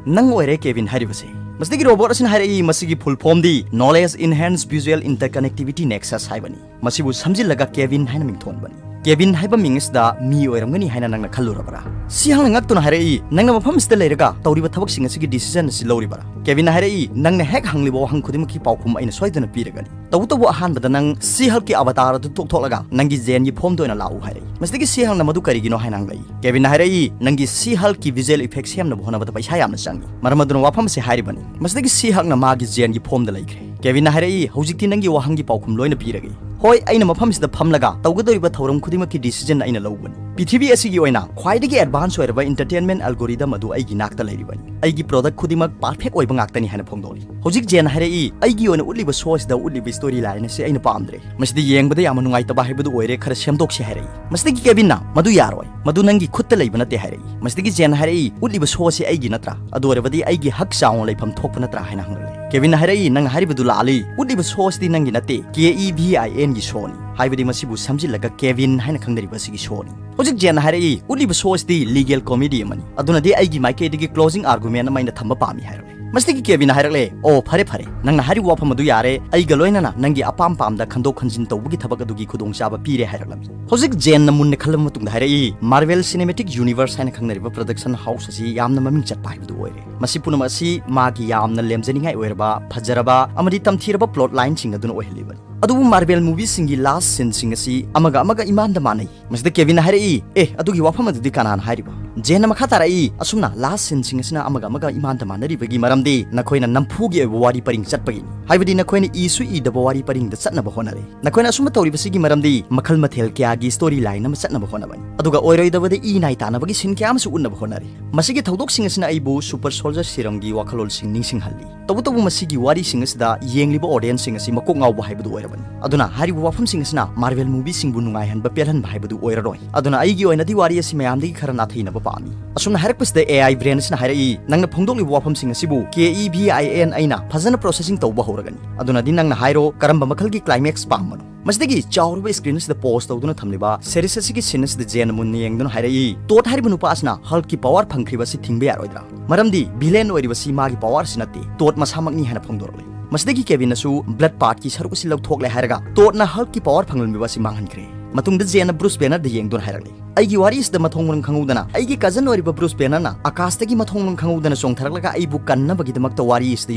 "ꯅꯪ ꯑꯣꯏꯔꯦ ꯀꯦꯕꯤꯟ ꯍꯥꯏꯔꯤꯕꯁꯦ?" ꯃꯁꯤꯗꯒꯤ robot ꯑꯁꯤꯅ ꯍꯥꯏꯔꯛꯏ, "ꯃꯁꯤꯒꯤ full form ꯗꯤ Knowledge Enhanced Visual Interconnectivity Nexus ꯍꯥꯏꯕꯅꯤ꯫ ꯃꯁꯤꯕꯨ ꯁꯝꯖꯤꯜꯂꯒ ꯀꯦꯕꯤꯟ ꯍꯥꯏꯅ ꯃꯤꯡꯊꯣꯟꯕꯅꯤ꯫ ꯀꯦꯕꯤꯟ ꯍꯥꯏꯕ ꯃꯤꯡ ꯑꯁꯤꯗ ꯃꯤ ꯑꯣꯏꯔꯝꯒꯅꯤ ꯍꯥꯏꯅ ꯅꯪꯅ ꯈꯜꯂꯨꯔꯕ꯭ꯔꯥ?" ꯁꯤꯍꯜꯅ ꯉꯛꯇꯨꯅ ꯍꯥꯏꯔꯛꯏ, "ꯅꯪꯅ ꯃꯐꯝ ꯑꯁꯤꯗ ꯂꯩꯔꯒ ꯇꯧꯔꯤꯕ ꯊꯕꯛꯁꯤꯡ ꯑꯁꯤꯒꯤ decision ꯑꯁꯤ ꯂꯧꯔꯤꯕꯔꯥ?" ꯀꯦꯕꯤꯟꯅ ꯍꯥꯏꯔꯛꯏ, "ꯅꯪꯅ ꯍꯦꯛ ꯍꯪꯂꯤꯕ ꯋꯥꯍꯪ ꯈꯨꯗꯤꯡꯃꯛꯀꯤ ꯄꯥꯎꯈꯨꯝ ꯑꯩꯅ ꯁꯣꯏꯗꯅ ꯄꯤꯔꯒꯅꯤ꯫ ꯇꯧꯕꯇꯕꯨ ꯑꯍꯥꯟꯕꯗ ꯅꯪ ꯁꯤꯍꯜꯀꯤ avatar ꯑꯗꯨ ꯇꯣꯛꯊꯣꯛꯂꯒ ꯅꯪꯒꯤ ꯖꯦꯟꯒꯤ form ꯗ ꯑꯣꯏꯅ ꯂꯥꯛꯎ" ꯍꯥꯏꯔꯛꯏ꯫ ꯃꯁꯤꯗꯒꯤ ꯁꯤꯍꯜꯅ ꯃꯗꯨ ꯀꯔꯤꯒꯤꯅꯣ ꯍꯥꯏꯅ ꯍꯪꯂꯛꯏ꯫ ꯀꯦꯕꯤꯟꯅ ꯍꯥꯏꯔꯛꯏ, "ꯅꯪꯒꯤ ꯁꯤꯍꯜꯀꯤ visual effect ꯁꯦꯝꯅꯕ ꯍꯣꯠꯅꯕꯗ ꯄꯩꯁꯥ ꯌꯥꯝꯅ ꯆꯪꯏ꯫ ꯃꯔꯝ ꯑꯗꯨꯅ ꯋꯥꯐꯝ ꯑꯁꯤ ꯍꯥꯏꯔꯤꯕꯅꯤ꯫" ꯃꯁꯤꯗꯒꯤ ꯁꯤꯍꯜꯅ ꯃꯥꯒꯤ ꯖꯦꯟꯒꯤ form ꯗ ꯂꯩꯈ꯭ꯔꯦ꯫ ꯀꯦꯕꯤꯟꯅ ꯍꯥꯏꯔꯛꯏ, "ꯍꯧꯖꯤꯛꯇꯤ ꯅꯪꯒꯤ ꯋꯥꯍꯪꯒꯤ ꯄꯥꯎꯈꯨꯝ ꯂꯣꯏꯅ ꯄꯤꯔꯒꯦ꯫ ꯍꯣꯏ, ꯑꯩꯅ ꯃꯐꯝꯁꯤꯗ ꯐꯝꯂꯒ ꯇꯧꯒꯗꯧꯔꯤꯕ ꯊꯧꯔꯝ ꯈꯨꯗꯤꯡꯃꯛꯀꯤ decision ꯑꯩꯅ ꯂꯧꯕꯅꯤ꯫ ꯄ꯭ꯔꯤꯊꯤꯕꯤ ꯑꯁꯤꯒꯤ ꯑꯣꯏꯅ ꯈ꯭ꯋꯥꯏꯗꯒꯤ advance ꯑꯣꯏꯔꯕ entertainment algorithm ꯑꯗꯨ ꯑꯩꯒꯤ ꯅꯥꯛꯇ ꯂꯩꯔꯤꯕꯅꯤ꯫ ꯑꯩꯒꯤ product ꯈꯨꯗꯤꯡꯃꯛ perfect ꯑꯣꯏꯕ ꯉꯥꯛꯇꯅꯤ" ꯍꯥꯏꯅ ꯐꯣꯡꯗꯣꯛꯂꯤ꯫ ꯍꯧꯖꯤꯛ ꯖꯦꯟꯅ ꯍꯥꯏꯔꯛꯏ, "ꯑꯩꯒꯤ ꯑꯣꯏꯅ ꯎꯠꯂꯤꯕ show ꯑꯁꯤꯗ ꯎꯠꯂꯤꯕ story line ꯑꯁꯤ ꯑꯩꯅ ꯄꯥꯝꯗ꯭ꯔꯦ꯫ ꯃꯁꯤꯗ ꯌꯦꯡꯕꯗ ꯌꯥꯝꯅ ꯅꯨꯡꯉꯥꯏꯇꯕ ꯍꯥꯏꯕꯗꯨ ꯑꯣꯏꯔꯦ, ꯈꯔ ꯁꯦꯝꯗꯣꯛꯁꯤ" ꯍꯥꯏꯔꯛꯏ꯫ ꯃꯁꯤꯗꯒꯤ ꯀꯦꯕꯤꯟꯅ, "ꯃꯗꯨ ꯌꯥꯔꯣꯏ, ꯃꯗꯨ ꯅꯪꯒꯤ ꯈꯨꯠꯇ ꯂꯩꯕ ꯅꯠꯇꯦ" ꯍꯥꯏꯔꯛꯏ꯫ ꯃꯁꯤꯗꯒꯤ ꯖꯦꯟꯅ ꯍꯥꯏꯔꯛꯏ, "ꯎꯠꯂꯤꯕ show ꯑꯁꯤ ꯑꯩꯒꯤ ꯅꯠꯇ꯭ꯔꯥ? ꯑꯗꯨ ꯑꯣꯏꯔꯕꯗꯤ ꯑꯩꯒꯤ ꯍꯛ ꯆꯥꯎꯅ ꯂꯩꯐꯝ ꯊꯣꯛꯄ ꯅꯠꯇ꯭ꯔꯥ?" ꯍꯥꯏꯅ ꯍꯪꯂꯛꯏ꯫ ꯀꯦꯕꯤꯟꯅ ꯍꯥꯏꯔꯛꯏ, "ꯅꯪ ꯍꯥꯏꯔꯤꯕꯗꯨ ꯂꯥꯜꯂꯤ꯫ ꯎꯠꯂꯤꯕ ꯁꯣ ꯑꯁꯤꯗꯤ ꯅꯪꯒꯤ ꯅꯠꯇꯦ, ꯀꯦ ꯏ ꯚꯤ ꯑꯥꯏ ꯑꯦꯟꯒꯤ ꯁꯣꯅꯤ꯫ ꯍꯥꯏꯕꯗꯤ ꯃꯁꯤꯕꯨ ꯁꯝꯖꯤꯜꯂꯒ ꯀꯦꯕꯤꯟ ꯍꯥꯏꯅ ꯈꯪꯅꯔꯤꯕ ꯑꯁꯤꯒꯤ ꯁꯣꯅꯤ꯫" ꯍꯧꯖꯤꯛ ꯖꯦꯟꯅ ꯍꯥꯏꯔꯛꯏ, "ꯎꯠꯂꯤꯕ ꯁꯣ ꯑꯁꯤꯗꯤ ꯂꯤꯒꯦꯜ ꯀꯣꯃꯦꯗꯤ ꯑꯃꯅꯤ꯫ ꯑꯗꯨꯅꯗꯤ ꯑꯩꯒꯤ ꯃꯥꯏꯀꯩꯗꯒꯤ ꯀ꯭ꯂꯣꯖꯤꯡ ꯑꯥꯔꯒꯨꯃꯦꯟ ꯑꯃ ꯑꯩꯅ ꯊꯝꯕ ꯄꯥꯝꯃꯤ" ꯍꯥꯏꯔꯛꯂꯦ꯫ ꯃꯁꯤꯗꯒꯤ ꯀꯦꯕꯤꯟꯅ ꯍꯥꯏꯔꯛꯂꯦ, "ꯑꯣ, ꯐꯔꯦ ꯐꯔꯦ, ꯅꯪꯅ ꯍꯥꯏꯔꯤꯕ ꯋꯥꯐꯝ ꯑꯗꯨ ꯌꯥꯔꯦ꯫ ꯑꯩꯒ ꯂꯣꯏꯅꯅ ꯅꯪꯒꯤ ꯑꯄꯥꯝ ꯄꯥꯝꯗ ꯈꯟꯗꯣꯛ ꯈꯟꯖꯤꯟ ꯇꯧꯕꯒꯤ ꯊꯕꯛ ꯑꯗꯨꯒꯤ ꯈꯨꯗꯣꯡꯆꯥꯕ ꯄꯤꯔꯦ" ꯍꯥꯏꯔꯛꯂꯝꯃꯤ꯫ ꯍꯧꯖꯤꯛ ꯖꯦꯟꯅ ꯃꯨꯟꯅ ꯈꯜꯂꯕ ꯃꯇꯨꯡꯗ ꯍꯥꯏꯔꯛꯏ, "ꯃꯥꯔꯕꯦꯜ ꯁꯤꯅꯦꯃꯦꯇꯤꯛ ꯌꯨꯅꯤꯚꯔꯁ ꯍꯥꯏꯅ ꯈꯪꯅꯔꯤꯕ ꯄ꯭ꯔꯗꯛꯁꯟ ꯍꯥꯎꯁ ꯑꯁꯤ ꯌꯥꯝꯅ ꯃꯃꯤꯡ ꯆꯠꯄ ꯍꯥꯏꯕꯗꯨ ꯑꯣꯏꯔꯦ꯫ ꯃꯁꯤ ꯄꯨꯝꯅꯃꯛ ꯑꯁꯤ ꯃꯥꯒꯤ ꯌꯥꯝꯅ ꯂꯦꯝꯖꯅꯤꯡꯉꯥꯏ ꯑꯣꯏꯔꯕ, ꯐꯖꯔꯕ ꯑꯃꯗꯤ ꯇꯝꯊꯤꯔꯕ ꯄ꯭ꯂꯣꯠ ꯂꯥꯏꯟꯁꯤꯡ ꯑꯗꯨꯅ ꯑꯣꯏꯍꯜꯂꯤꯕꯅꯤ꯫ ꯑꯗꯨꯕꯨ ꯃꯥꯔꯕꯦꯜ ꯃꯨꯚꯤꯁꯤꯡꯒꯤ ꯂꯥꯁ ꯁꯤꯟꯁꯤꯡ ꯑꯁꯤ ꯑꯃꯒ ꯑꯃꯒ ꯏꯃꯥꯟꯗ ꯃꯥꯟꯅꯩ꯫" ꯃꯁꯤꯗ ꯀꯦꯕꯤꯟꯅ ꯍꯥꯏꯔꯛꯏ, "ꯑꯦ, ꯑꯗꯨꯒꯤ ꯋꯥꯐꯝ ꯑꯗꯨꯗꯤ ꯀꯅꯥꯅ ꯍꯥꯏꯔꯤꯕ?" ꯖꯦꯟꯅ ꯃꯈꯥ ꯇꯥꯔꯛꯏ, "ꯑꯁꯨꯝꯅ ꯂꯥꯁ ꯁꯤꯟꯁꯤꯡ ꯑꯁꯤꯅ ꯑꯃꯒ ꯑꯃꯒ ꯏꯃꯥꯟꯗ ꯃꯥꯟꯅꯔꯤꯕꯒꯤ ꯃꯔꯝꯗꯤ ꯅꯈꯣꯏꯅ ꯅꯝꯐꯨꯒꯤ ꯑꯣꯏꯕ ꯋꯥꯔꯤ ꯄꯔꯤꯡ ꯆꯠꯄꯒꯤꯅꯤ꯫ ꯍꯥꯏꯕꯗꯤ ꯅꯈꯣꯏꯅ ꯏꯁꯨ ꯏꯗꯕ ꯋꯥꯔꯤ ꯄꯔꯤꯡꯗ ꯆꯠꯅꯕ ꯍꯣꯠꯅꯔꯦ꯫ ꯅꯈꯣꯏꯅ ꯑꯁꯨꯝꯕ ꯇꯧꯔꯤꯕꯁꯤꯒꯤ ꯃꯔꯝꯗꯤ ꯃꯈꯜ ꯃꯊꯦꯜ ꯀꯌꯥꯒꯤ ꯁ꯭ꯇꯣꯔꯤ ꯂꯥꯏꯟ ꯑꯃ ꯆꯠꯅꯕ ꯍꯣꯠꯅꯕꯅꯤ꯫ ꯑꯗꯨꯒ ꯑꯣꯏꯔꯣꯏꯗꯕꯗ ꯏ ꯅꯥꯏ ꯇꯥꯅꯕꯒꯤ ꯁꯤꯟ ꯀꯌꯥ ꯑꯃꯁꯨ ꯎꯠꯅꯕ ꯍꯣꯠꯅꯔꯤ꯫ ꯃꯁꯤꯒꯤ ꯊꯧꯗꯣꯛꯁꯤꯡ ꯑꯁꯤꯅ ꯑꯩꯕꯨ ꯁꯨꯄꯔ ꯁꯣꯜꯖꯔ ꯁꯤꯔꯝꯒꯤ ꯋꯥꯈꯜꯂꯣꯟꯁꯤꯡ ꯅꯤꯡꯁꯤꯡꯍꯜꯂꯤ꯫ ꯇꯧꯕꯇꯕꯨ ꯃꯁꯤꯒꯤ ꯋꯥꯔꯤꯁꯤꯡ ꯑꯁꯤꯗ ꯌꯦꯡꯂꯤꯕ ꯑꯣꯗꯤꯌꯟꯁꯁꯤꯡ ꯑꯁꯤ ꯃꯀꯣꯛ ꯉꯥꯎꯕ ꯍꯥꯏꯕꯗꯨ ꯑꯣꯏꯔꯕꯅꯤ꯫ ꯑꯗꯨꯅ ꯍꯥꯏꯔꯤꯕ ꯋꯥꯐꯝꯁꯤꯡ ꯑꯁꯤꯅ ꯃꯥꯔꯕꯦꯜ ꯃꯨꯚꯤꯁꯤꯡꯕꯨ ꯅꯨꯡꯉꯥꯏꯍꯟꯕ ꯄꯦꯜꯍꯟꯕ ꯍꯥꯏꯕꯗꯨ ꯑꯣꯏꯔꯔꯣꯏ꯫ ꯑꯗꯨꯅ ꯑꯩꯒꯤ ꯑꯣꯏꯅꯗꯤ ꯋꯥꯔꯤ ꯑꯁꯤ ꯃꯌꯥꯝꯗꯒꯤ ꯈꯔ ꯅꯥꯊꯩꯅꯕ ꯄꯥꯝꯃꯤ꯫" ꯑꯁꯨꯝꯅ ꯍꯥꯏꯔꯛꯄꯁꯤꯗ ꯑꯦ ꯑꯥꯏ ꯕ꯭ꯔꯦꯟ ꯑꯁꯤꯅ ꯍꯥꯏꯔꯛꯏ, "ꯅꯪꯅ ꯐꯣꯡꯗꯣꯛꯂꯤꯕ ꯋꯥꯐꯝꯁꯤꯡ ꯑꯁꯤꯕꯨ ꯀꯦ ꯏ ꯚꯤ ꯑꯥꯏ ꯑꯦꯟ ꯑꯩꯅ ꯐꯖꯅ ꯄ꯭ꯔꯣꯁꯦꯁꯤꯡ ꯇꯧꯕ ꯍꯧꯔꯒꯅꯤ꯫ ꯑꯗꯨꯅꯗꯤ ꯅꯪꯅ ꯍꯥꯏꯔꯣ, ꯀꯔꯝꯕ ꯃꯈꯜꯒꯤ ꯀ꯭ꯂꯥꯏꯃꯦꯛꯁ ꯄꯥꯝꯕꯅꯣ?" ꯃꯁꯤꯗꯒꯤ ꯆꯥꯎꯔꯕ ꯁ꯭ꯀ꯭ꯔꯤꯟ ꯑꯁꯤꯗ ꯄꯣꯖ ꯇꯧꯗꯨꯅ ꯊꯝꯂꯤꯕ ꯁꯦꯔꯤꯁ ꯑꯁꯤꯒꯤ ꯁꯤꯟ ꯑꯁꯤꯗ ꯖꯦꯟꯅ ꯃꯨꯟꯅ ꯌꯦꯡꯗꯨꯅ ꯍꯥꯏꯔꯛꯏ, "ꯇꯣꯠ ꯍꯥꯏꯔꯤꯕ ꯅꯨꯄꯥ ꯑꯁꯤꯅ ꯍꯜꯛꯀꯤ ꯄꯋꯥꯔ ꯐꯪꯈ꯭ꯔꯤꯕ ꯑꯁꯤ ꯊꯤꯡꯕ ꯌꯥꯔꯣꯏꯗ꯭ꯔꯥ? ꯃꯔꯝꯗꯤ ꯚꯤꯂꯦꯟ ꯑꯣꯏꯔꯤꯕꯁꯤ ꯃꯥꯒꯤ ꯄꯋꯥꯔ ꯑꯁꯤ ꯅꯠꯇꯦ, ꯇꯣꯠ ꯃꯁꯥꯃꯛꯅꯤ" ꯍꯥꯏꯅ ꯐꯣꯡꯗꯣꯔꯛꯂꯤ꯫ ꯃꯁꯤꯗꯒꯤ ꯀꯦꯕꯤꯟꯅꯁꯨ ꯕ꯭ꯂꯗ ꯄꯥꯔꯠꯀꯤ ꯁꯔꯨꯛ ꯑꯁꯤ ꯂꯧꯊꯣꯛꯂꯦ ꯍꯥꯏꯔꯒ ꯇꯣꯠꯅ ꯍꯜꯛꯀꯤ ꯄꯋꯥꯔ ꯐꯪꯂꯝꯂꯤꯕ ꯑꯁꯤ ꯃꯥꯡꯍꯟꯈ꯭ꯔꯦ꯫ ꯃꯇꯨꯡꯗ ꯖꯦꯟꯅ ꯕ꯭ꯔꯨꯁ ꯕꯦꯅꯔꯗ ꯌꯦꯡꯗꯨꯅ ꯍꯥꯏꯔꯛꯂꯤ, "ꯑꯩꯒꯤ ꯋꯥꯔꯤ ꯑꯁꯤꯗ ꯃꯊꯣꯡ ꯃꯔꯝ ꯈꯪꯍꯧꯗꯅ ꯑꯩꯒꯤ ꯀꯖꯟ ꯑꯣꯏꯔꯤꯕ ꯕ꯭ꯔꯨꯁ ꯕꯦꯅꯔꯅ ꯑꯀꯥꯁꯇꯒꯤ ꯃꯊꯣꯡ ꯃꯔꯝ ꯈꯪꯍꯧꯗꯅ ꯆꯣꯡꯊꯔꯛꯂꯒ ꯑꯩꯕꯨ ꯀꯟꯅꯕꯒꯤꯗꯃꯛꯇ ꯋꯥꯔꯤ ꯑꯁꯤꯗ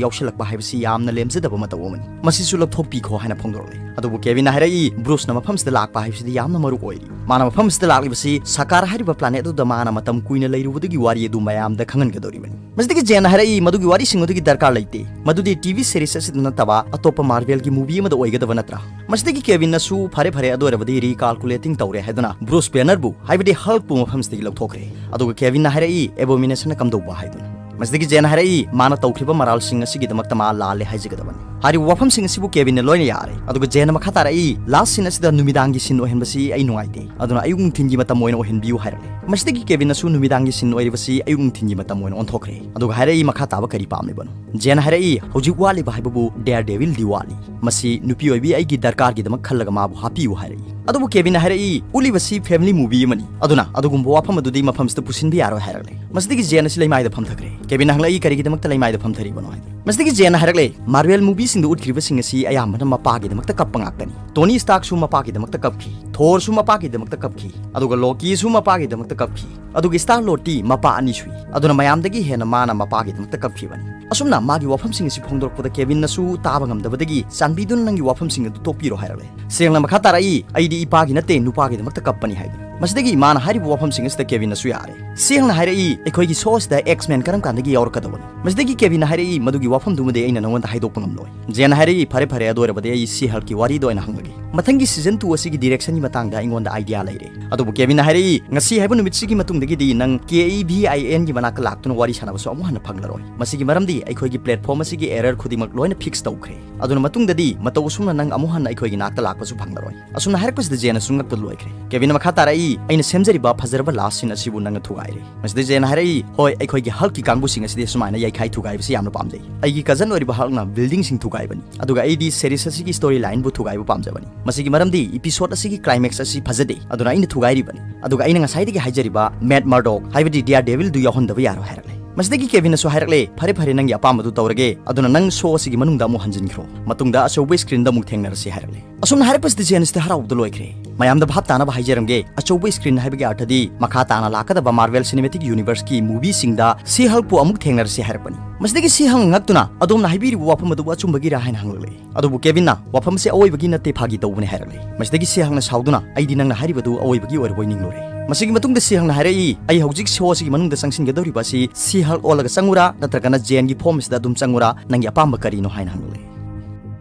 ꯌꯥꯎꯁꯤꯜꯂꯛꯄ ꯍꯥꯏꯕꯁꯤ ꯌꯥꯝꯅ ꯂꯦꯝꯖꯗꯕ ꯃꯇꯧ ꯑꯃꯅꯤ꯫ ꯃꯁꯤꯁꯨ ꯂꯧꯊꯣꯛꯄꯤꯈꯣ" ꯍꯥꯏꯅ ꯐꯣꯡꯗꯣꯔꯛꯂꯤ꯫ ꯑꯗꯨꯕꯨ ꯀꯦꯕꯤꯟꯅ ꯍꯥꯏꯔꯛꯏ, "ꯕ꯭ꯔꯨꯁꯅ ꯃꯐꯝꯁꯤꯗ ꯂꯥꯛꯄ ꯍꯥꯏꯕꯁꯤꯗꯤ ꯌꯥꯝꯅ ꯃꯔꯨ ꯑꯣꯏꯔꯤ꯫ ꯃꯥꯅ ꯃꯐꯝꯁꯤꯗ ꯂꯥꯛꯂꯤꯕꯁꯤ ꯁꯀꯥꯔ ꯍꯥꯏꯔꯤꯕ ꯄ꯭ꯂꯥꯅꯦꯠ ꯑꯗꯨꯗ ꯃꯥꯅ ꯃꯇꯝ ꯀꯨꯏꯅ ꯂꯩꯔꯨꯕꯗꯨꯒꯤ ꯋꯥꯔꯤ ꯑꯗꯨ ꯃꯌꯥꯝꯗ ꯈꯪꯍꯟꯒꯗꯧꯔꯤꯕꯅꯤ꯫" ꯃꯁꯤꯗꯒꯤ ꯖꯦꯟꯅ ꯍꯥꯏꯔꯛꯏ, "ꯃꯗꯨꯒꯤ ꯋꯥꯔꯤꯁꯤꯡ ꯑꯗꯨꯒꯤ ꯗꯔꯀꯥꯔ ꯂꯩꯇꯦ꯫ ꯃꯗꯨꯗꯤ ꯇꯤ ꯚꯤ ꯁꯦꯔꯤꯁ ꯑꯁꯤꯗ ꯅꯠꯇꯕ ꯑꯇꯣꯞꯄ ꯃꯥꯔꯕꯦꯜꯒꯤ ꯃꯨꯚꯤ ꯑꯃꯗ ꯑꯣꯏꯒꯗꯕ ꯅꯠꯇ꯭ꯔꯥ?" ꯃꯁꯤꯗꯒꯤ ꯀꯦꯕꯤꯟꯅꯁꯨ, "ꯐꯔꯦ ꯐꯔꯦ, ꯑꯗꯨ ꯑꯣꯏꯔꯕꯗꯤ ꯔꯤꯀꯥꯜꯀꯨꯂꯦꯇꯤꯡ ꯇꯧꯔꯦ" ꯍꯥꯏꯗꯨꯅ ꯕ꯭ꯔꯨꯁ ꯕꯦꯅꯔꯕꯨ, ꯍꯥꯏꯕꯗꯤ ꯍꯜꯛꯄꯨ ꯃꯐꯝꯁꯤꯗꯒꯤ ꯂꯧꯊꯣꯛꯈ꯭ꯔꯦ꯫ ꯑꯗꯨꯒ ꯀꯦꯕꯤꯟꯅ ꯍꯥꯏꯔꯛꯏ, "ꯑꯦꯕꯣꯃꯤꯅꯦꯁꯟꯅ ꯀꯝꯗꯧꯕ?" ꯍꯥꯏꯗꯨꯅ꯫ ꯃꯁꯤꯗꯒꯤ ꯖꯦꯟꯅ ꯍꯥꯏꯔꯛꯏ, ꯃꯥꯅ ꯇꯧꯈ꯭ꯔꯤꯕ ꯃꯔꯥꯜꯁꯤꯡ ꯑꯁꯤꯒꯤꯗꯃꯛꯇ ꯃꯥ ꯂꯥꯜꯂꯦ ꯍꯥꯏꯖꯒꯗꯕꯅꯤ꯫ ꯍꯥꯏꯔꯤꯕ ꯋꯥꯐꯝꯁꯤꯡ ꯑꯁꯤꯕꯨ ꯀꯦꯕꯤꯟꯅ ꯂꯣꯏꯅ ꯌꯥꯔꯦ꯫ ꯑꯗꯨꯒ ꯖꯦꯟꯅ ꯃꯈꯥ ꯇꯥꯔꯛꯏ, "ꯂꯥꯁ ꯁꯤꯟ ꯑꯁꯤꯗ ꯅꯨꯃꯤꯗꯥꯡꯒꯤ ꯁꯤꯟ ꯑꯣꯏꯍꯟꯕꯁꯤ ꯑꯩ ꯅꯨꯡꯉꯥꯏꯇꯦ, ꯑꯗꯨꯅ ꯑꯌꯨꯛ ꯅꯨꯡꯊꯤꯟꯒꯤ ꯃꯇꯝ ꯑꯣꯏꯅ ꯑꯣꯏꯍꯟꯕꯤꯌꯨ" ꯍꯥꯏꯔꯛꯂꯦ꯫ ꯃꯁꯤꯗꯒꯤ ꯀꯦꯕꯤꯟꯅꯁꯨ ꯅꯨꯃꯤꯗꯥꯡꯒꯤ ꯁꯤꯟ ꯑꯣꯏꯔꯤꯕꯁꯤ ꯑꯌꯨꯛ ꯅꯨꯡꯊꯤꯟꯒꯤ ꯃꯇꯝ ꯑꯣꯏꯅ ꯑꯣꯟꯊꯣꯛꯈ꯭ꯔꯦ꯫ ꯑꯗꯨꯒ ꯍꯥꯏꯔꯛꯏ, "ꯃꯈꯥ ꯇꯥꯕ ꯀꯔꯤ ꯄꯥꯝꯂꯤꯕꯅꯣ?" ꯖꯦꯟꯅ ꯍꯥꯏꯔꯛꯏ, "ꯍꯧꯖꯤꯛ ꯋꯥꯠꯂꯤꯕ ꯍꯥꯏꯕꯕꯨ ꯗꯦꯌꯔ ꯗꯦꯚꯤꯜꯗꯤ ꯋꯥꯠꯂꯤ꯫ ꯃꯁꯤ ꯅꯨꯄꯤ ꯑꯣꯏꯕꯤ ꯑꯩꯒꯤ ꯗꯔꯀꯥꯔꯒꯤꯗꯃꯛ ꯈꯜꯂꯒ ꯃꯥꯕꯨ ꯍꯥꯞꯄꯤꯌꯨ" ꯍꯥꯏꯔꯛꯏ꯫ ꯑꯗꯨꯕꯨ ꯀꯦꯕꯤꯟꯅ ꯍꯥꯏꯔꯛꯏ, "ꯎꯠꯂꯤꯕꯁꯤ ꯐꯦꯃꯤꯂꯤ ꯃꯨꯚꯤ ꯑꯃꯅꯤ, ꯑꯗꯨꯅ ꯑꯗꯨꯒꯨꯝꯕ ꯋꯥꯐꯝ ꯑꯗꯨꯗꯤ ꯃꯐꯝꯁꯤꯗ ꯄꯨꯁꯤꯟꯕ ꯌꯥꯔꯣꯏ" ꯍꯥꯏꯔꯛꯂꯦ꯫ ꯃꯁꯤꯗꯒꯤ ꯖꯦꯟ ꯑꯁꯤ ꯂꯩꯃꯥꯏꯗ ꯐꯝꯊꯈ꯭ꯔꯦ꯫ ꯀꯦꯕꯤꯟꯅ ꯍꯪꯂꯛꯏ, "ꯀꯔꯤꯒꯤꯗꯃꯛꯇ ꯂꯩꯃꯥꯏꯗ ꯐꯝꯊꯔꯤꯕꯅꯣ?" ꯍꯥꯏꯗꯅ꯫ ꯃꯁꯤꯗꯒꯤ ꯖꯦꯟꯅ ꯍꯥꯏꯔꯛꯂꯦ, "ꯃꯥꯔꯚꯦꯜ ꯃꯨꯚꯤꯁꯤꯡꯗ ꯎꯠꯈ꯭ꯔꯤꯕꯁꯤꯡ ꯑꯁꯤ ꯑꯌꯥꯝꯕꯅ ꯃꯄꯥꯒꯤꯗꯃꯛꯇ ꯀꯞꯄ ꯉꯥꯛꯇꯅꯤ꯫ ꯇꯣꯅꯤ ꯁ꯭ꯇꯥꯔꯛꯁꯨ ꯃꯄꯥꯒꯤꯗꯃꯛꯇ ꯀꯞꯈꯤ, ꯊꯣꯔꯁꯨ ꯃꯄꯥꯒꯤꯗꯃꯛꯇ ꯀꯞꯈꯤ, ꯑꯗꯨꯒ ꯂꯣꯀꯤꯁꯨ ꯃꯄꯥꯒꯤꯗꯃꯛꯇ ꯀꯞꯈꯤ, ꯑꯗꯨꯒ ꯁ꯭ꯇꯥꯔ ꯂꯣꯔꯗꯇꯤ ꯃꯄꯥ ꯑꯅꯤ ꯁꯨꯏ, ꯑꯗꯨꯅ ꯃꯌꯥꯝꯗꯒꯤ ꯍꯦꯟꯅ ꯃꯥꯅ ꯃꯄꯥꯒꯤꯗꯃꯛꯇ ꯀꯞꯈꯤꯕꯅꯤ"꯫ ꯑꯁꯨꯝꯅ ꯃꯥꯒꯤ ꯋꯥꯐꯝꯁꯤꯡ ꯑꯁꯤ ꯐꯣꯡꯗꯣꯔꯛꯄꯗ ꯀꯦꯕꯤꯟꯅꯁꯨ ꯇꯥꯕ ꯉꯝꯗꯕꯗꯒꯤ, "ꯆꯥꯟꯕꯤꯗꯨꯅ ꯅꯪꯒꯤ ꯋꯥꯐꯝꯁꯤꯡ ꯑꯗꯨ ꯇꯣꯛꯄꯤꯔꯣ" ꯍꯥꯏꯔꯛꯂꯦ꯫ ꯁꯤꯍꯜꯅ ꯃꯈꯥ ꯇꯥꯔꯛꯏ, "ꯑꯩꯗꯤ ꯏꯄꯥꯒꯤ ꯅꯠꯇꯦ, ꯅꯨꯄꯥꯒꯤꯗꯃꯛꯇ ꯀꯞꯄꯅꯤ" ꯍꯥꯏꯗꯨꯅ꯫ ꯃꯁꯤꯗꯒꯤ ꯃꯥꯅ ꯍꯥꯏꯔꯤꯕ ꯋꯥꯐꯝꯁꯤꯡ ꯑꯁꯤꯗ ꯀꯦꯕꯤꯟꯅꯁꯨ ꯌꯥꯔꯦ꯫ ꯁꯤꯍꯜꯅ ꯍꯥꯏꯔꯛꯏ, "ꯑꯩꯈꯣꯏꯒꯤ ꯁꯣ ꯑꯁꯤꯗ X-Men ꯀꯔꯝ ꯀꯥꯟꯗꯒꯤ ꯌꯥꯎꯔꯛꯀꯗꯕꯅꯣ?" ꯃꯁꯤꯗꯒꯤ ꯀꯦꯕꯤꯟꯅ ꯍꯥꯏꯔꯛꯏ, "ꯃꯗꯨꯒꯤ ꯋꯥꯐꯝꯗꯨꯃꯗꯤ ꯑꯩꯅ ꯅꯉꯣꯟꯗ ꯍꯥꯏꯗꯣꯛꯄ ꯉꯝꯂꯣꯏ"꯫ ꯖꯦꯟꯅ ꯍꯥꯏꯔꯛꯏ, "ꯐꯔꯦ ꯐꯔꯦ, ꯑꯗꯨ ꯑꯣꯏꯔꯕꯗꯤ ꯑꯩ ꯁꯤ ꯍꯜꯛꯀꯤ ꯋꯥꯔꯤꯗ ꯑꯣꯏꯅ ꯍꯪꯂꯒꯦ꯫ ꯃꯊꯪꯒꯤ ꯁꯤꯖꯟ ꯇꯨ ꯑꯁꯤꯒꯤ ꯗꯤꯔꯦꯛꯁꯟꯒꯤ ꯃꯇꯥꯡꯗ ꯑꯩꯉꯣꯟꯗ ꯑꯥꯏꯗꯤꯌꯥ ꯂꯩꯔꯦ"꯫ ꯑꯗꯨꯕꯨ ꯀꯦꯕꯤꯟꯅ ꯍꯥꯏꯔꯛꯏ, "ꯉꯁꯤ ꯍꯥꯏꯕ ꯅꯨꯃꯤꯠꯁꯤꯒꯤ ꯃꯇꯨꯡꯗꯒꯤꯗꯤ ꯅꯪ ꯀꯦ ꯏ ꯚꯤ ꯑꯥꯏ ꯑꯦꯟꯒꯤ ꯃꯅꯥꯛꯇ ꯂꯥꯛꯇꯨꯅ ꯋꯥꯔꯤ ꯁꯥꯟꯅꯕꯁꯨ ꯑꯃꯨꯛ ꯍꯟꯅ ꯐꯪꯂꯔꯣꯏ꯫ ꯃꯁꯤꯒꯤ ꯃꯔꯝꯗꯤ ꯑꯩꯈꯣꯏꯒꯤ ꯄ꯭ꯂꯦꯠꯐꯣꯝ ꯑꯁꯤꯒꯤ ꯑꯦꯔꯔ ꯈꯨꯗꯤꯡꯃꯛ ꯂꯣꯏꯅ ꯐꯤꯛꯁ ꯇꯧꯈ꯭ꯔꯦ꯫ ꯑꯗꯨꯅ ꯃꯇꯨꯡꯗꯗꯤ ꯃꯇꯧ ꯑꯁꯨꯝꯅ ꯅꯪ ꯑꯃꯨꯛ ꯍꯟꯅ ꯑꯩꯈꯣꯏꯒꯤ ꯅꯥꯛꯇ ꯂꯥꯛꯄꯁꯨ ꯐꯪꯂꯔꯣꯏ"꯫ ꯑꯁꯨꯝꯅ ꯍꯥꯏꯔꯛꯄꯁꯤꯗ ꯖꯦꯟꯅꯁꯨ ꯉꯛꯄ ꯂꯣꯏꯈ꯭ꯔꯦ꯫ ꯀꯦꯕꯤꯟꯅ ꯃꯈꯥ ꯇꯥꯔꯛꯏ, "ꯑꯩꯅ ꯁꯦꯝꯖꯔꯤꯕ ꯐꯖꯔꯕ ꯂꯥꯁ ꯁꯤꯟ ꯑꯁꯤꯕꯨ ꯅꯪꯅ ꯊꯨꯒꯥꯏꯔꯦ"꯫ ꯃꯁꯤꯗ ꯖꯦꯟꯅ ꯍꯥꯏꯔꯛꯏ, "ꯍꯣꯏ, ꯑꯩꯈꯣꯏꯒꯤ ꯍꯜꯛꯀꯤ ꯀꯥꯡꯕꯨꯁꯤꯡ ꯑꯁꯤꯗꯤ ꯑꯁꯨꯃꯥꯏꯅ ꯌꯩꯈꯥꯏ ꯊꯨꯒꯥꯏꯕꯁꯤ ꯌꯥꯝꯅ ꯄꯥꯝꯖꯩ꯫ ꯑꯩꯒꯤ ꯀꯖꯟ ꯑꯣꯏꯔꯤꯕ ꯍꯜꯛꯅ ꯕꯤꯜꯗꯤꯡꯁꯤꯡ ꯊꯨꯒꯥꯏꯕꯅꯤ, ꯑꯗꯨꯒ ꯑꯩꯗꯤ ꯁꯦꯔꯤꯁ ꯑꯁꯤꯒꯤ ꯁ꯭ꯇꯣꯔꯤ ꯂꯥꯏꯟꯕꯨ ꯊꯨꯒꯥꯏꯕ ꯄꯥꯝꯖꯕꯅꯤ꯫ ꯃꯁꯤꯒꯤ ꯃꯔꯝꯗꯤ ꯏꯄꯤꯁꯣꯗ ꯑꯁꯤꯒꯤ ꯀ꯭ꯂꯥꯏꯃꯦꯛꯁ ꯑꯁꯤ ꯐꯖꯗꯦ, ꯑꯗꯨꯅ ꯑꯩꯅ ꯊꯨꯒꯥꯏꯔꯤꯕꯅꯤ꯫ ꯑꯗꯨꯒ ꯑꯩꯅ ꯉꯁꯥꯏꯗꯒꯤ ꯍꯥꯏꯖꯔꯤꯕ ꯃꯦꯠ ꯃꯔꯗꯣꯛ, ꯍꯥꯏꯕꯗꯤ ꯗꯤꯌꯥꯔ ꯗꯦꯚꯤꯜꯗꯨ ꯌꯥꯎꯍꯟꯗꯕ ꯌꯥꯔꯣꯏ" ꯍꯥꯏꯔꯛꯂꯦ꯫ ꯃꯁꯤꯗꯒꯤ ꯀꯦꯕꯤꯟꯅꯁꯨ ꯍꯥꯏꯔꯛꯂꯦ, "ꯐꯔꯦ ꯐꯔꯦ, ꯅꯪꯒꯤ ꯑꯄꯥꯝꯕꯗꯨ ꯇꯧꯔꯒꯦ, ꯑꯗꯨꯅ ꯅꯪ ꯁꯣ ꯑꯁꯤꯒꯤ ꯃꯅꯨꯡꯗ ꯑꯃꯨꯛ ꯍꯟꯖꯤꯟꯈ꯭ꯔꯣ꯫ ꯃꯇꯨꯡꯗ ꯑꯆꯧꯕ ꯁ꯭ꯀ꯭ꯔꯤꯟꯗ ꯑꯃꯨꯛ ꯊꯦꯡꯅꯔꯁꯤ" ꯍꯥꯏꯔꯛꯂꯦ꯫ ꯑꯁꯨꯝꯅ ꯍꯥꯏꯔꯛꯄꯁꯤꯗ ꯖꯦꯟ ꯑꯁꯤꯗ ꯍꯔꯥꯎꯕꯗ ꯂꯣꯏꯈ꯭ꯔꯦ꯫ ꯃꯌꯥꯝꯗ ꯚꯥꯞ ꯇꯥꯅꯕ ꯍꯥꯏꯖꯔꯝꯒꯦ, ꯑꯆꯧꯕ ꯁ꯭ꯀ꯭ꯔꯤꯟ ꯍꯥꯏꯕꯒꯤ ꯑꯥꯔꯊꯗꯤ ꯃꯈꯥ ꯇꯥꯅ ꯂꯥꯛꯀꯗꯕ ꯃꯥꯔꯚꯦꯜ ꯁꯤꯅꯦꯃꯦꯇꯤꯛ ꯌꯨꯅꯤꯚꯔꯁꯀꯤ ꯃꯨꯚꯤꯁꯤꯡꯗ ꯁꯤ ꯍꯜꯛꯄꯨ ꯑꯃꯨꯛ ꯊꯦꯡꯅꯔꯁꯤ ꯍꯥꯏꯔꯛꯄꯅꯤ꯫ ꯃꯁꯤꯗꯒꯤ ꯁꯤ ꯍꯜꯛꯅ ꯉꯛꯇꯨꯅ, "ꯑꯗꯣꯝꯅ ꯍꯥꯏꯕꯤꯔꯤꯕ ꯋꯥꯐꯝ ꯑꯗꯨꯕꯨ ꯑꯆꯨꯝꯕꯒꯤꯔꯥ?" ꯍꯥꯏꯅ ꯍꯪꯂꯛꯂꯦ꯫ ꯑꯗꯨꯕꯨ ꯀꯦꯕꯤꯟꯅ, "ꯋꯥꯐꯝ ꯑꯁꯤ ꯑꯑꯣꯏꯕꯒꯤ ꯅꯠꯇꯦ, ꯐꯥꯒꯤ ꯇꯧꯕꯅꯤ" ꯍꯥꯏꯔꯛꯂꯦ꯫ ꯃꯁꯤꯗꯒꯤ ꯁꯤ ꯍꯜꯛꯅ ꯁꯥꯎꯗꯨꯅ, "ꯑꯩꯗꯤ ꯅꯪꯅ ꯍꯥꯏꯔꯤꯕꯗꯨ ꯑꯑꯣꯏꯕꯒꯤ ꯑꯣꯏꯔꯕꯣꯏ ꯅꯤꯡꯂꯨꯔꯦ"꯫ ꯃꯁꯤꯒꯤ ꯃꯇꯨꯡꯗ ꯁꯤ ꯍꯜꯛꯅ ꯍꯥꯏꯔꯛꯏ, "ꯑꯩ ꯍꯧꯖꯤꯛ ꯁꯣ ꯑꯁꯤꯒꯤ ꯃꯅꯨꯡꯗ ꯆꯪꯁꯤꯟꯒꯗꯧꯔꯤꯕ ꯑꯁꯤ ꯁꯤ ꯍꯜꯛ ꯑꯣꯜꯂꯒ ꯆꯪꯉꯨꯔꯥ, ꯅꯠꯇ꯭ꯔꯒꯅ ꯖꯦꯟꯒꯤ ꯐꯣꯝ ꯑꯁꯤꯗ ꯑꯗꯨꯝ ꯆꯪꯉꯨꯔꯥ, ꯅꯪꯒꯤ ꯑꯄꯥꯝꯕ ꯀꯔꯤꯅꯣ?" ꯍꯥꯏꯅ ꯍꯪꯂꯛꯂꯦ꯫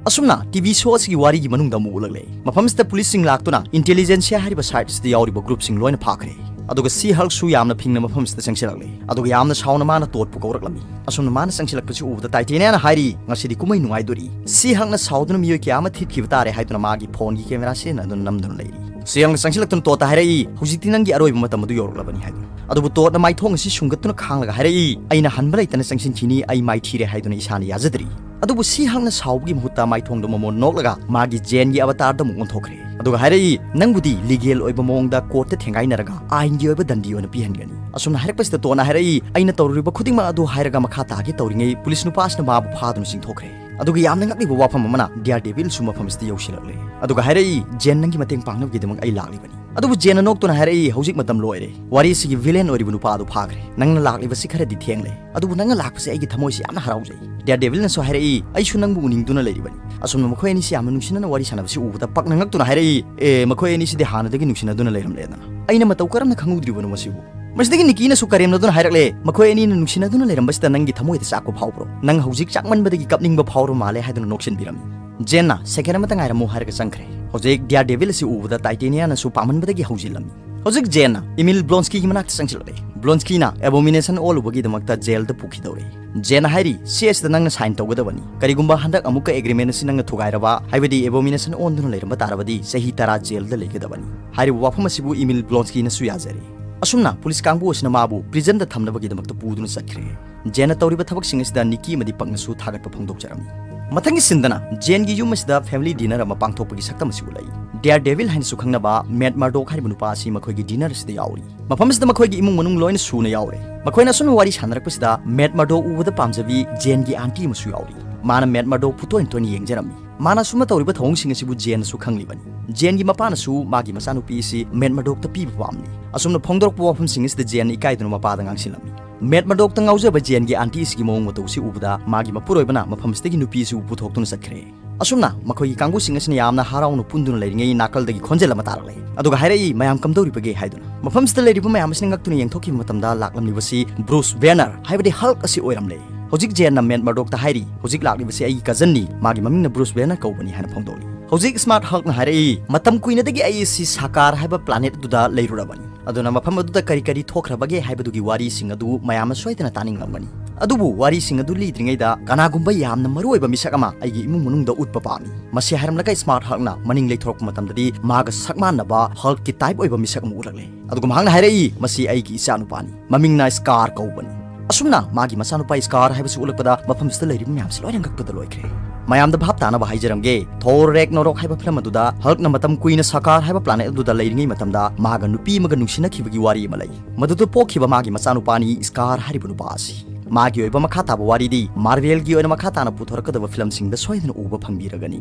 ꯑꯁꯨꯝꯅ ꯇꯤ ꯚꯤ ꯁꯣ ꯑꯁꯤꯒꯤ ꯋꯥꯔꯤꯒꯤ ꯃꯅꯨꯡꯗ ꯑꯃꯨꯛ ꯎꯠꯂꯛꯂꯦ꯫ ꯃꯐꯝꯁꯤꯗ ꯄꯨꯂꯤꯁꯁꯤꯡ ꯂꯥꯛꯇꯨꯅ ꯏꯟꯇꯦꯂꯤꯖꯦꯟꯁꯤꯌꯥ ꯍꯥꯏꯔꯤꯕ ꯁꯥꯏꯠ ꯑꯁꯤꯗ ꯌꯥꯎꯔꯤꯕ ꯒ꯭ꯔꯨꯞꯁꯤꯡ ꯂꯣꯏꯅ ꯐꯥꯈ꯭ꯔꯦ꯫ ꯑꯗꯨꯒ ꯁꯤ ꯍꯜꯛꯁꯨ ꯌꯥꯝꯅ ꯐꯤꯡꯅ ꯃꯐꯝꯁꯤꯗ ꯆꯪꯁꯤꯜꯂꯛꯂꯦ꯫ ꯑꯗꯨꯒ ꯌꯥꯝꯅ ꯁꯥꯎꯅ ꯃꯥꯅ ꯇꯣꯗꯄꯨ ꯀꯧꯔꯛꯂꯝꯃꯤ꯫ ꯑꯁꯨꯝꯅ ꯃꯥꯅ ꯆꯪꯁꯤꯜꯂꯛꯄꯁꯤ ꯎꯕꯗ ꯇꯥꯏꯇꯦꯅꯤꯌꯥꯅ ꯍꯥꯏꯔꯤ, "ꯉꯁꯤꯗꯤ ꯀꯨꯝꯍꯩ ꯅꯨꯡꯉꯥꯏꯗꯣꯔꯤ꯫ ꯁꯤ ꯍꯜꯛꯅ ꯁꯥꯎꯗꯨꯅ ꯃꯤꯑꯣꯏ ꯀꯌꯥ ꯑꯃ ꯊꯤꯠꯈꯤꯕ ꯇꯥꯔꯦ" ꯍꯥꯏꯗꯨꯅ ꯃꯥꯒꯤ ꯐꯣꯟꯒꯤ ꯀꯦꯃꯦꯔꯥ ꯁꯤꯖꯤꯟꯅꯗꯨꯅ ꯅꯝꯗꯨꯅ ꯂꯩꯔꯤ꯫ ꯁꯤ ꯍꯜꯛꯅ ꯆꯪꯁꯤꯜꯂꯛꯇꯨꯅ ꯇꯣꯗꯇ ꯍꯥꯏꯔꯛꯏ, "ꯍꯧꯖꯤꯛꯇꯤ ꯅꯪꯒꯤ ꯑꯔꯣꯏꯕ ꯃꯇꯝ ꯑꯗꯨ ꯌꯧꯔꯛꯂꯕꯅꯤ" ꯍꯥꯏꯗꯨꯅ꯫ ꯑꯗꯨꯕꯨ ꯇꯣꯗꯅ ꯃꯥꯏꯊꯣꯡ ꯑꯁꯤ ꯁꯨꯡꯒꯠꯇꯨꯅ ꯈꯥꯡꯂꯒ ꯍꯥꯏꯔꯛꯏ, "ꯑꯩꯅ ꯍꯟꯕ ꯂꯩꯇꯅ ꯆꯪꯁꯤꯟꯈꯤꯅꯤ, ꯑꯩ ꯃꯥꯏꯊꯤꯔꯦ ꯍꯥꯏꯗꯨꯅ ꯏꯁꯥꯅ ꯌꯥꯖꯗ꯭ꯔꯤ"꯫ ꯑꯗꯨꯕꯨ ꯁꯤ ꯍꯜꯛꯅ ꯁꯥꯎꯕꯒꯤ ꯃꯍꯨꯠꯇ ꯃꯥꯏꯊꯣꯡꯗ ꯃꯃꯣꯟ ꯅꯣꯛꯂꯒ ꯃꯥꯒꯤ ꯖꯦꯟꯒꯤ ꯑꯕꯇꯥꯔꯗ ꯑꯃꯨꯛ ꯑꯣꯟꯊꯣꯛꯈ꯭ꯔꯦ꯫ ꯑꯗꯨꯒ ꯍꯥꯏꯔꯛꯏ, "ꯅꯪꯕꯨꯗꯤ ꯂꯤꯒꯦꯜ ꯑꯣꯏꯕ ꯃꯑꯣꯡꯗ ꯀꯣꯔꯠꯇ ꯊꯦꯡꯒꯥꯏꯅꯔꯒ ꯑꯥꯏꯟꯒꯤ ꯑꯣꯏꯕ ꯗꯟꯗꯤ ꯑꯣꯏꯅ ꯄꯤꯍꯟꯒꯅꯤ"꯫ ꯑꯁꯨꯝꯅ ꯍꯥꯏꯔꯛꯄꯁꯤꯗ ꯇꯣꯗꯅ ꯍꯥꯏꯔꯛꯏ, "ꯑꯩꯅ ꯇꯧꯔꯨꯔꯤꯕ ꯈꯨꯗꯤꯡꯃꯛ ꯑꯗꯨ ꯍꯥꯏꯔꯒ ꯃꯈꯥ ꯇꯥꯒꯦ ꯇꯧꯔꯤꯉꯩ ꯄꯨꯂꯤꯁ ꯅꯨꯄꯥ ꯑꯁꯤꯅ ꯃꯥꯕꯨ ꯐꯥꯗꯨꯅ ꯆꯤꯡꯊꯣꯛꯈ꯭ꯔꯦ"꯫ ꯑꯗꯨꯒ ꯌꯥꯝꯅ ꯉꯛꯂꯤꯕ ꯋꯥꯐꯝ ꯑꯃꯅ ꯗꯤꯌꯥꯔ ꯗꯦꯚꯤꯜꯁꯨ ꯃꯐꯝꯁꯤꯗ ꯌꯧꯁꯤꯜꯂꯛꯂꯦ꯫ ꯑꯗꯨꯒ ꯍꯥꯏꯔꯛꯏ, "ꯖꯦꯟ, ꯅꯪꯒꯤ ꯃꯇꯦꯡ ꯄꯥꯡꯅꯕꯒꯤꯗꯃꯛ ꯑꯩ ꯂꯥꯛꯂꯤꯕꯅꯤ"꯫ ꯑꯗꯨꯕꯨ ꯖꯦꯟꯅ ꯅꯣꯛꯇꯨꯅ ꯍꯥꯏꯔꯛꯏ, "ꯍꯧꯖꯤꯛ ꯃꯇꯝ ꯂꯣꯏꯔꯦ꯫ ꯋꯥꯔꯤ ꯑꯁꯤꯒꯤ ꯚꯤꯂꯦꯟ ꯑꯣꯏꯔꯤꯕ ꯅꯨꯄꯥ ꯑꯗꯨ ꯐꯥꯈ꯭ꯔꯦ꯫ ꯅꯪꯅ ꯂꯥꯛꯂꯤꯕꯁꯤ ꯈꯔꯗꯤ ꯊꯦꯡꯂꯦ꯫ ꯑꯗꯨꯕꯨ ꯅꯪꯅ ꯂꯥꯛꯄꯁꯦ ꯑꯩꯒꯤ ꯊꯃꯣꯏꯁꯦ ꯌꯥꯝꯅ ꯍꯔꯥꯎꯖꯩ"꯫ ꯗꯤꯌꯥꯔ ꯗꯦꯚꯤꯜꯅꯁꯨ ꯍꯥꯏꯔꯛꯏ, "ꯑꯩꯁꯨ ꯅꯪꯕꯨ ꯎꯅꯤꯡꯗꯨꯅ ꯂꯩꯔꯤꯕꯅꯤ"꯫ ꯑꯁꯨꯝꯅ ꯃꯈꯣꯏ ꯑꯅꯤꯁꯤ ꯌꯥꯝꯅ ꯅꯨꯡꯁꯤꯅꯅ ꯋꯥꯔꯤ ꯁꯥꯟꯅꯕꯁꯤ ꯎꯕꯗ ꯄꯛꯅ ꯉꯛꯇꯨꯅ ꯍꯥꯏꯔꯛꯏ, "ꯑꯦ, ꯃꯈꯣꯏ ꯑꯅꯤꯁꯤꯗꯤ ꯍꯥꯟꯅꯗꯒꯤ ꯅꯨꯡꯁꯤꯅꯗꯨꯅ ꯂꯩꯔꯝꯂꯦꯗꯅ꯫ ꯑꯩꯅ ꯃꯇꯧ ꯀꯔꯝꯅ ꯈꯪꯍꯧꯗ꯭ꯔꯤꯕꯅꯣ ꯃꯁꯤꯕꯨ?" ꯃꯁꯤꯗꯒꯤ ꯅꯤꯀꯤꯅꯁꯨ ꯀꯔꯦꯝꯅꯗꯨꯅ ꯍꯥꯏꯔꯛꯂꯦ, "ꯃꯈꯣꯏ ꯑꯅꯤꯅ ꯅꯨꯡꯁꯤꯅꯗꯨꯅ ꯂꯩꯔꯝꯕꯁꯤꯗ ꯅꯪꯒꯤ ꯊꯃꯣꯏꯗ ꯆꯥꯛꯄ ꯐꯥꯎꯕ꯭ꯔꯣ? ꯅꯪ ꯍꯧꯖꯤꯛ ꯆꯥꯛꯃꯟꯕꯗꯒꯤ ꯀꯞꯅꯤꯡꯕ ꯐꯥꯎꯔꯕ ꯃꯥꯜꯂꯦ" ꯍꯥꯏꯗꯨꯅ ꯅꯣꯛꯁꯤꯟꯕꯤꯔꯝꯃꯤ꯫ ꯖꯦꯟꯅ, "ꯁꯦꯀꯦꯟ ꯑꯃꯇ ꯉꯥꯏꯔꯝꯃꯨ" ꯍꯥꯏꯔꯒ ꯆꯪꯈ꯭ꯔꯦ꯫ ꯍꯧꯖꯤꯛ ꯗꯤꯌꯥꯔ ꯗꯦꯚꯤꯜ ꯑꯁꯤ ꯎꯕꯗ ꯇꯥꯏꯇꯦꯅꯤꯌꯥꯅꯁꯨ ꯄꯥꯝꯃꯟꯕꯗꯒꯤ ꯍꯧꯖꯤꯜꯂꯝꯃꯤ꯫ ꯍꯧꯖꯤꯛ ꯖꯦꯟꯅ ꯏꯃꯤꯜ ꯕ꯭ꯂꯣꯟꯁꯀꯤꯒꯤ ꯃꯅꯥꯛꯇ ꯆꯪꯁꯤꯜꯂꯛꯂꯦ꯫ ꯕ꯭ꯂꯣꯟꯁꯀꯤꯅ ꯑꯦꯕꯣꯃꯤꯅꯦꯁꯟ ꯑꯣꯜꯂꯨꯕꯒꯤꯗꯃꯛꯇ ꯖꯦꯜꯗ ꯄꯨꯈꯤꯗꯧꯔꯦ꯫ ꯖꯦꯟꯅ ꯍꯥꯏꯔꯤ, "ꯁꯤ ꯑꯁꯤꯗ ꯅꯪꯅ ꯁꯥꯏꯟ ꯇꯧꯒꯗꯕꯅꯤ꯫ ꯀꯔꯤꯒꯨꯝꯕ ꯍꯟꯗꯛ ꯑꯃꯨꯛꯀ ꯑꯦꯒ꯭ꯔꯤꯃꯦꯟ ꯑꯁꯤ ꯅꯪꯅ ꯊꯨꯒꯥꯏꯔꯕ, ꯍꯥꯏꯕꯗꯤ ꯑꯦꯕꯣꯃꯤꯅꯦꯁꯟ ꯑꯣꯟꯗꯨꯅ ꯂꯩꯔꯝꯕ ꯇꯥꯔꯕꯗꯤ ꯆꯍꯤ ꯇꯔꯥ ꯖꯦꯜꯗ ꯂꯩꯒꯗꯕꯅꯤ"꯫ ꯍꯥꯏꯔꯤꯕ ꯋꯥꯐꯝ ꯑꯁꯤꯕꯨ ꯏꯃꯤꯜ ꯕ꯭ꯂꯣꯟꯁꯀꯤꯅꯁꯨ ꯌꯥꯖꯔꯦ꯫ ꯑꯁꯨꯝꯅ ꯄꯨꯂꯤꯁ ꯀꯥꯡꯕꯨ ꯑꯁꯤꯅ ꯃꯥꯕꯨ ꯄ꯭ꯔꯤꯖꯟꯗ ꯊꯝꯅꯕꯒꯤꯗꯃꯛꯇ ꯄꯨꯗꯨꯅ ꯆꯠꯈ꯭ꯔꯦ꯫ ꯖꯦꯟꯅ ꯇꯧꯔꯤꯕ ꯊꯕꯛꯁꯤꯡ ꯑꯁꯤꯗ ꯅꯤꯀꯤ ꯑꯃꯗꯤ ꯄꯛꯅꯁꯨ ꯊꯥꯒꯠꯄ ꯐꯣꯡꯗꯣꯛꯆꯔꯝꯃꯤ꯫ ꯃꯊꯪꯒꯤ ꯁꯤꯟꯗꯅ ꯖꯦꯟꯒꯤ ꯌꯨꯝ ꯑꯁꯤꯗ ꯐꯦꯃꯤꯂꯤ ꯗꯤꯅꯔ ꯑꯃ ꯄꯥꯡꯊꯣꯛꯄꯒꯤ ꯁꯛꯇꯝ ꯑꯁꯤ ꯎꯠꯂꯛꯏ꯫ ꯗꯤꯌꯥꯔ ꯗꯦꯚꯤꯜ ꯍꯥꯏꯅꯁꯨ ꯈꯪꯅꯕ ꯃꯦꯠ ꯃꯔꯗꯣꯛ ꯍꯥꯏꯔꯤꯕ ꯅꯨꯄꯥ ꯑꯁꯤ ꯃꯈꯣꯏꯒꯤ ꯗꯤꯅꯔ ꯑꯁꯤꯗ ꯌꯥꯎꯔꯤ꯫ ꯃꯐꯝ ꯑꯁꯤꯗ ꯃꯈꯣꯏꯒꯤ ꯏꯃꯨꯡ ꯃꯅꯨꯡ ꯂꯣꯏꯅ ꯁꯨꯅ ꯌꯥꯎꯔꯦ꯫ ꯃꯈꯣꯏꯅ ꯑꯁꯨꯝꯅ ꯋꯥꯔꯤ ꯁꯥꯟꯅꯔꯛꯄꯁꯤꯗ ꯃꯦꯠ ꯃꯔꯗꯣꯛ ꯎꯕꯗ ꯄꯥꯝꯖꯕꯤ ꯖꯦꯟꯒꯤ ꯑꯥꯟꯇꯤ ꯑꯃꯁꯨ ꯌꯥꯎꯔꯤ꯫ ꯃꯥꯅ ꯃꯦꯠ ꯃꯔꯗꯣꯛꯄꯨ ꯇꯣꯏꯅ ꯇꯣꯏꯅ ꯌꯦꯡꯖꯔꯝꯃꯤ꯫ ꯃꯥꯅ ꯑꯁꯨꯝꯅ ꯇꯧꯔꯤꯕ ꯊꯧꯑꯣꯡꯁꯤꯡ ꯑꯁꯤꯕꯨ ꯖꯦꯟꯅꯁꯨ ꯈꯪꯂꯤꯕꯅꯤ꯫ ꯖꯦꯟꯒꯤ ꯃꯄꯥꯅꯁꯨ ꯃꯥꯒꯤ ꯃꯆꯥꯅꯨꯄꯤ ꯑꯁꯤ ꯃꯦꯠ ꯃꯔꯗꯣꯛꯇ ꯄꯤꯕ ꯄꯥꯝꯂꯤ꯫ ꯑꯁꯨꯝꯅ ꯐꯣꯡꯗꯣꯔꯛꯄ ꯋꯥꯐꯝꯁꯤꯡ ꯑꯁꯤꯗ ꯖꯦꯟꯅ ꯏꯀꯥꯏꯗꯨꯅ ꯃꯄꯥꯗ ꯉꯥꯡꯁꯤꯜꯂꯝꯃꯤ꯫ ꯃꯦꯠ ꯃꯔꯗꯣꯛꯇ ꯉꯥꯎꯖꯕ ꯖꯦꯟꯒꯤ ꯑꯥꯟꯇꯤ ꯑꯁꯤꯒꯤ ꯃꯑꯣꯡ ꯃꯇꯧ ꯑꯁꯤ ꯎꯕꯗ ꯃꯥꯒꯤ ꯃꯄꯨꯔꯣꯏꯕꯅ ꯃꯐꯝ ꯑꯁꯤꯗꯒꯤ ꯅꯨꯄꯤ ꯑꯁꯤꯕꯨ ꯄꯨꯊꯣꯛꯇꯨꯅ ꯆꯠꯈ꯭ꯔꯦ꯫ ꯑꯁꯨꯝꯅ ꯃꯈꯣꯏꯒꯤ ꯀꯥꯡꯕꯨꯁꯤꯡ ꯑꯁꯤꯅ ꯌꯥꯝꯅ ꯍꯔꯥꯎꯅ ꯄꯨꯟꯗꯨꯅ ꯂꯩꯔꯤꯉꯩ ꯅꯥꯀꯜꯗꯒꯤ ꯈꯣꯟꯖꯦꯜ ꯑꯃ ꯇꯥꯔꯛꯂꯦ꯫ ꯑꯗꯨꯒ ꯍꯥꯏꯔꯛꯏ, "ꯃꯌꯥꯝ ꯀꯝꯗꯧꯔꯤꯕꯒꯦ?" ꯍꯥꯏꯗꯨꯅ꯫ ꯃꯐꯝꯁꯤꯗ ꯂꯩꯔꯤꯕ ꯃꯌꯥꯝ ꯑꯁꯤꯅ ꯉꯛꯇꯨꯅ ꯌꯦꯡꯊꯣꯛꯈꯤꯕ ꯃꯇꯝꯗ ꯂꯥꯛꯂꯝꯂꯤꯕꯁꯤ ꯕ꯭ꯔꯨꯁ ꯕꯦꯅꯔ, ꯍꯥꯏꯕꯗꯤ ꯍꯜꯛ ꯑꯁꯤ ꯑꯣꯏꯔꯝꯂꯦ꯫ ꯍꯧꯖꯤꯛ ꯖꯦꯟꯅ ꯃꯦꯠ ꯃꯔꯗꯣꯛꯇ ꯍꯥꯏꯔꯤ, "ꯍꯧꯖꯤꯛ ꯂꯥꯛꯂꯤꯕꯁꯤ ꯑꯩꯒꯤ ꯀꯖꯟꯅꯤ, ꯃꯥꯒꯤ ꯃꯃꯤꯡꯅ ꯕ꯭ꯔꯨꯁ ꯕꯦꯅꯔ ꯀꯧꯕꯅꯤ" ꯍꯥꯏꯅ ꯐꯣꯡꯗꯣꯛꯂꯤ꯫ ꯍꯧꯖꯤꯛ ꯁ꯭ꯃꯥꯔꯠ ꯍꯜꯛꯅ ꯍꯥꯏꯔꯛꯏ, "ꯃꯇꯝ ꯀꯨꯏꯅꯗꯒꯤ ꯑꯩ ꯁꯤ ꯁꯥꯀꯥꯔ ꯍꯥꯏꯕ ꯄ꯭ꯂꯥꯅꯦꯠ ꯑꯗꯨꯗ ꯂꯩꯔꯨꯔꯕꯅꯤ, ꯑꯗꯨꯅ ꯃꯐꯝ ꯑꯗꯨꯗ ꯀꯔꯤ ꯀꯔꯤ ꯊꯣꯛꯈ꯭ꯔꯕꯒꯦ ꯍꯥꯏꯕꯗꯨꯒꯤ ꯋꯥꯔꯤꯁꯤꯡ ꯑꯗꯨ ꯃꯌꯥꯝꯅ ꯁꯣꯏꯗꯅ ꯇꯥꯅꯤꯡꯂꯝꯒꯅꯤ꯫ ꯑꯗꯨꯕꯨ ꯋꯥꯔꯤꯁꯤꯡ ꯑꯗꯨ ꯂꯤꯗ꯭ꯔꯤꯉꯩꯗ ꯀꯅꯥꯒꯨꯝꯕ ꯌꯥꯝꯅ ꯃꯔꯨ ꯑꯣꯏꯕ ꯃꯤꯁꯛ ꯑꯃ ꯑꯩꯒꯤ ꯏꯃꯨꯡ ꯃꯅꯨꯡꯗ ꯎꯠꯄ ꯄꯥꯝꯃꯤ꯫" ꯃꯁꯤ ꯍꯥꯏꯔꯝꯂꯒ ꯁ꯭ꯃꯥꯔꯠ ꯍꯜꯛꯅ ꯃꯅꯤꯡ ꯂꯩꯊꯣꯔꯛꯄ ꯃꯇꯝꯗꯗꯤ ꯃꯥꯒ ꯁꯛ ꯃꯥꯟꯅꯕ ꯍꯜꯛꯀꯤ ꯇꯥꯏꯞ ꯑꯣꯏꯕ ꯃꯤꯁꯛ ꯑꯃ ꯎꯔꯛꯂꯦ꯫ ꯑꯗꯨꯒ ꯃꯍꯥꯛꯅ ꯍꯥꯏꯔꯛꯏ, "ꯃꯁꯤ ꯑꯩꯒꯤ ꯏꯆꯥꯅꯨꯄꯥꯅꯤ꯫ ꯃꯃꯤꯡꯅ ꯁ꯭ꯀꯥꯔ ꯀꯧꯕꯅꯤ꯫" ꯑꯁꯨꯝꯅ ꯃꯥꯒꯤ ꯃꯆꯥꯅꯨꯄꯥ ꯁ꯭ꯀꯥꯔ ꯍꯥꯏꯕꯁꯤ ꯎꯠꯂꯛꯄꯗ ꯃꯐꯝꯁꯤꯗ ꯂꯩꯔꯤꯕ ꯃꯌꯥꯝꯁꯤ ꯂꯣꯏꯅ ꯉꯛꯄꯗ ꯂꯣꯏꯈ꯭ꯔꯦ꯫ ꯃꯌꯥꯝꯗ ꯚꯥꯞ ꯇꯥꯅꯕ ꯍꯥꯏꯖꯔꯝꯒꯦ, ꯊꯣꯔ ꯔꯦꯒꯅꯣꯔꯣꯛ ꯍꯥꯏꯕ ꯐꯤꯂꯝ ꯑꯗꯨꯗ ꯍꯜꯛꯅ ꯃꯇꯝ ꯀꯨꯏꯅ ꯁꯥꯀꯥꯔ ꯍꯥꯏꯕ ꯄ꯭ꯂꯥꯅꯦꯠ ꯑꯗꯨꯗ ꯂꯩꯔꯤꯉꯩ ꯃꯇꯝꯗ ꯃꯥꯒ ꯅꯨꯄꯤ ꯑꯃꯒ ꯅꯨꯡꯁꯤꯅꯈꯤꯕꯒꯤ ꯋꯥꯔꯤ ꯑꯃ ꯂꯩ꯫ ꯃꯗꯨꯗ ꯄꯣꯛꯈꯤꯕ ꯃꯥꯒꯤ ꯃꯆꯥꯅꯨꯄꯥꯅꯤ ꯁ꯭ꯀꯥꯔ ꯍꯥꯏꯔꯤꯕ ꯅꯨꯄꯥ ꯑꯁꯤ꯫ ꯃꯥꯒꯤ ꯑꯣꯏꯕ ꯃꯈꯥ ꯇꯥꯕ ꯋꯥꯔꯤꯗꯤ ꯃꯥꯔꯚꯦꯜꯒꯤ ꯑꯣꯏꯅ ꯃꯈꯥ ꯇꯥꯅ ꯄꯨꯊꯣꯔꯛꯀꯗꯕ ꯐꯤꯂꯝꯁꯤꯡꯗ ꯁꯣꯏꯗꯅ ꯎꯕ ꯐꯪꯕꯤꯔꯒꯅꯤ꯫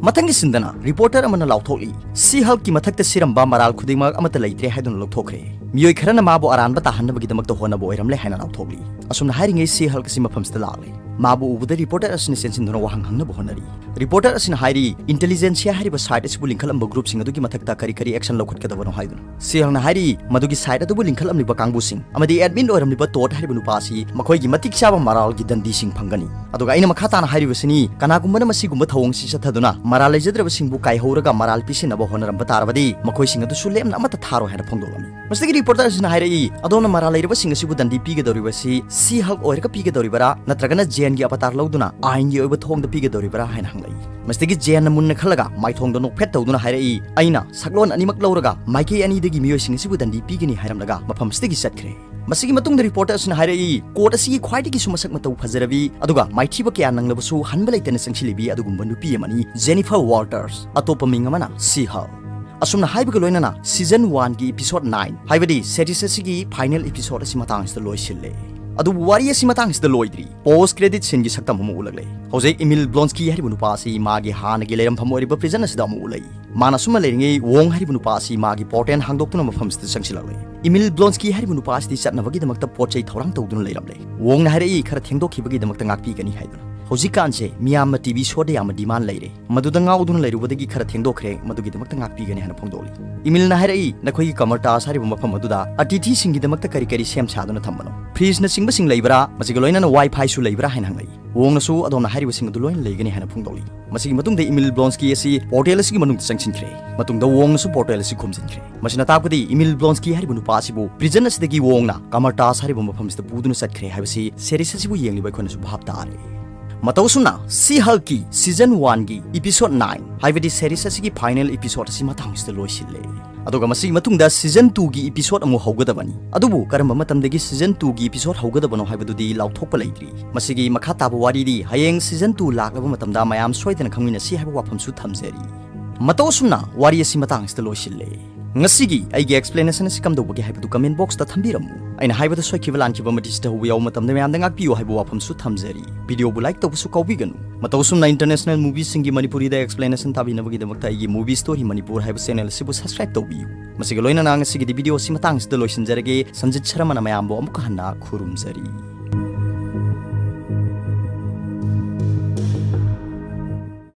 ꯃꯊꯪꯒꯤ ꯁꯤꯟꯗꯅ ꯔꯤꯄꯣꯔꯇꯔ ꯑꯃꯅ ꯂꯥꯎꯊꯣꯛꯂꯤ, "ꯁꯤ ꯍꯜꯛꯀꯤ ꯃꯊꯛꯇ ꯁꯤꯔꯝꯕ ꯃꯔꯥꯜ ꯈꯨꯗꯤꯡꯃꯛ ꯑꯃꯠꯇ ꯂꯩꯇ꯭ꯔꯦ" ꯍꯥꯏꯗꯨꯅ ꯂꯧꯊꯣꯛꯈ꯭ꯔꯦ꯫ ꯃꯤꯑꯣꯏ ꯈꯔꯅ ꯃꯥꯕꯨ ꯑꯔꯥꯟꯕ ꯇꯥꯍꯟꯅꯕꯒꯤꯗꯃꯛꯇ ꯍꯣꯠꯅꯕ ꯑꯣꯏꯔꯝꯂꯦ ꯍꯥꯏꯅ ꯂꯥꯎꯊꯣꯛꯂꯤ꯫ ꯑꯁꯨꯝꯅ ꯍꯥꯏꯔꯤꯉꯩ ꯁꯤ ꯍꯜꯛ ꯑꯁꯤ ꯃꯐꯝꯁꯤꯗ ꯂꯥꯛꯂꯦ꯫ ꯃꯥꯕꯨ ꯎꯕꯗ ꯔꯤꯄꯣꯔꯇꯔ ꯑꯁꯤꯅ ꯆꯦꯟꯁꯤꯟꯗꯨꯅ ꯋꯥꯍꯪ ꯍꯪꯅꯕ ꯍꯣꯠꯅꯔꯤ꯫ ꯔꯤꯄꯣꯔꯇꯔ ꯑꯁꯤꯅ ꯍꯥꯏꯔꯤ, "ꯏꯟꯇꯦꯂꯤꯖꯦꯟꯁꯤꯌꯥ ꯍꯥꯏꯔꯤꯕ ꯁꯥꯏꯠ ꯑꯁꯤꯕꯨ ꯂꯤꯡꯈꯠꯂꯝꯕ ꯒ꯭ꯔꯨꯞꯁꯤꯡ ꯑꯗꯨꯒꯤ ꯃꯊꯛꯇ ꯀꯔꯤ ꯀꯔꯤ ꯑꯦꯛꯁꯟ ꯂꯧꯈꯠꯀꯗꯕꯅꯣ?" ꯍꯥꯏꯗꯨꯅ꯫ ꯁꯤ ꯍꯜꯛꯅ ꯍꯥꯏꯔꯤ, "ꯃꯗꯨꯒꯤ ꯁꯥꯏꯠ ꯑꯗꯨꯕꯨ ꯂꯤꯡꯈꯠꯂꯝꯂꯤꯕ ꯀꯥꯡꯕꯨꯁꯤꯡ ꯑꯃꯗꯤ ꯑꯦꯗꯃꯤꯟ ꯑꯣꯏꯔꯝꯂꯤꯕ ꯇꯣꯠ ꯍꯥꯏꯔꯤꯕ ꯅꯨꯄꯥ ꯑꯁꯤ ꯃꯈꯣꯏꯒꯤ ꯃꯇꯤꯛ ꯆꯥꯕ ꯃꯔꯥꯜꯒꯤ ꯗꯟꯗꯤꯁꯤꯡ ꯐꯪꯒꯅꯤ꯫" ꯑꯗꯨꯒ ꯑꯩꯅ ꯃꯈꯥ ꯇꯥꯅ ꯍꯥꯏꯔꯤꯕꯁꯤꯅꯤ, "ꯀꯅꯥꯒꯨꯝꯕꯅ ꯃꯁꯤꯒꯨꯝꯕ ꯊꯧꯑꯣꯡꯁꯤ ꯆꯠꯊꯗꯨꯅ ꯃꯔꯥꯜ ꯂꯩꯖꯗ꯭ꯔꯕꯁꯤꯡꯕꯨ ꯀꯥꯏꯍꯧꯔꯒ ꯃꯔꯥꯜ ꯄꯤꯁꯤꯟꯅꯕ ꯍꯣꯠꯅꯔꯝꯕ ꯇꯥꯔꯕꯗꯤ ꯃꯈꯣꯏꯁꯤꯡ ꯑꯗꯨꯁꯨ ꯂꯦꯝꯅ ꯑꯃꯠꯇ ꯊꯥꯔꯣꯏ" ꯍꯥꯏꯅ ꯐꯣꯡꯗꯣꯛꯂꯝꯃꯤ꯫ ꯃꯁꯤꯗꯒꯤ ꯔꯤꯄꯣꯔꯇꯔ ꯑꯁꯤꯅ ꯍꯥꯏꯔꯛꯏ, "ꯑꯗꯣꯝꯅ ꯃꯔꯥꯜ ꯂꯩꯔꯕꯁꯤꯡ ꯑꯁꯤꯕꯨ ꯗꯟꯗꯤ ꯄꯤꯒꯗꯧꯔꯤꯕꯁꯤ ꯁꯤ ꯍꯜꯛ ꯑꯣꯏꯔꯒ ꯄꯤꯒꯗꯧꯔꯤꯕꯔꯥ, ꯅꯠꯇ꯭ꯔꯒꯅ ꯖꯦꯟꯒꯤ ꯑꯕꯇꯥꯔ ꯂꯧꯗꯨꯅ ꯑꯥꯏꯟꯒꯤ ꯑꯣꯏꯕ ꯊꯣꯡꯗ ꯄꯤꯒꯗꯧꯔꯤꯕꯔꯥ?" ꯍꯥꯏꯅ ꯍꯪꯂꯛꯏ꯫ ꯃꯁꯤꯗꯒꯤ ꯖꯦꯟꯅ ꯃꯨꯟꯅ ꯈꯜꯂꯒ ꯃꯥꯏꯊꯣꯡꯗ ꯅꯣꯛꯐꯦꯠ ꯇꯧꯗꯨꯅ ꯍꯥꯏꯔꯛꯏ, "ꯑꯩꯅ ꯁꯛꯂꯣꯟ ꯑꯅꯤꯃꯛ ꯂꯧꯔꯒ ꯃꯥꯏꯀꯩ ꯑꯅꯤꯗꯒꯤ ꯃꯤꯑꯣꯏꯁꯤꯡ ꯑꯁꯤꯕꯨ ꯗꯟꯗꯤ ꯄꯤꯒꯅꯤ" ꯍꯥꯏꯔꯝꯂꯒ ꯃꯐꯝꯁꯤꯗꯒꯤ ꯆꯠꯈ꯭ꯔꯦ꯫ ꯃꯁꯤꯒꯤ ꯃꯇꯨꯡꯗ ꯔꯤꯄꯣꯔꯇꯔ ꯑꯁꯤꯅ ꯍꯥꯏꯔꯛꯏ, "ꯀꯣꯔꯠ ꯑꯁꯤꯒꯤ ꯈ꯭ꯋꯥꯏꯗꯒꯤꯁꯨ ꯃꯁꯛ ꯃꯇꯧ ꯐꯖꯔꯕꯤ, ꯑꯗꯨꯒ ꯃꯥꯏꯊꯤꯕ ꯀꯌꯥ ꯅꯪꯂꯕꯁꯨ ꯍꯟꯕ ꯂꯩꯇꯅ ꯆꯪꯁꯤꯜꯂꯤꯕꯤ ꯑꯗꯨꯒꯨꯝꯕ ꯅꯨꯄꯤ ꯑꯃꯅꯤ, ꯖꯦꯅꯤꯐꯔ ꯋꯥꯜꯇꯔꯁ, ꯑꯇꯣꯞꯄ ꯃꯤꯡ ꯑꯃꯅ ꯁꯤ ꯍꯜꯛ꯫" ꯑꯁꯨꯝꯅ ꯍꯥꯏꯕꯒ ꯂꯣꯏꯅꯅ ꯁꯤꯖꯟ ꯋꯥꯟꯒꯤ ꯏꯄꯤꯁꯣꯗ ꯅꯥꯏꯟ, ꯍꯥꯏꯕꯗꯤ ꯁꯦꯔꯤꯁ ꯑꯁꯤꯒꯤ ꯐꯥꯏꯅꯦꯜ ꯏꯄꯤꯁꯣꯗ ꯑꯁꯤ ꯃꯇꯥꯡꯁꯤꯗ ꯂꯣꯏꯁꯤꯜꯂꯦ꯫ ꯑꯗꯨꯕꯨ ꯋꯥꯔꯤ ꯑꯁꯤ ꯃꯇꯥꯡꯁꯤꯗ ꯂꯣꯏꯗ꯭ꯔꯤ꯫ ꯄꯣꯁ ꯀ꯭ꯔꯦꯗꯤꯠ ꯁꯤꯟꯒꯤ ꯁꯛꯇꯝ ꯑꯃ ꯎꯠꯂꯛꯂꯦ꯫ ꯍꯧꯖꯤꯛ ꯏꯃꯤꯜ ꯕ꯭ꯂꯣꯟꯁꯀꯤ ꯍꯥꯏꯔꯤꯕ ꯅꯨꯄꯥ ꯑꯁꯤ ꯃꯥꯒꯤ ꯍꯥꯟꯅꯒꯤ ꯂꯩꯔꯝꯐꯝ ꯑꯣꯏꯔꯤꯕ ꯄ꯭ꯔꯤꯖꯟ ꯑꯁꯤꯗ ꯑꯃꯨꯛ ꯎꯠꯂꯛꯏ꯫ ꯃꯥꯅ ꯑꯁꯨꯝꯅ ꯂꯩꯔꯤꯉꯩ, ꯋꯣꯡ ꯍꯥꯏꯔꯤꯕ ꯅꯨꯄꯥ ꯑꯁꯤ ꯃꯥꯒꯤ ꯄꯣꯔꯇꯦꯟ ꯍꯥꯡꯗꯣꯛꯇꯨꯅ ꯃꯐꯝꯁꯤꯗ ꯆꯪꯁꯤꯜꯂꯛꯂꯦ꯫ ꯏꯃꯤꯜ ꯕ꯭ꯂꯣꯟꯁꯀꯤ ꯍꯥꯏꯔꯤꯕ ꯅꯨꯄꯥ ꯑꯁꯤꯗꯤ ꯆꯠꯅꯕꯒꯤꯗꯃꯛꯇ ꯄꯣꯠ ꯆꯩ ꯊꯧꯔꯥꯡ ꯇꯧꯗꯨꯅ ꯂꯩꯔꯝꯂꯦ꯫ ꯋꯣꯡꯅ ꯍꯥꯏꯔꯛꯏ, "ꯈꯔ ꯊꯦꯡꯗꯣꯛꯈꯤꯕꯒꯤꯗꯃꯛꯇ ꯉꯥꯛꯄꯤꯒꯅꯤ" ꯍꯥꯏꯗꯨꯅ꯫ ꯍꯧꯖꯤꯛꯀꯥꯟꯁꯦ ꯃꯤꯌꯥꯝꯅ ꯇꯤ ꯚꯤ ꯁꯣꯗ ꯌꯥꯝꯅ ꯗꯤꯃꯥꯟ ꯂꯩꯔꯦ꯫ ꯃꯗꯨꯗ ꯉꯥꯎꯗꯨꯅ ꯂꯩꯔꯨꯕꯗꯒꯤ ꯈꯔ ꯊꯦꯡꯗꯣꯛꯈ꯭ꯔꯦ, ꯃꯗꯨꯒꯤꯗꯃꯛꯇ ꯉꯥꯛꯄꯤꯒꯅꯤ ꯍꯥꯏꯅ ꯐꯣꯡꯗꯣꯛꯂꯤ꯫ ꯏꯃꯤꯜꯅ ꯍꯥꯏꯔꯛꯏ, ꯅꯈꯣꯏꯒꯤ ꯀꯃꯔꯇꯥꯖ ꯍꯥꯏꯔꯤꯕ ꯃꯐꯝ ꯑꯗꯨꯗ ꯑꯇꯤꯊꯤꯁꯤꯡꯒꯤꯗꯃꯛꯇ ꯀꯔꯤ ꯀꯔꯤ ꯁꯦꯝ ꯁꯥꯗꯨꯅ ꯊꯝꯕꯅꯣ? ꯐ꯭ꯔꯤꯖꯅꯆꯤꯡꯕꯁꯤꯡ ꯂꯩꯕ꯭ꯔꯥ? ꯃꯁꯤꯒ ꯂꯣꯏꯅꯅ ꯋꯥꯏ ꯐꯥꯏꯁꯨ ꯂꯩꯕ꯭ꯔꯥ ꯍꯥꯏꯅ ꯍꯪꯂꯛꯏ꯫ ꯋꯣꯡꯅꯁꯨ ꯑꯗꯣꯝꯅ ꯍꯥꯏꯔꯤꯕꯁꯤꯡ ꯑꯗꯨ ꯂꯣꯏꯅ ꯂꯩꯒꯅꯤ ꯍꯥꯏꯅ ꯐꯣꯡꯗꯣꯛꯂꯤ꯫ ꯃꯁꯤꯒꯤ ꯃꯇꯨꯡꯗ ꯏꯃꯤꯜ ꯕ꯭ꯂꯣꯟꯁꯀꯤ ꯑꯁꯤ ꯄꯣꯔꯇꯦꯜ ꯑꯁꯤꯒꯤ ꯃꯅꯨꯡꯗ ꯆꯪꯁꯤꯟꯈ꯭ꯔꯦ꯫ ꯃꯇꯨꯡꯗ ꯋꯣꯡꯅꯁꯨ ꯄꯣꯔꯇꯦꯜ ꯑꯁꯤ ꯈꯨꯝꯖꯤꯟꯈ꯭ꯔꯦ꯫ ꯃꯁꯤꯅ ꯇꯥꯛꯄꯗꯤ ꯏꯃꯤꯜ ꯕ꯭ꯂꯣꯟꯁꯀꯤ ꯍꯥꯏꯔꯤꯕ ꯅꯨꯄꯥ ꯑꯁꯤꯕꯨ ꯄ꯭ꯔꯤꯖꯟ ꯑꯁꯤꯗꯒꯤ ꯋꯣꯡꯅ ꯀꯃꯔꯇꯥꯖ ꯍꯥꯏꯔꯤꯕ ꯃꯐꯝꯁꯤꯗ ꯄꯨꯗꯨꯅ ꯆꯠꯈ꯭ꯔꯦ ꯍꯥꯏꯕꯁꯤ ꯁꯦꯔꯤꯁ ꯑꯁꯤꯕꯨ ꯌꯦꯡꯂꯤꯕ ꯑꯩꯈꯣꯏꯅꯁꯨ ꯚꯥꯞ ꯇꯥꯔꯦ꯫ ꯃꯇꯧ ꯑꯁꯨꯝꯅ ꯁꯤ ꯍꯜꯛꯀꯤ ꯁꯤꯖꯟ ꯋꯥꯟꯒꯤ ꯏꯄꯤꯁꯣꯗ ꯅꯥꯏꯟ, ꯍꯥꯏꯕꯗꯤ ꯁꯦꯔꯤꯁ ꯑꯁꯤꯒꯤ ꯐꯥꯏꯅꯦꯜ ꯏꯄꯤꯁꯣꯗ ꯑꯁꯤ ꯃꯇꯥꯡꯁꯤꯗ ꯂꯣꯏꯁꯤꯜꯂꯦ꯫ ꯑꯗꯨꯒ ꯃꯁꯤꯒꯤ ꯃꯇꯨꯡꯗ ꯁꯤꯖꯟ ꯇꯨꯒꯤ ꯏꯄꯤꯁꯣꯗ ꯑꯃꯨꯛ ꯍꯧꯒꯗꯕꯅꯤ꯫ ꯑꯗꯨꯕꯨ ꯀꯔꯝꯕ ꯃꯇꯝꯗꯒꯤ ꯁꯤꯖꯟ ꯇꯨꯒꯤ ꯏꯄꯤꯁꯣꯗ ꯍꯧꯒꯗꯕꯅꯣ ꯍꯥꯏꯕꯗꯨꯗꯤ ꯂꯥꯎꯊꯣꯛꯄ ꯂꯩꯇ꯭ꯔꯤ꯫ ꯃꯁꯤꯒꯤ ꯃꯈꯥ ꯇꯥꯕ ꯋꯥꯔꯤꯗꯤ ꯍꯌꯦꯡ ꯁꯤꯖꯟ ꯇꯨ ꯂꯥꯛꯂꯕ ꯃꯇꯝꯗ ꯃꯌꯥꯝ ꯁꯣꯏꯗꯅ ꯈꯪꯃꯤꯟꯅꯁꯤ ꯍꯥꯏꯕ ꯋꯥꯐꯝꯁꯨ ꯊꯝꯖꯔꯤ꯫ ꯃꯇꯧ ꯑꯁꯨꯝꯅ ꯋꯥꯔꯤ ꯑꯁꯤ ꯃꯇꯥꯡ ꯑꯁꯤꯗ ꯂꯣꯏꯁꯤꯜꯂꯦ꯫ ꯉꯁꯤꯒꯤ ꯑꯩꯒꯤ ꯑꯦꯛꯁꯄ꯭ꯂꯦꯅꯦꯁꯟ ꯑꯁꯤ ꯀꯝꯗꯧꯕꯒꯦ ꯍꯥꯏꯕꯗꯨ ꯀꯃꯦꯟ ꯕꯣꯛꯁꯇ ꯊꯝꯕꯤꯔꯝꯃꯨ꯫ ꯑꯩꯅ ꯍꯥꯏꯕꯗ ꯁꯣꯏꯈꯤꯕ ꯂꯥꯟꯈꯤꯕ ꯑꯃꯗꯤ ꯁꯤꯊꯍꯧꯕ ꯌꯥꯎꯕ ꯃꯇꯝꯗ ꯃꯌꯥꯝꯗ ꯉꯥꯛꯄꯤꯌꯨ ꯍꯥꯏꯕ ꯋꯥꯐꯝꯁꯨ ꯊꯝꯖꯔꯤ꯫ ꯚꯤꯗꯤꯑꯣꯕꯨ ꯂꯥꯏꯛ ꯇꯧꯕꯁꯨ ꯀꯥꯎꯕꯤꯒꯅꯨ꯫ ꯃꯇꯧ ꯑꯁꯨꯝꯅ ꯏꯟꯇꯔꯅꯦꯁꯅꯦꯜ ꯃꯨꯚꯤꯁꯤꯡꯒꯤ ꯃꯅꯤꯄꯨꯔꯤꯗ ꯑꯦꯛꯁꯄ꯭ꯂꯦꯅꯦꯁꯟ ꯇꯥꯕꯤꯅꯕꯒꯤꯗꯃꯛꯇ ꯑꯩꯒꯤ ꯃꯨꯚꯤ ꯁ꯭ꯇꯣꯔꯤ ꯃꯅꯤꯄꯨꯔ ꯍꯥꯏꯕ ꯆꯦꯅꯦꯜ ꯑꯁꯤꯕꯨ ꯁꯕꯁꯀ꯭ꯔꯥꯏꯕ ꯇꯧꯕꯤꯌꯨ꯫ ꯃꯁꯤꯒ ꯂꯣꯏꯅꯅ ꯉꯁꯤꯒꯤꯗꯤ ꯚꯤꯗꯤꯑꯣ ꯑꯁꯤ ꯃꯇꯥꯡ ꯑꯁꯤꯗ ꯂꯣꯏꯁꯤꯟꯖꯔꯒꯦ꯫ ꯁꯟꯖꯤꯠ ꯁꯔꯃꯅ ꯃꯌꯥꯝꯕꯨ ꯑꯃꯨꯛꯀ ꯍꯟꯅ ꯈꯨꯔꯨꯝꯖꯔꯤ꯫